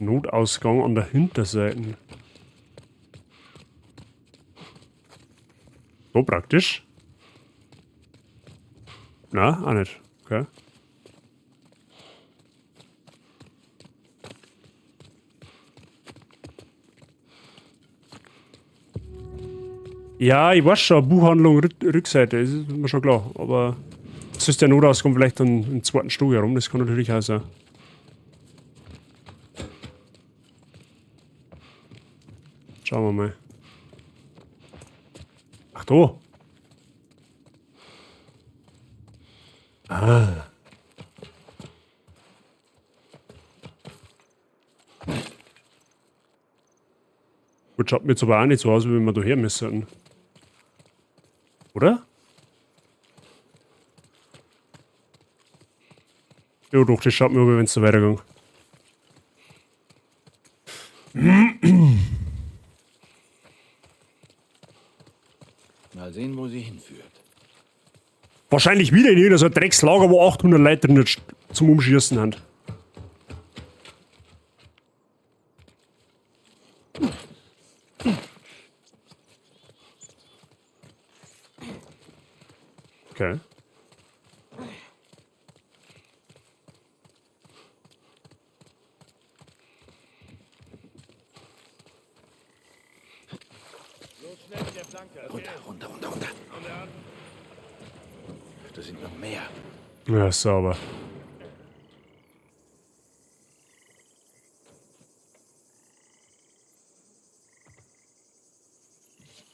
Notausgang an der Hinterseite. So praktisch. Na, auch nicht. Okay. Ja, ich weiß schon, Buchhandlung Rückseite, das ist mir schon klar. Aber es ist der Notausgang vielleicht dann im zweiten Stock herum, das kann natürlich auch sein. Schauen wir mal. Ach da! Ah. Gut, schaut mir jetzt aber auch nicht so aus, wie wenn wir da her müssen. Oder? Ja doch, das schaut mir aber, wenn es da weitergeht. Mal sehen, wo sie hinführt. Wahrscheinlich wieder in irgendein so ein Dreckslager, wo 800 Leute drin zum Umschießen haben. Okay. Runter, runter, runter, runter. Da sind noch mehr. Ja, sauber.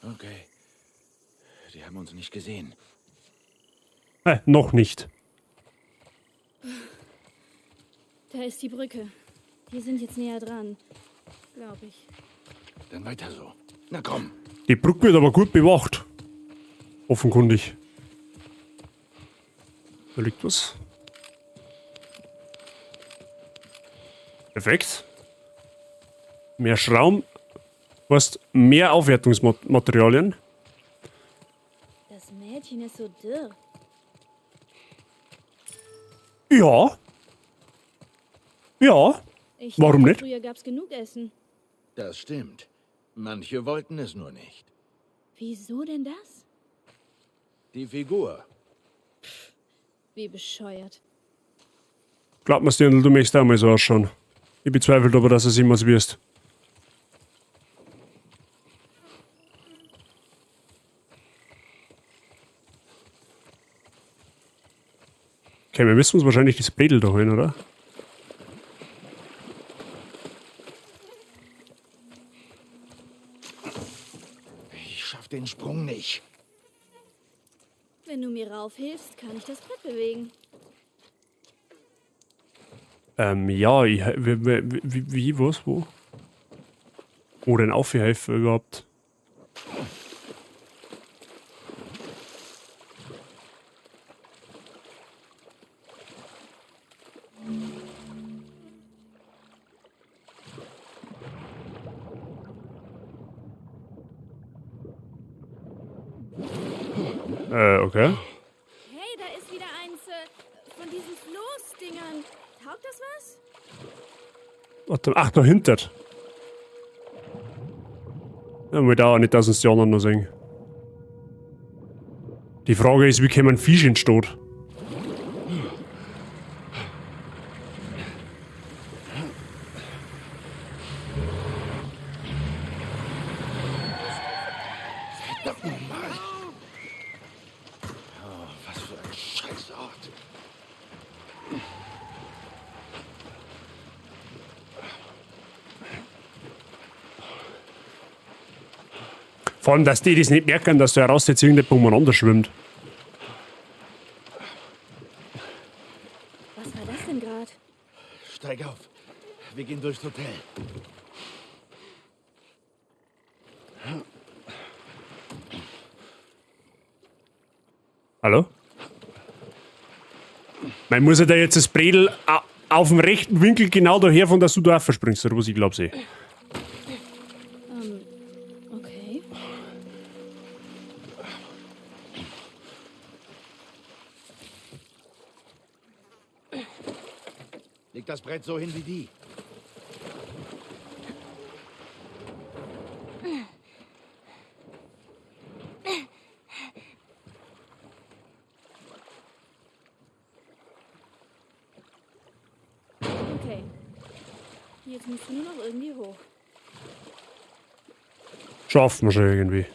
Okay. Die haben uns nicht gesehen. Noch nicht. Da ist die Brücke. Wir sind jetzt näher dran, glaube ich. Dann weiter so. Na komm. Die Brücke wird aber gut bewacht. Offenkundig. Da liegt was. Perfekt. Mehr Schrauben. Heißt mehr Aufwertungsmaterialien. Das Mädchen ist so dürr. Ja. Ja. Ich Warum dachte, nicht? Früher gab's genug Essen. Das stimmt. Manche wollten es nur nicht. Wieso denn das? Die Figur. Wie bescheuert. Glaub mir's dir, du möchtest auch mal so ausschauen. Ich bezweifle aber, dass es immer so wirst. Okay, wir müssen uns wahrscheinlich das Bredel da holen, oder? Ich schaff den Sprung nicht. Wenn du mir raufhilfst, kann ich das Brett bewegen. Ja, ich, wie, wie, was, wo? Wo denn aufhelfen überhaupt? Okay. Hey, da ist wieder eins von diesen Floßdingern. Taugt das was? Warte, ach, dahinter. Ja, wir da auch nicht, dass uns die anderen noch sehen. Die Frage ist, wie kommen Fisch in die Stadt? Verdammt nochmal. Oh, was für ein Scheißort. Vor allem, dass die das nicht merken, dass da heraus jetzt irgendjemand umeinander schwimmt. Was war das denn grad? Steig auf. Wir gehen durchs Hotel. Hallo? Man muss ja da jetzt das Bredel auf dem rechten Winkel genau daher, von dass du da verspringst, oder was ich glaub, seh. Okay. Leg das Brett so hin wie die. Okay. Jetzt musst du nur noch irgendwie hoch. Schaffen wir schon irgendwie.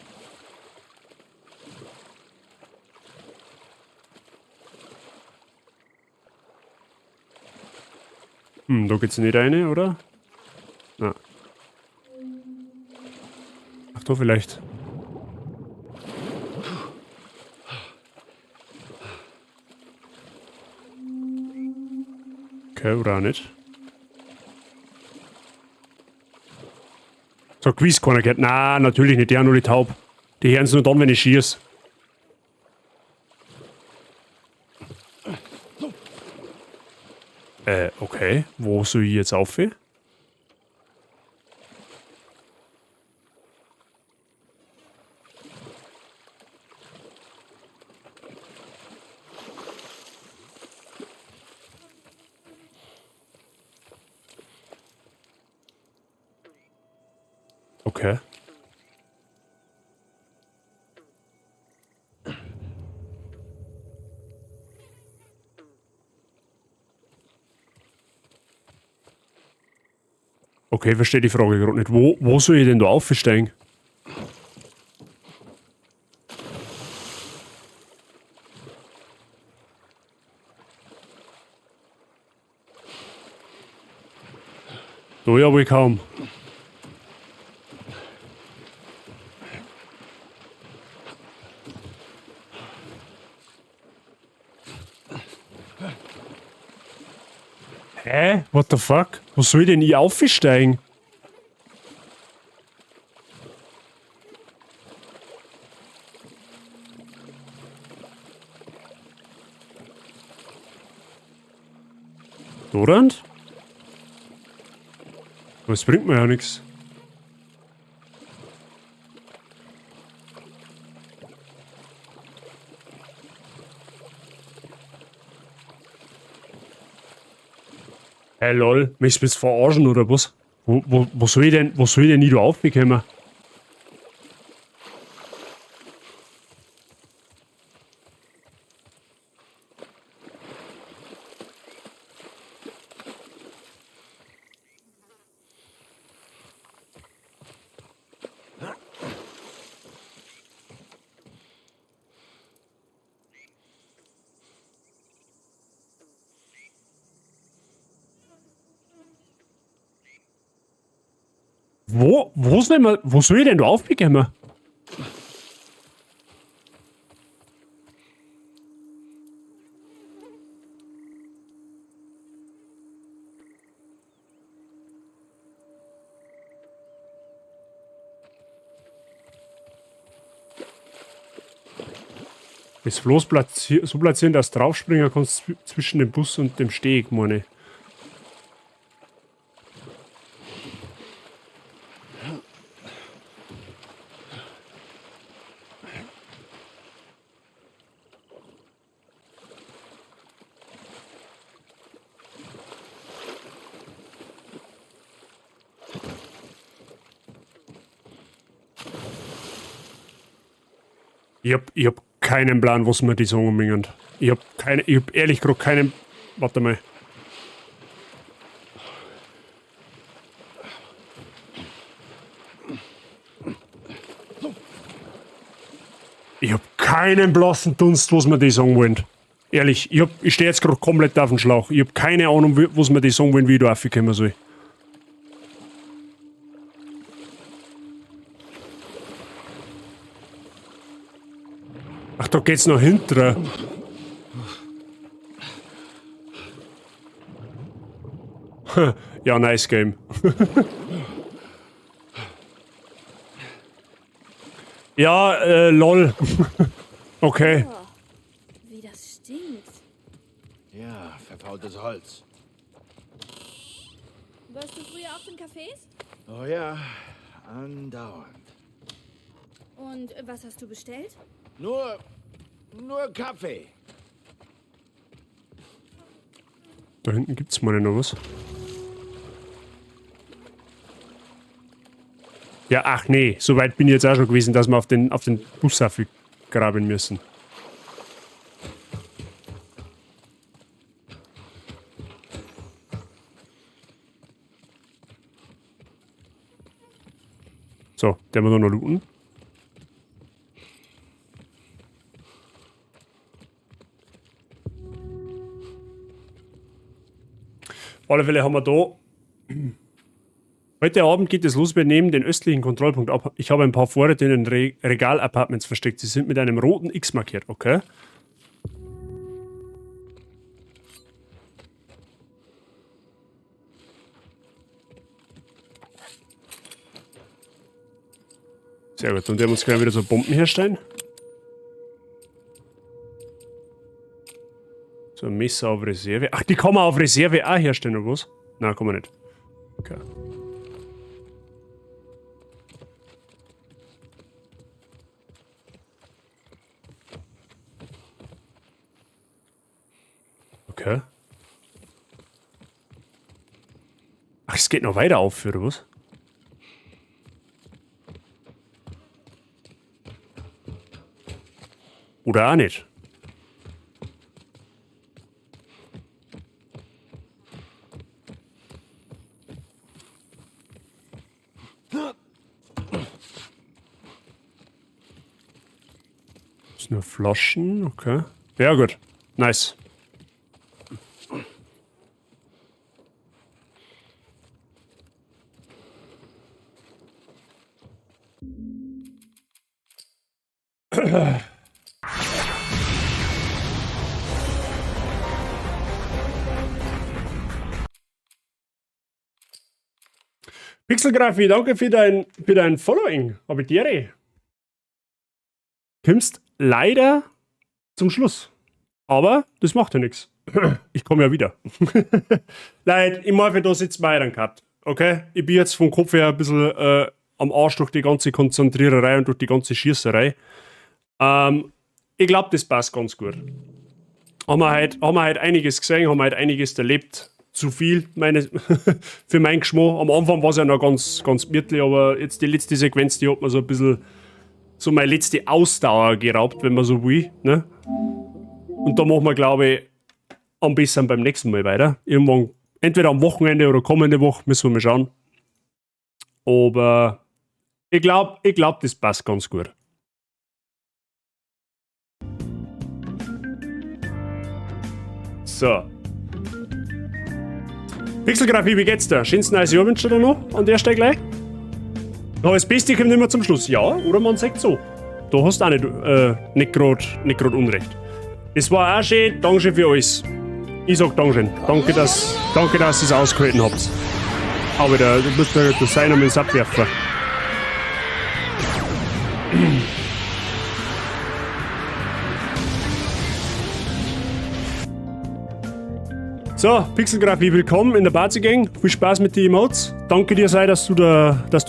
Da geht's nicht rein, oder? Na. Ach, da vielleicht. Okay, oder auch nicht. So, gewiss keiner gehört. Nein, natürlich nicht. Die haben alle taub. Die hören's nur dann, wenn ich schieß. Okay. Wo soll ich jetzt auf? Okay. Okay, verstehe die Frage gerade nicht. Wo soll ich denn da aufsteigen? Da ja wohl kaum. Hä? What the fuck? Wo soll ich denn hier aufsteigen? Dorand? Aber es bringt mir ja nix. Hey lol, möchtest du mich verarschen oder was? Wo soll ich denn, wo soll ich denn nie da aufbekommen? Wo soll ich denn da aufbekommen? Das Floß so platzieren, dass du draufspringen kannst zwischen dem Bus und dem Steg, meine ich. Ich hab keinen Plan, was mir die sagen mögen. Ich hab keine, ich hab ehrlich gesagt keinen. Warte mal. Ich hab keinen blassen Dunst, was mir die sagen wollen. Ehrlich, ich steh jetzt grad komplett auf dem Schlauch. Ich hab keine Ahnung, was mir die sagen wollen, wie ich da raufkommen soll. Ach, da geht's noch hinter. Ja, nice game. Ja, lol. Okay. Oh, wie das stinkt. Ja, verfaultes Holz. Warst du früher auf den Cafés? Oh ja, andauernd. Und was hast du bestellt? Nur Kaffee. Da hinten gibt's mal noch was. Ja, ach nee, so weit bin ich jetzt auch schon gewesen, dass wir auf den Bus graben müssen. So, der muss noch looten. Auf alle Fälle haben wir da. Heute Abend geht es los. Wir nehmen den östlichen Kontrollpunkt ab. Ich habe ein paar Vorräte in den Regal-Apartments versteckt. Sie sind mit einem roten X markiert. Okay. Sehr gut. Und wir uns gleich wieder so Bomben herstellen. So ein Messer auf Reserve. Ach, die kann man auf Reserve auch herstellen, oder was? Nein, kann man nicht. Okay. Okay. Ach, es geht noch weiter auf, oder was? Oder auch nicht. Das sind nur Flaschen, okay. Ja, gut. Nice. Pixelgrafi, danke für dein Following. Hab ich dir. Kommst leider zum Schluss. Aber das macht ja nichts. Ich komme ja wieder. Leute, ich mache für das jetzt mal einen Cut. Okay? Ich bin jetzt vom Kopf her ein bisschen am Arsch durch die ganze Konzentriererei und durch die ganze Schießerei. Ich glaube, das passt ganz gut. Haben wir heute einiges gesehen, haben wir heute einiges erlebt. Zu viel für meinen Geschmack. Am Anfang war es ja noch ganz, ganz gemütlich, aber jetzt die letzte Sequenz, die hat mir so ein bisschen so meine letzte Ausdauer geraubt, wenn man so will. Ne? Und da machen wir, glaube ich, am besten beim nächsten Mal weiter. Irgendwann, entweder am Wochenende oder kommende Woche, müssen wir mal schauen. Aber ich glaub, das passt ganz gut. So. Pixelgrafie, wie geht's dir? Schönsten neues Jahr wünschst du dir noch an der Stelle gleich? Na, das Beste kommt immer zum Schluss. Ja, oder man sagt so. Da hast du auch nicht grad Unrecht. Es war auch schön, Dankeschön für alles. Ich sag Dankeschön. Danke, dass ihr es ausgehalten habt. Aber da musst du das Seil noch mit dem Sack werfen. So, Pixelgrafie, willkommen in der Bazi Gang. Viel Spaß mit den Emotes. Danke dir, Sei, dass du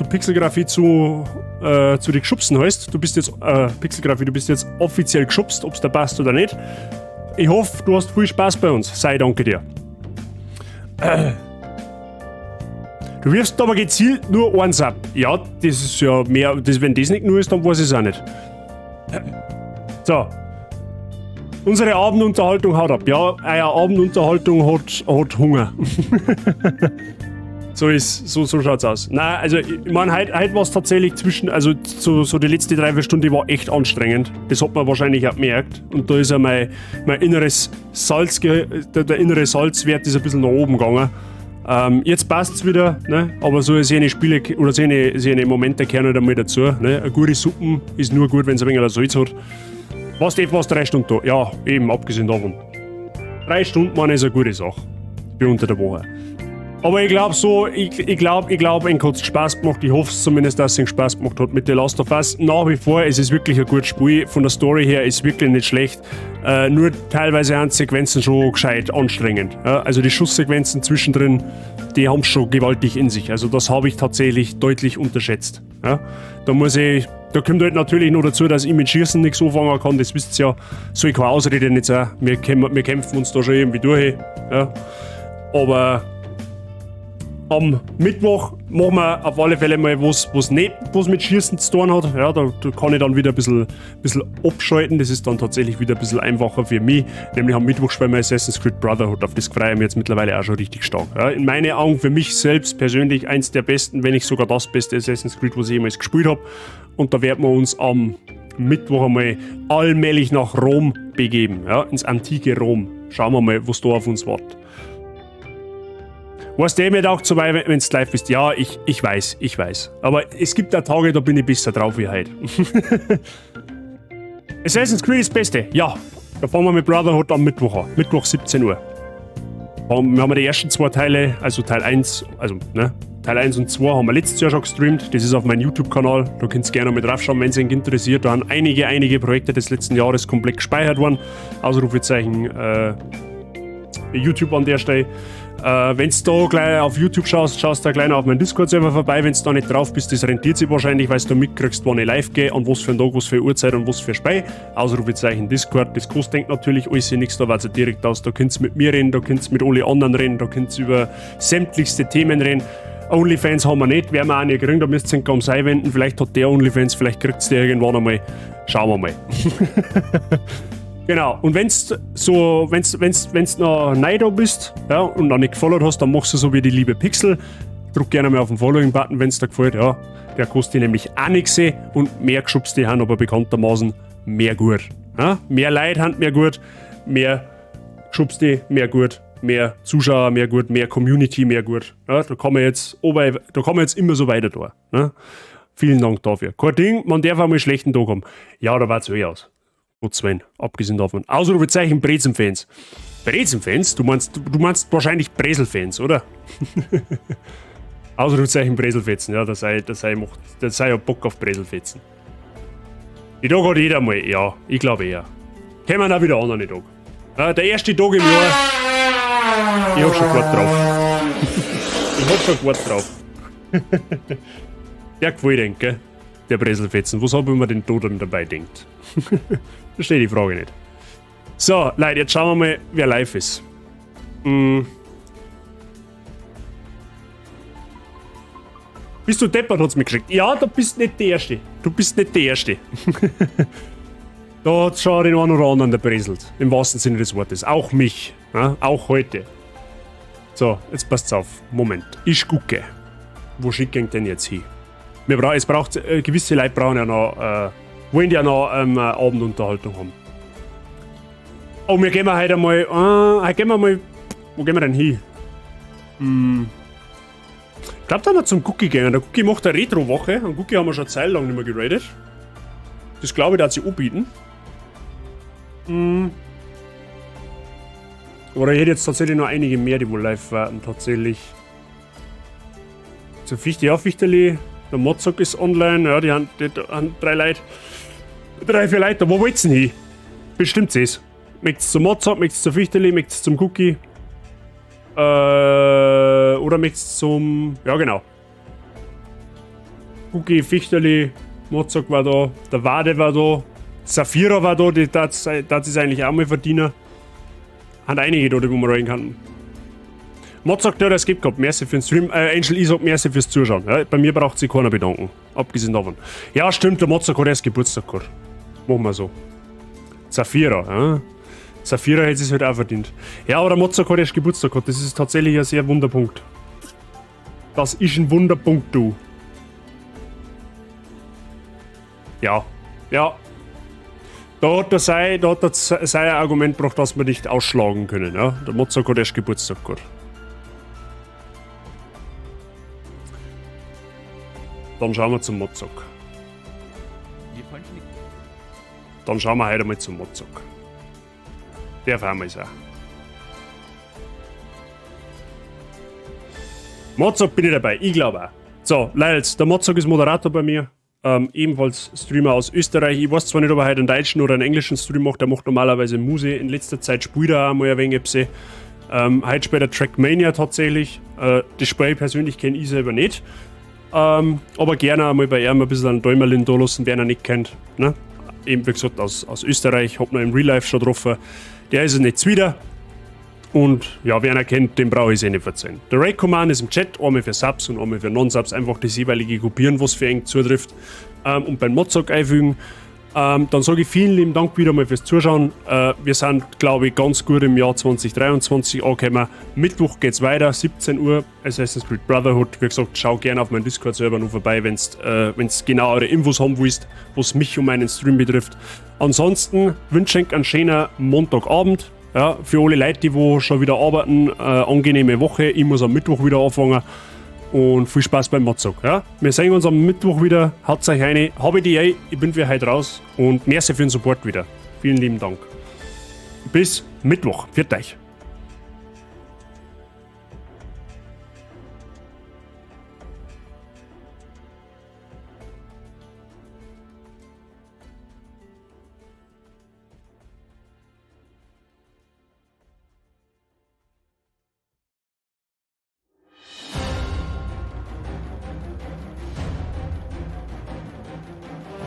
Pixelgrafie zu dir geschubsen hast. Du bist jetzt, Pixelgrafie, du bist jetzt offiziell geschubst, ob's da passt oder nicht. Ich hoffe, du hast viel Spaß bei uns. Sei, danke dir. Du wirfst aber gezielt nur eins ab. Ja, das ist ja mehr. Das, wenn das nicht nur ist, dann weiß ich es auch nicht. So. Unsere Abendunterhaltung haut ab. Ja, euer Abendunterhaltung hat Hunger. So schaut's aus. Nein, also ich meine, heute war es tatsächlich zwischen, also so die letzte 3-4 Stunden, die war echt anstrengend. Das hat man wahrscheinlich auch gemerkt. Und da ist ja mein inneres Salz, der innere Salzwert ist ein bisschen nach oben gegangen. Jetzt passt's wieder, ne? Aber so jene Spiele oder jene Momente kehren halt einmal dazu. Ne? Eine gute Suppe ist nur gut, wenn es ein wenig Salz hat. Was etwas 3 Stunden da? Ja, eben, abgesehen davon. 3 Stunden, man, ist eine gute Sache. Für unter der Woche. Aber ich glaube so, ich glaube, ihnen hat es Spaß gemacht. Ich hoffe zumindest, dass es ihnen Spaß gemacht hat mit The Last of Us. Nach wie vor ist es wirklich ein gutes Spiel. Von der Story her ist es wirklich nicht schlecht. Nur teilweise sind die Sequenzen schon gescheit anstrengend. Ja, also die Schusssequenzen zwischendrin, die haben es schon gewaltig in sich. Also das habe ich tatsächlich deutlich unterschätzt. Ja, da kommt halt natürlich noch dazu, dass ich mit Schießen nichts anfangen kann. Das wisst ihr ja. Soll keine Ausrede nicht sein. Wir kämpfen uns da schon irgendwie durch. Ja. Aber am Mittwoch machen wir auf alle Fälle mal was nicht was mit Schießen zu tun hat. Ja, da kann ich dann wieder ein bisschen abschalten. Das ist dann tatsächlich wieder ein bisschen einfacher für mich. Nämlich am Mittwoch spielen wir Assassin's Creed Brotherhood. Auf das freue ich mich jetzt mittlerweile auch schon richtig stark. Ja, in meinen Augen für mich selbst persönlich eins der besten, wenn nicht sogar das beste Assassin's Creed, was ich jemals gespielt habe. Und da werden wir uns am Mittwoch einmal allmählich nach Rom begeben. Ja, ins antike Rom. Schauen wir mal, was da auf uns wartet. Weißt du, mir taugt so weit, wenn du live bist. Ja, ich weiß, ich weiß. Aber es gibt auch Tage, da bin ich besser drauf wie heute. Assassin's Creed ist das Beste. Ja, da fangen wir mit Brotherhood am Mittwoch an. Mittwoch 17 Uhr. Wir haben die ersten zwei Teile, also Teil 1, also ne, Teil 1 und 2 haben wir letztes Jahr schon gestreamt. Das ist auf meinem YouTube-Kanal. Da könnt ihr gerne mit draufschauen, wenn es euch interessiert. Da haben einige Projekte des letzten Jahres komplett gespeichert worden. Ausrufezeichen YouTube an der Stelle. Wenn du da gleich auf YouTube schaust, schaust du da gleich noch auf meinen Discord-Server vorbei. Wenn du da nicht drauf bist, das rentiert sich wahrscheinlich, weil du da mitkriegst, wann ich live gehe und was für ein Tag, was für eine Uhrzeit und was für Spiel. Ausrufezeichen Discord. Das kostet natürlich alles nichts, da war es direkt aus. Da könnt ihr mit mir reden, da könnt ihr mit alle anderen reden, da könnt ihr über sämtlichste Themen reden. Onlyfans haben wir nicht, werden wir auch nicht kriegen, da müsst ihr am Sei wenden. Vielleicht hat der Onlyfans, vielleicht kriegt der irgendwann einmal. Schauen wir mal. Genau, und wenn's so, wenn's noch neu da bist, ja, und noch nicht gefollowt hast, dann machst du so wie die liebe Pixel. Druck gerne mal auf den Following-Button, wenn's dir gefällt, ja. Der kostet dich nämlich auch nichts und mehr geschubst die haben aber bekanntermaßen mehr gut. Ja? Mehr Leute haben mehr gut, mehr geschubst die, mehr gut, mehr Zuschauer, mehr gut, mehr Community, mehr gut. Ja, da kann man jetzt immer so weiter da. Ne? Vielen Dank dafür. Kein Ding, man darf auch mal einen schlechten Tag haben. Ja, da war's eh aus. Gottes Willen, abgesehen davon. Ausrufezeichen Brezenfans. Brezenfans? Du meinst wahrscheinlich Breselfans, oder? Ausrufezeichen Breselfetzen, ja, das sei ja Bock auf Breselfetzen. Die Tag hat jeder mal, ja, ich glaube eher. Kämen auch wieder andere Tag. Ja, der erste Tag im Jahr. Ich hab schon gewartet drauf. Ich hab schon gewartet drauf. Der gefällt den, gell? Der Breselfetzen. Was hab ich mir denn da dann dabei denkt? Verstehe die Frage nicht. So, Leute, jetzt schauen wir mal, wer live ist. Bist du deppert, hat's mir geschickt. Ja, du bist nicht der Erste. Du bist nicht der Erste. Da hat's schon den einen oder anderen berieselt. Im wahrsten Sinne des Wortes. Auch mich. Ja, auch heute. So, jetzt passt's auf. Moment. Ich gucke. Wo schicke ich denn jetzt hin? Es braucht, gewisse Leute brauchen ja noch, wollen ja noch Abendunterhaltung haben. Oh, wir gehen heute mal, heute gehen wir mal, wo gehen wir denn hin? Ich glaub, da haben wir zum Cookie gehen. Der Cookie macht eine Retro-Woche. Und Cookie haben wir schon eine Zeit lang nicht mehr geradet. Das glaube ich, darf sich anbieten. Oder ich hätte jetzt tatsächlich noch einige mehr, die wohl live warten, tatsächlich. Zu Fichte, ja, Fichterli. Der Mozart ist online. Ja, die haben drei Leute. Drei, vier Leute. Wo wollt's denn hin? Bestimmt es. Möcht's zum Mozart, möcht's zum Fichterli, möcht's zum Cookie? Oder möcht's zum. Ja, genau. Cookie, Fichterli, Mozart war da, der Wade war da, Saphira war da, die das ist eigentlich auch mal verdienen. Haben einige da, die wo man rein kann. Mozart, ja, das gibt gehabt. Merci für den Stream. Angel, ich sag merci fürs Zuschauen. Ja, bei mir braucht sich keiner bedanken. Abgesehen davon. Ja, stimmt, der Mozart hat erst Geburtstag gehabt. Machen wir so. Saphira, ja. Saphira hätte es halt auch verdient. Ja, aber der Mozart hat erst Geburtstag gehabt. Das ist tatsächlich ein sehr Wunderpunkt. Das ist ein Wunderpunkt, du. Ja. Ja. Da hat er sein Argument gebracht, dass wir nicht ausschlagen können. Ja? Der Mozart hat erst Geburtstag gehabt. Dann schauen wir zum Mozart. Dann schauen wir heute mal zum Mozart. Der fahren wir auch. Mozart bin ich dabei, ich glaube auch. So, Leute, der Mozart ist Moderator bei mir. Ebenfalls Streamer aus Österreich. Ich weiß zwar nicht, ob er heute einen deutschen oder einen englischen Stream macht. Der macht normalerweise Muse. In letzter Zeit spielt er auch mal ein wenig etwas. Heute spielt er Trackmania tatsächlich. Das Spiel persönlich kenne ich selber nicht. Aber gerne einmal bei ihm ein bisschen einen Däumerlin da lassen, wer ihn nicht kennt. Ne? Eben wie gesagt, aus Österreich, hab noch im Real Life schon getroffen. Der ist es nicht zuwider. Und ja, wer ihn kennt, dem brauche ich es eh nicht verzeihen. Der Raid Command ist im Chat, einmal für Subs und einmal für Non-Subs. Einfach das jeweilige kopieren, was für eng zutrifft. Und beim Mozart einfügen. Dann sage ich vielen lieben Dank wieder mal fürs Zuschauen. Wir sind, glaube ich, ganz gut im Jahr 2023 angekommen. Mittwoch geht's weiter, 17 Uhr, Assassin's Creed Brotherhood. Wie gesagt, schau gerne auf meinen Discord-Server noch vorbei, wenn's genauere Infos haben willst, was mich und meinen Stream betrifft. Ansonsten wünsche ich einen schönen Montagabend. Ja, für alle Leute, die wo schon wieder arbeiten, angenehme Woche. Ich muss am Mittwoch wieder anfangen. Und viel Spaß beim Matzog. Ja? Wir sehen uns am Mittwoch wieder. Haut euch eine. Habe die Ehre. Ich bin für heute raus. Und merci für den Support wieder. Vielen lieben Dank. Bis Mittwoch. Pfiat euch.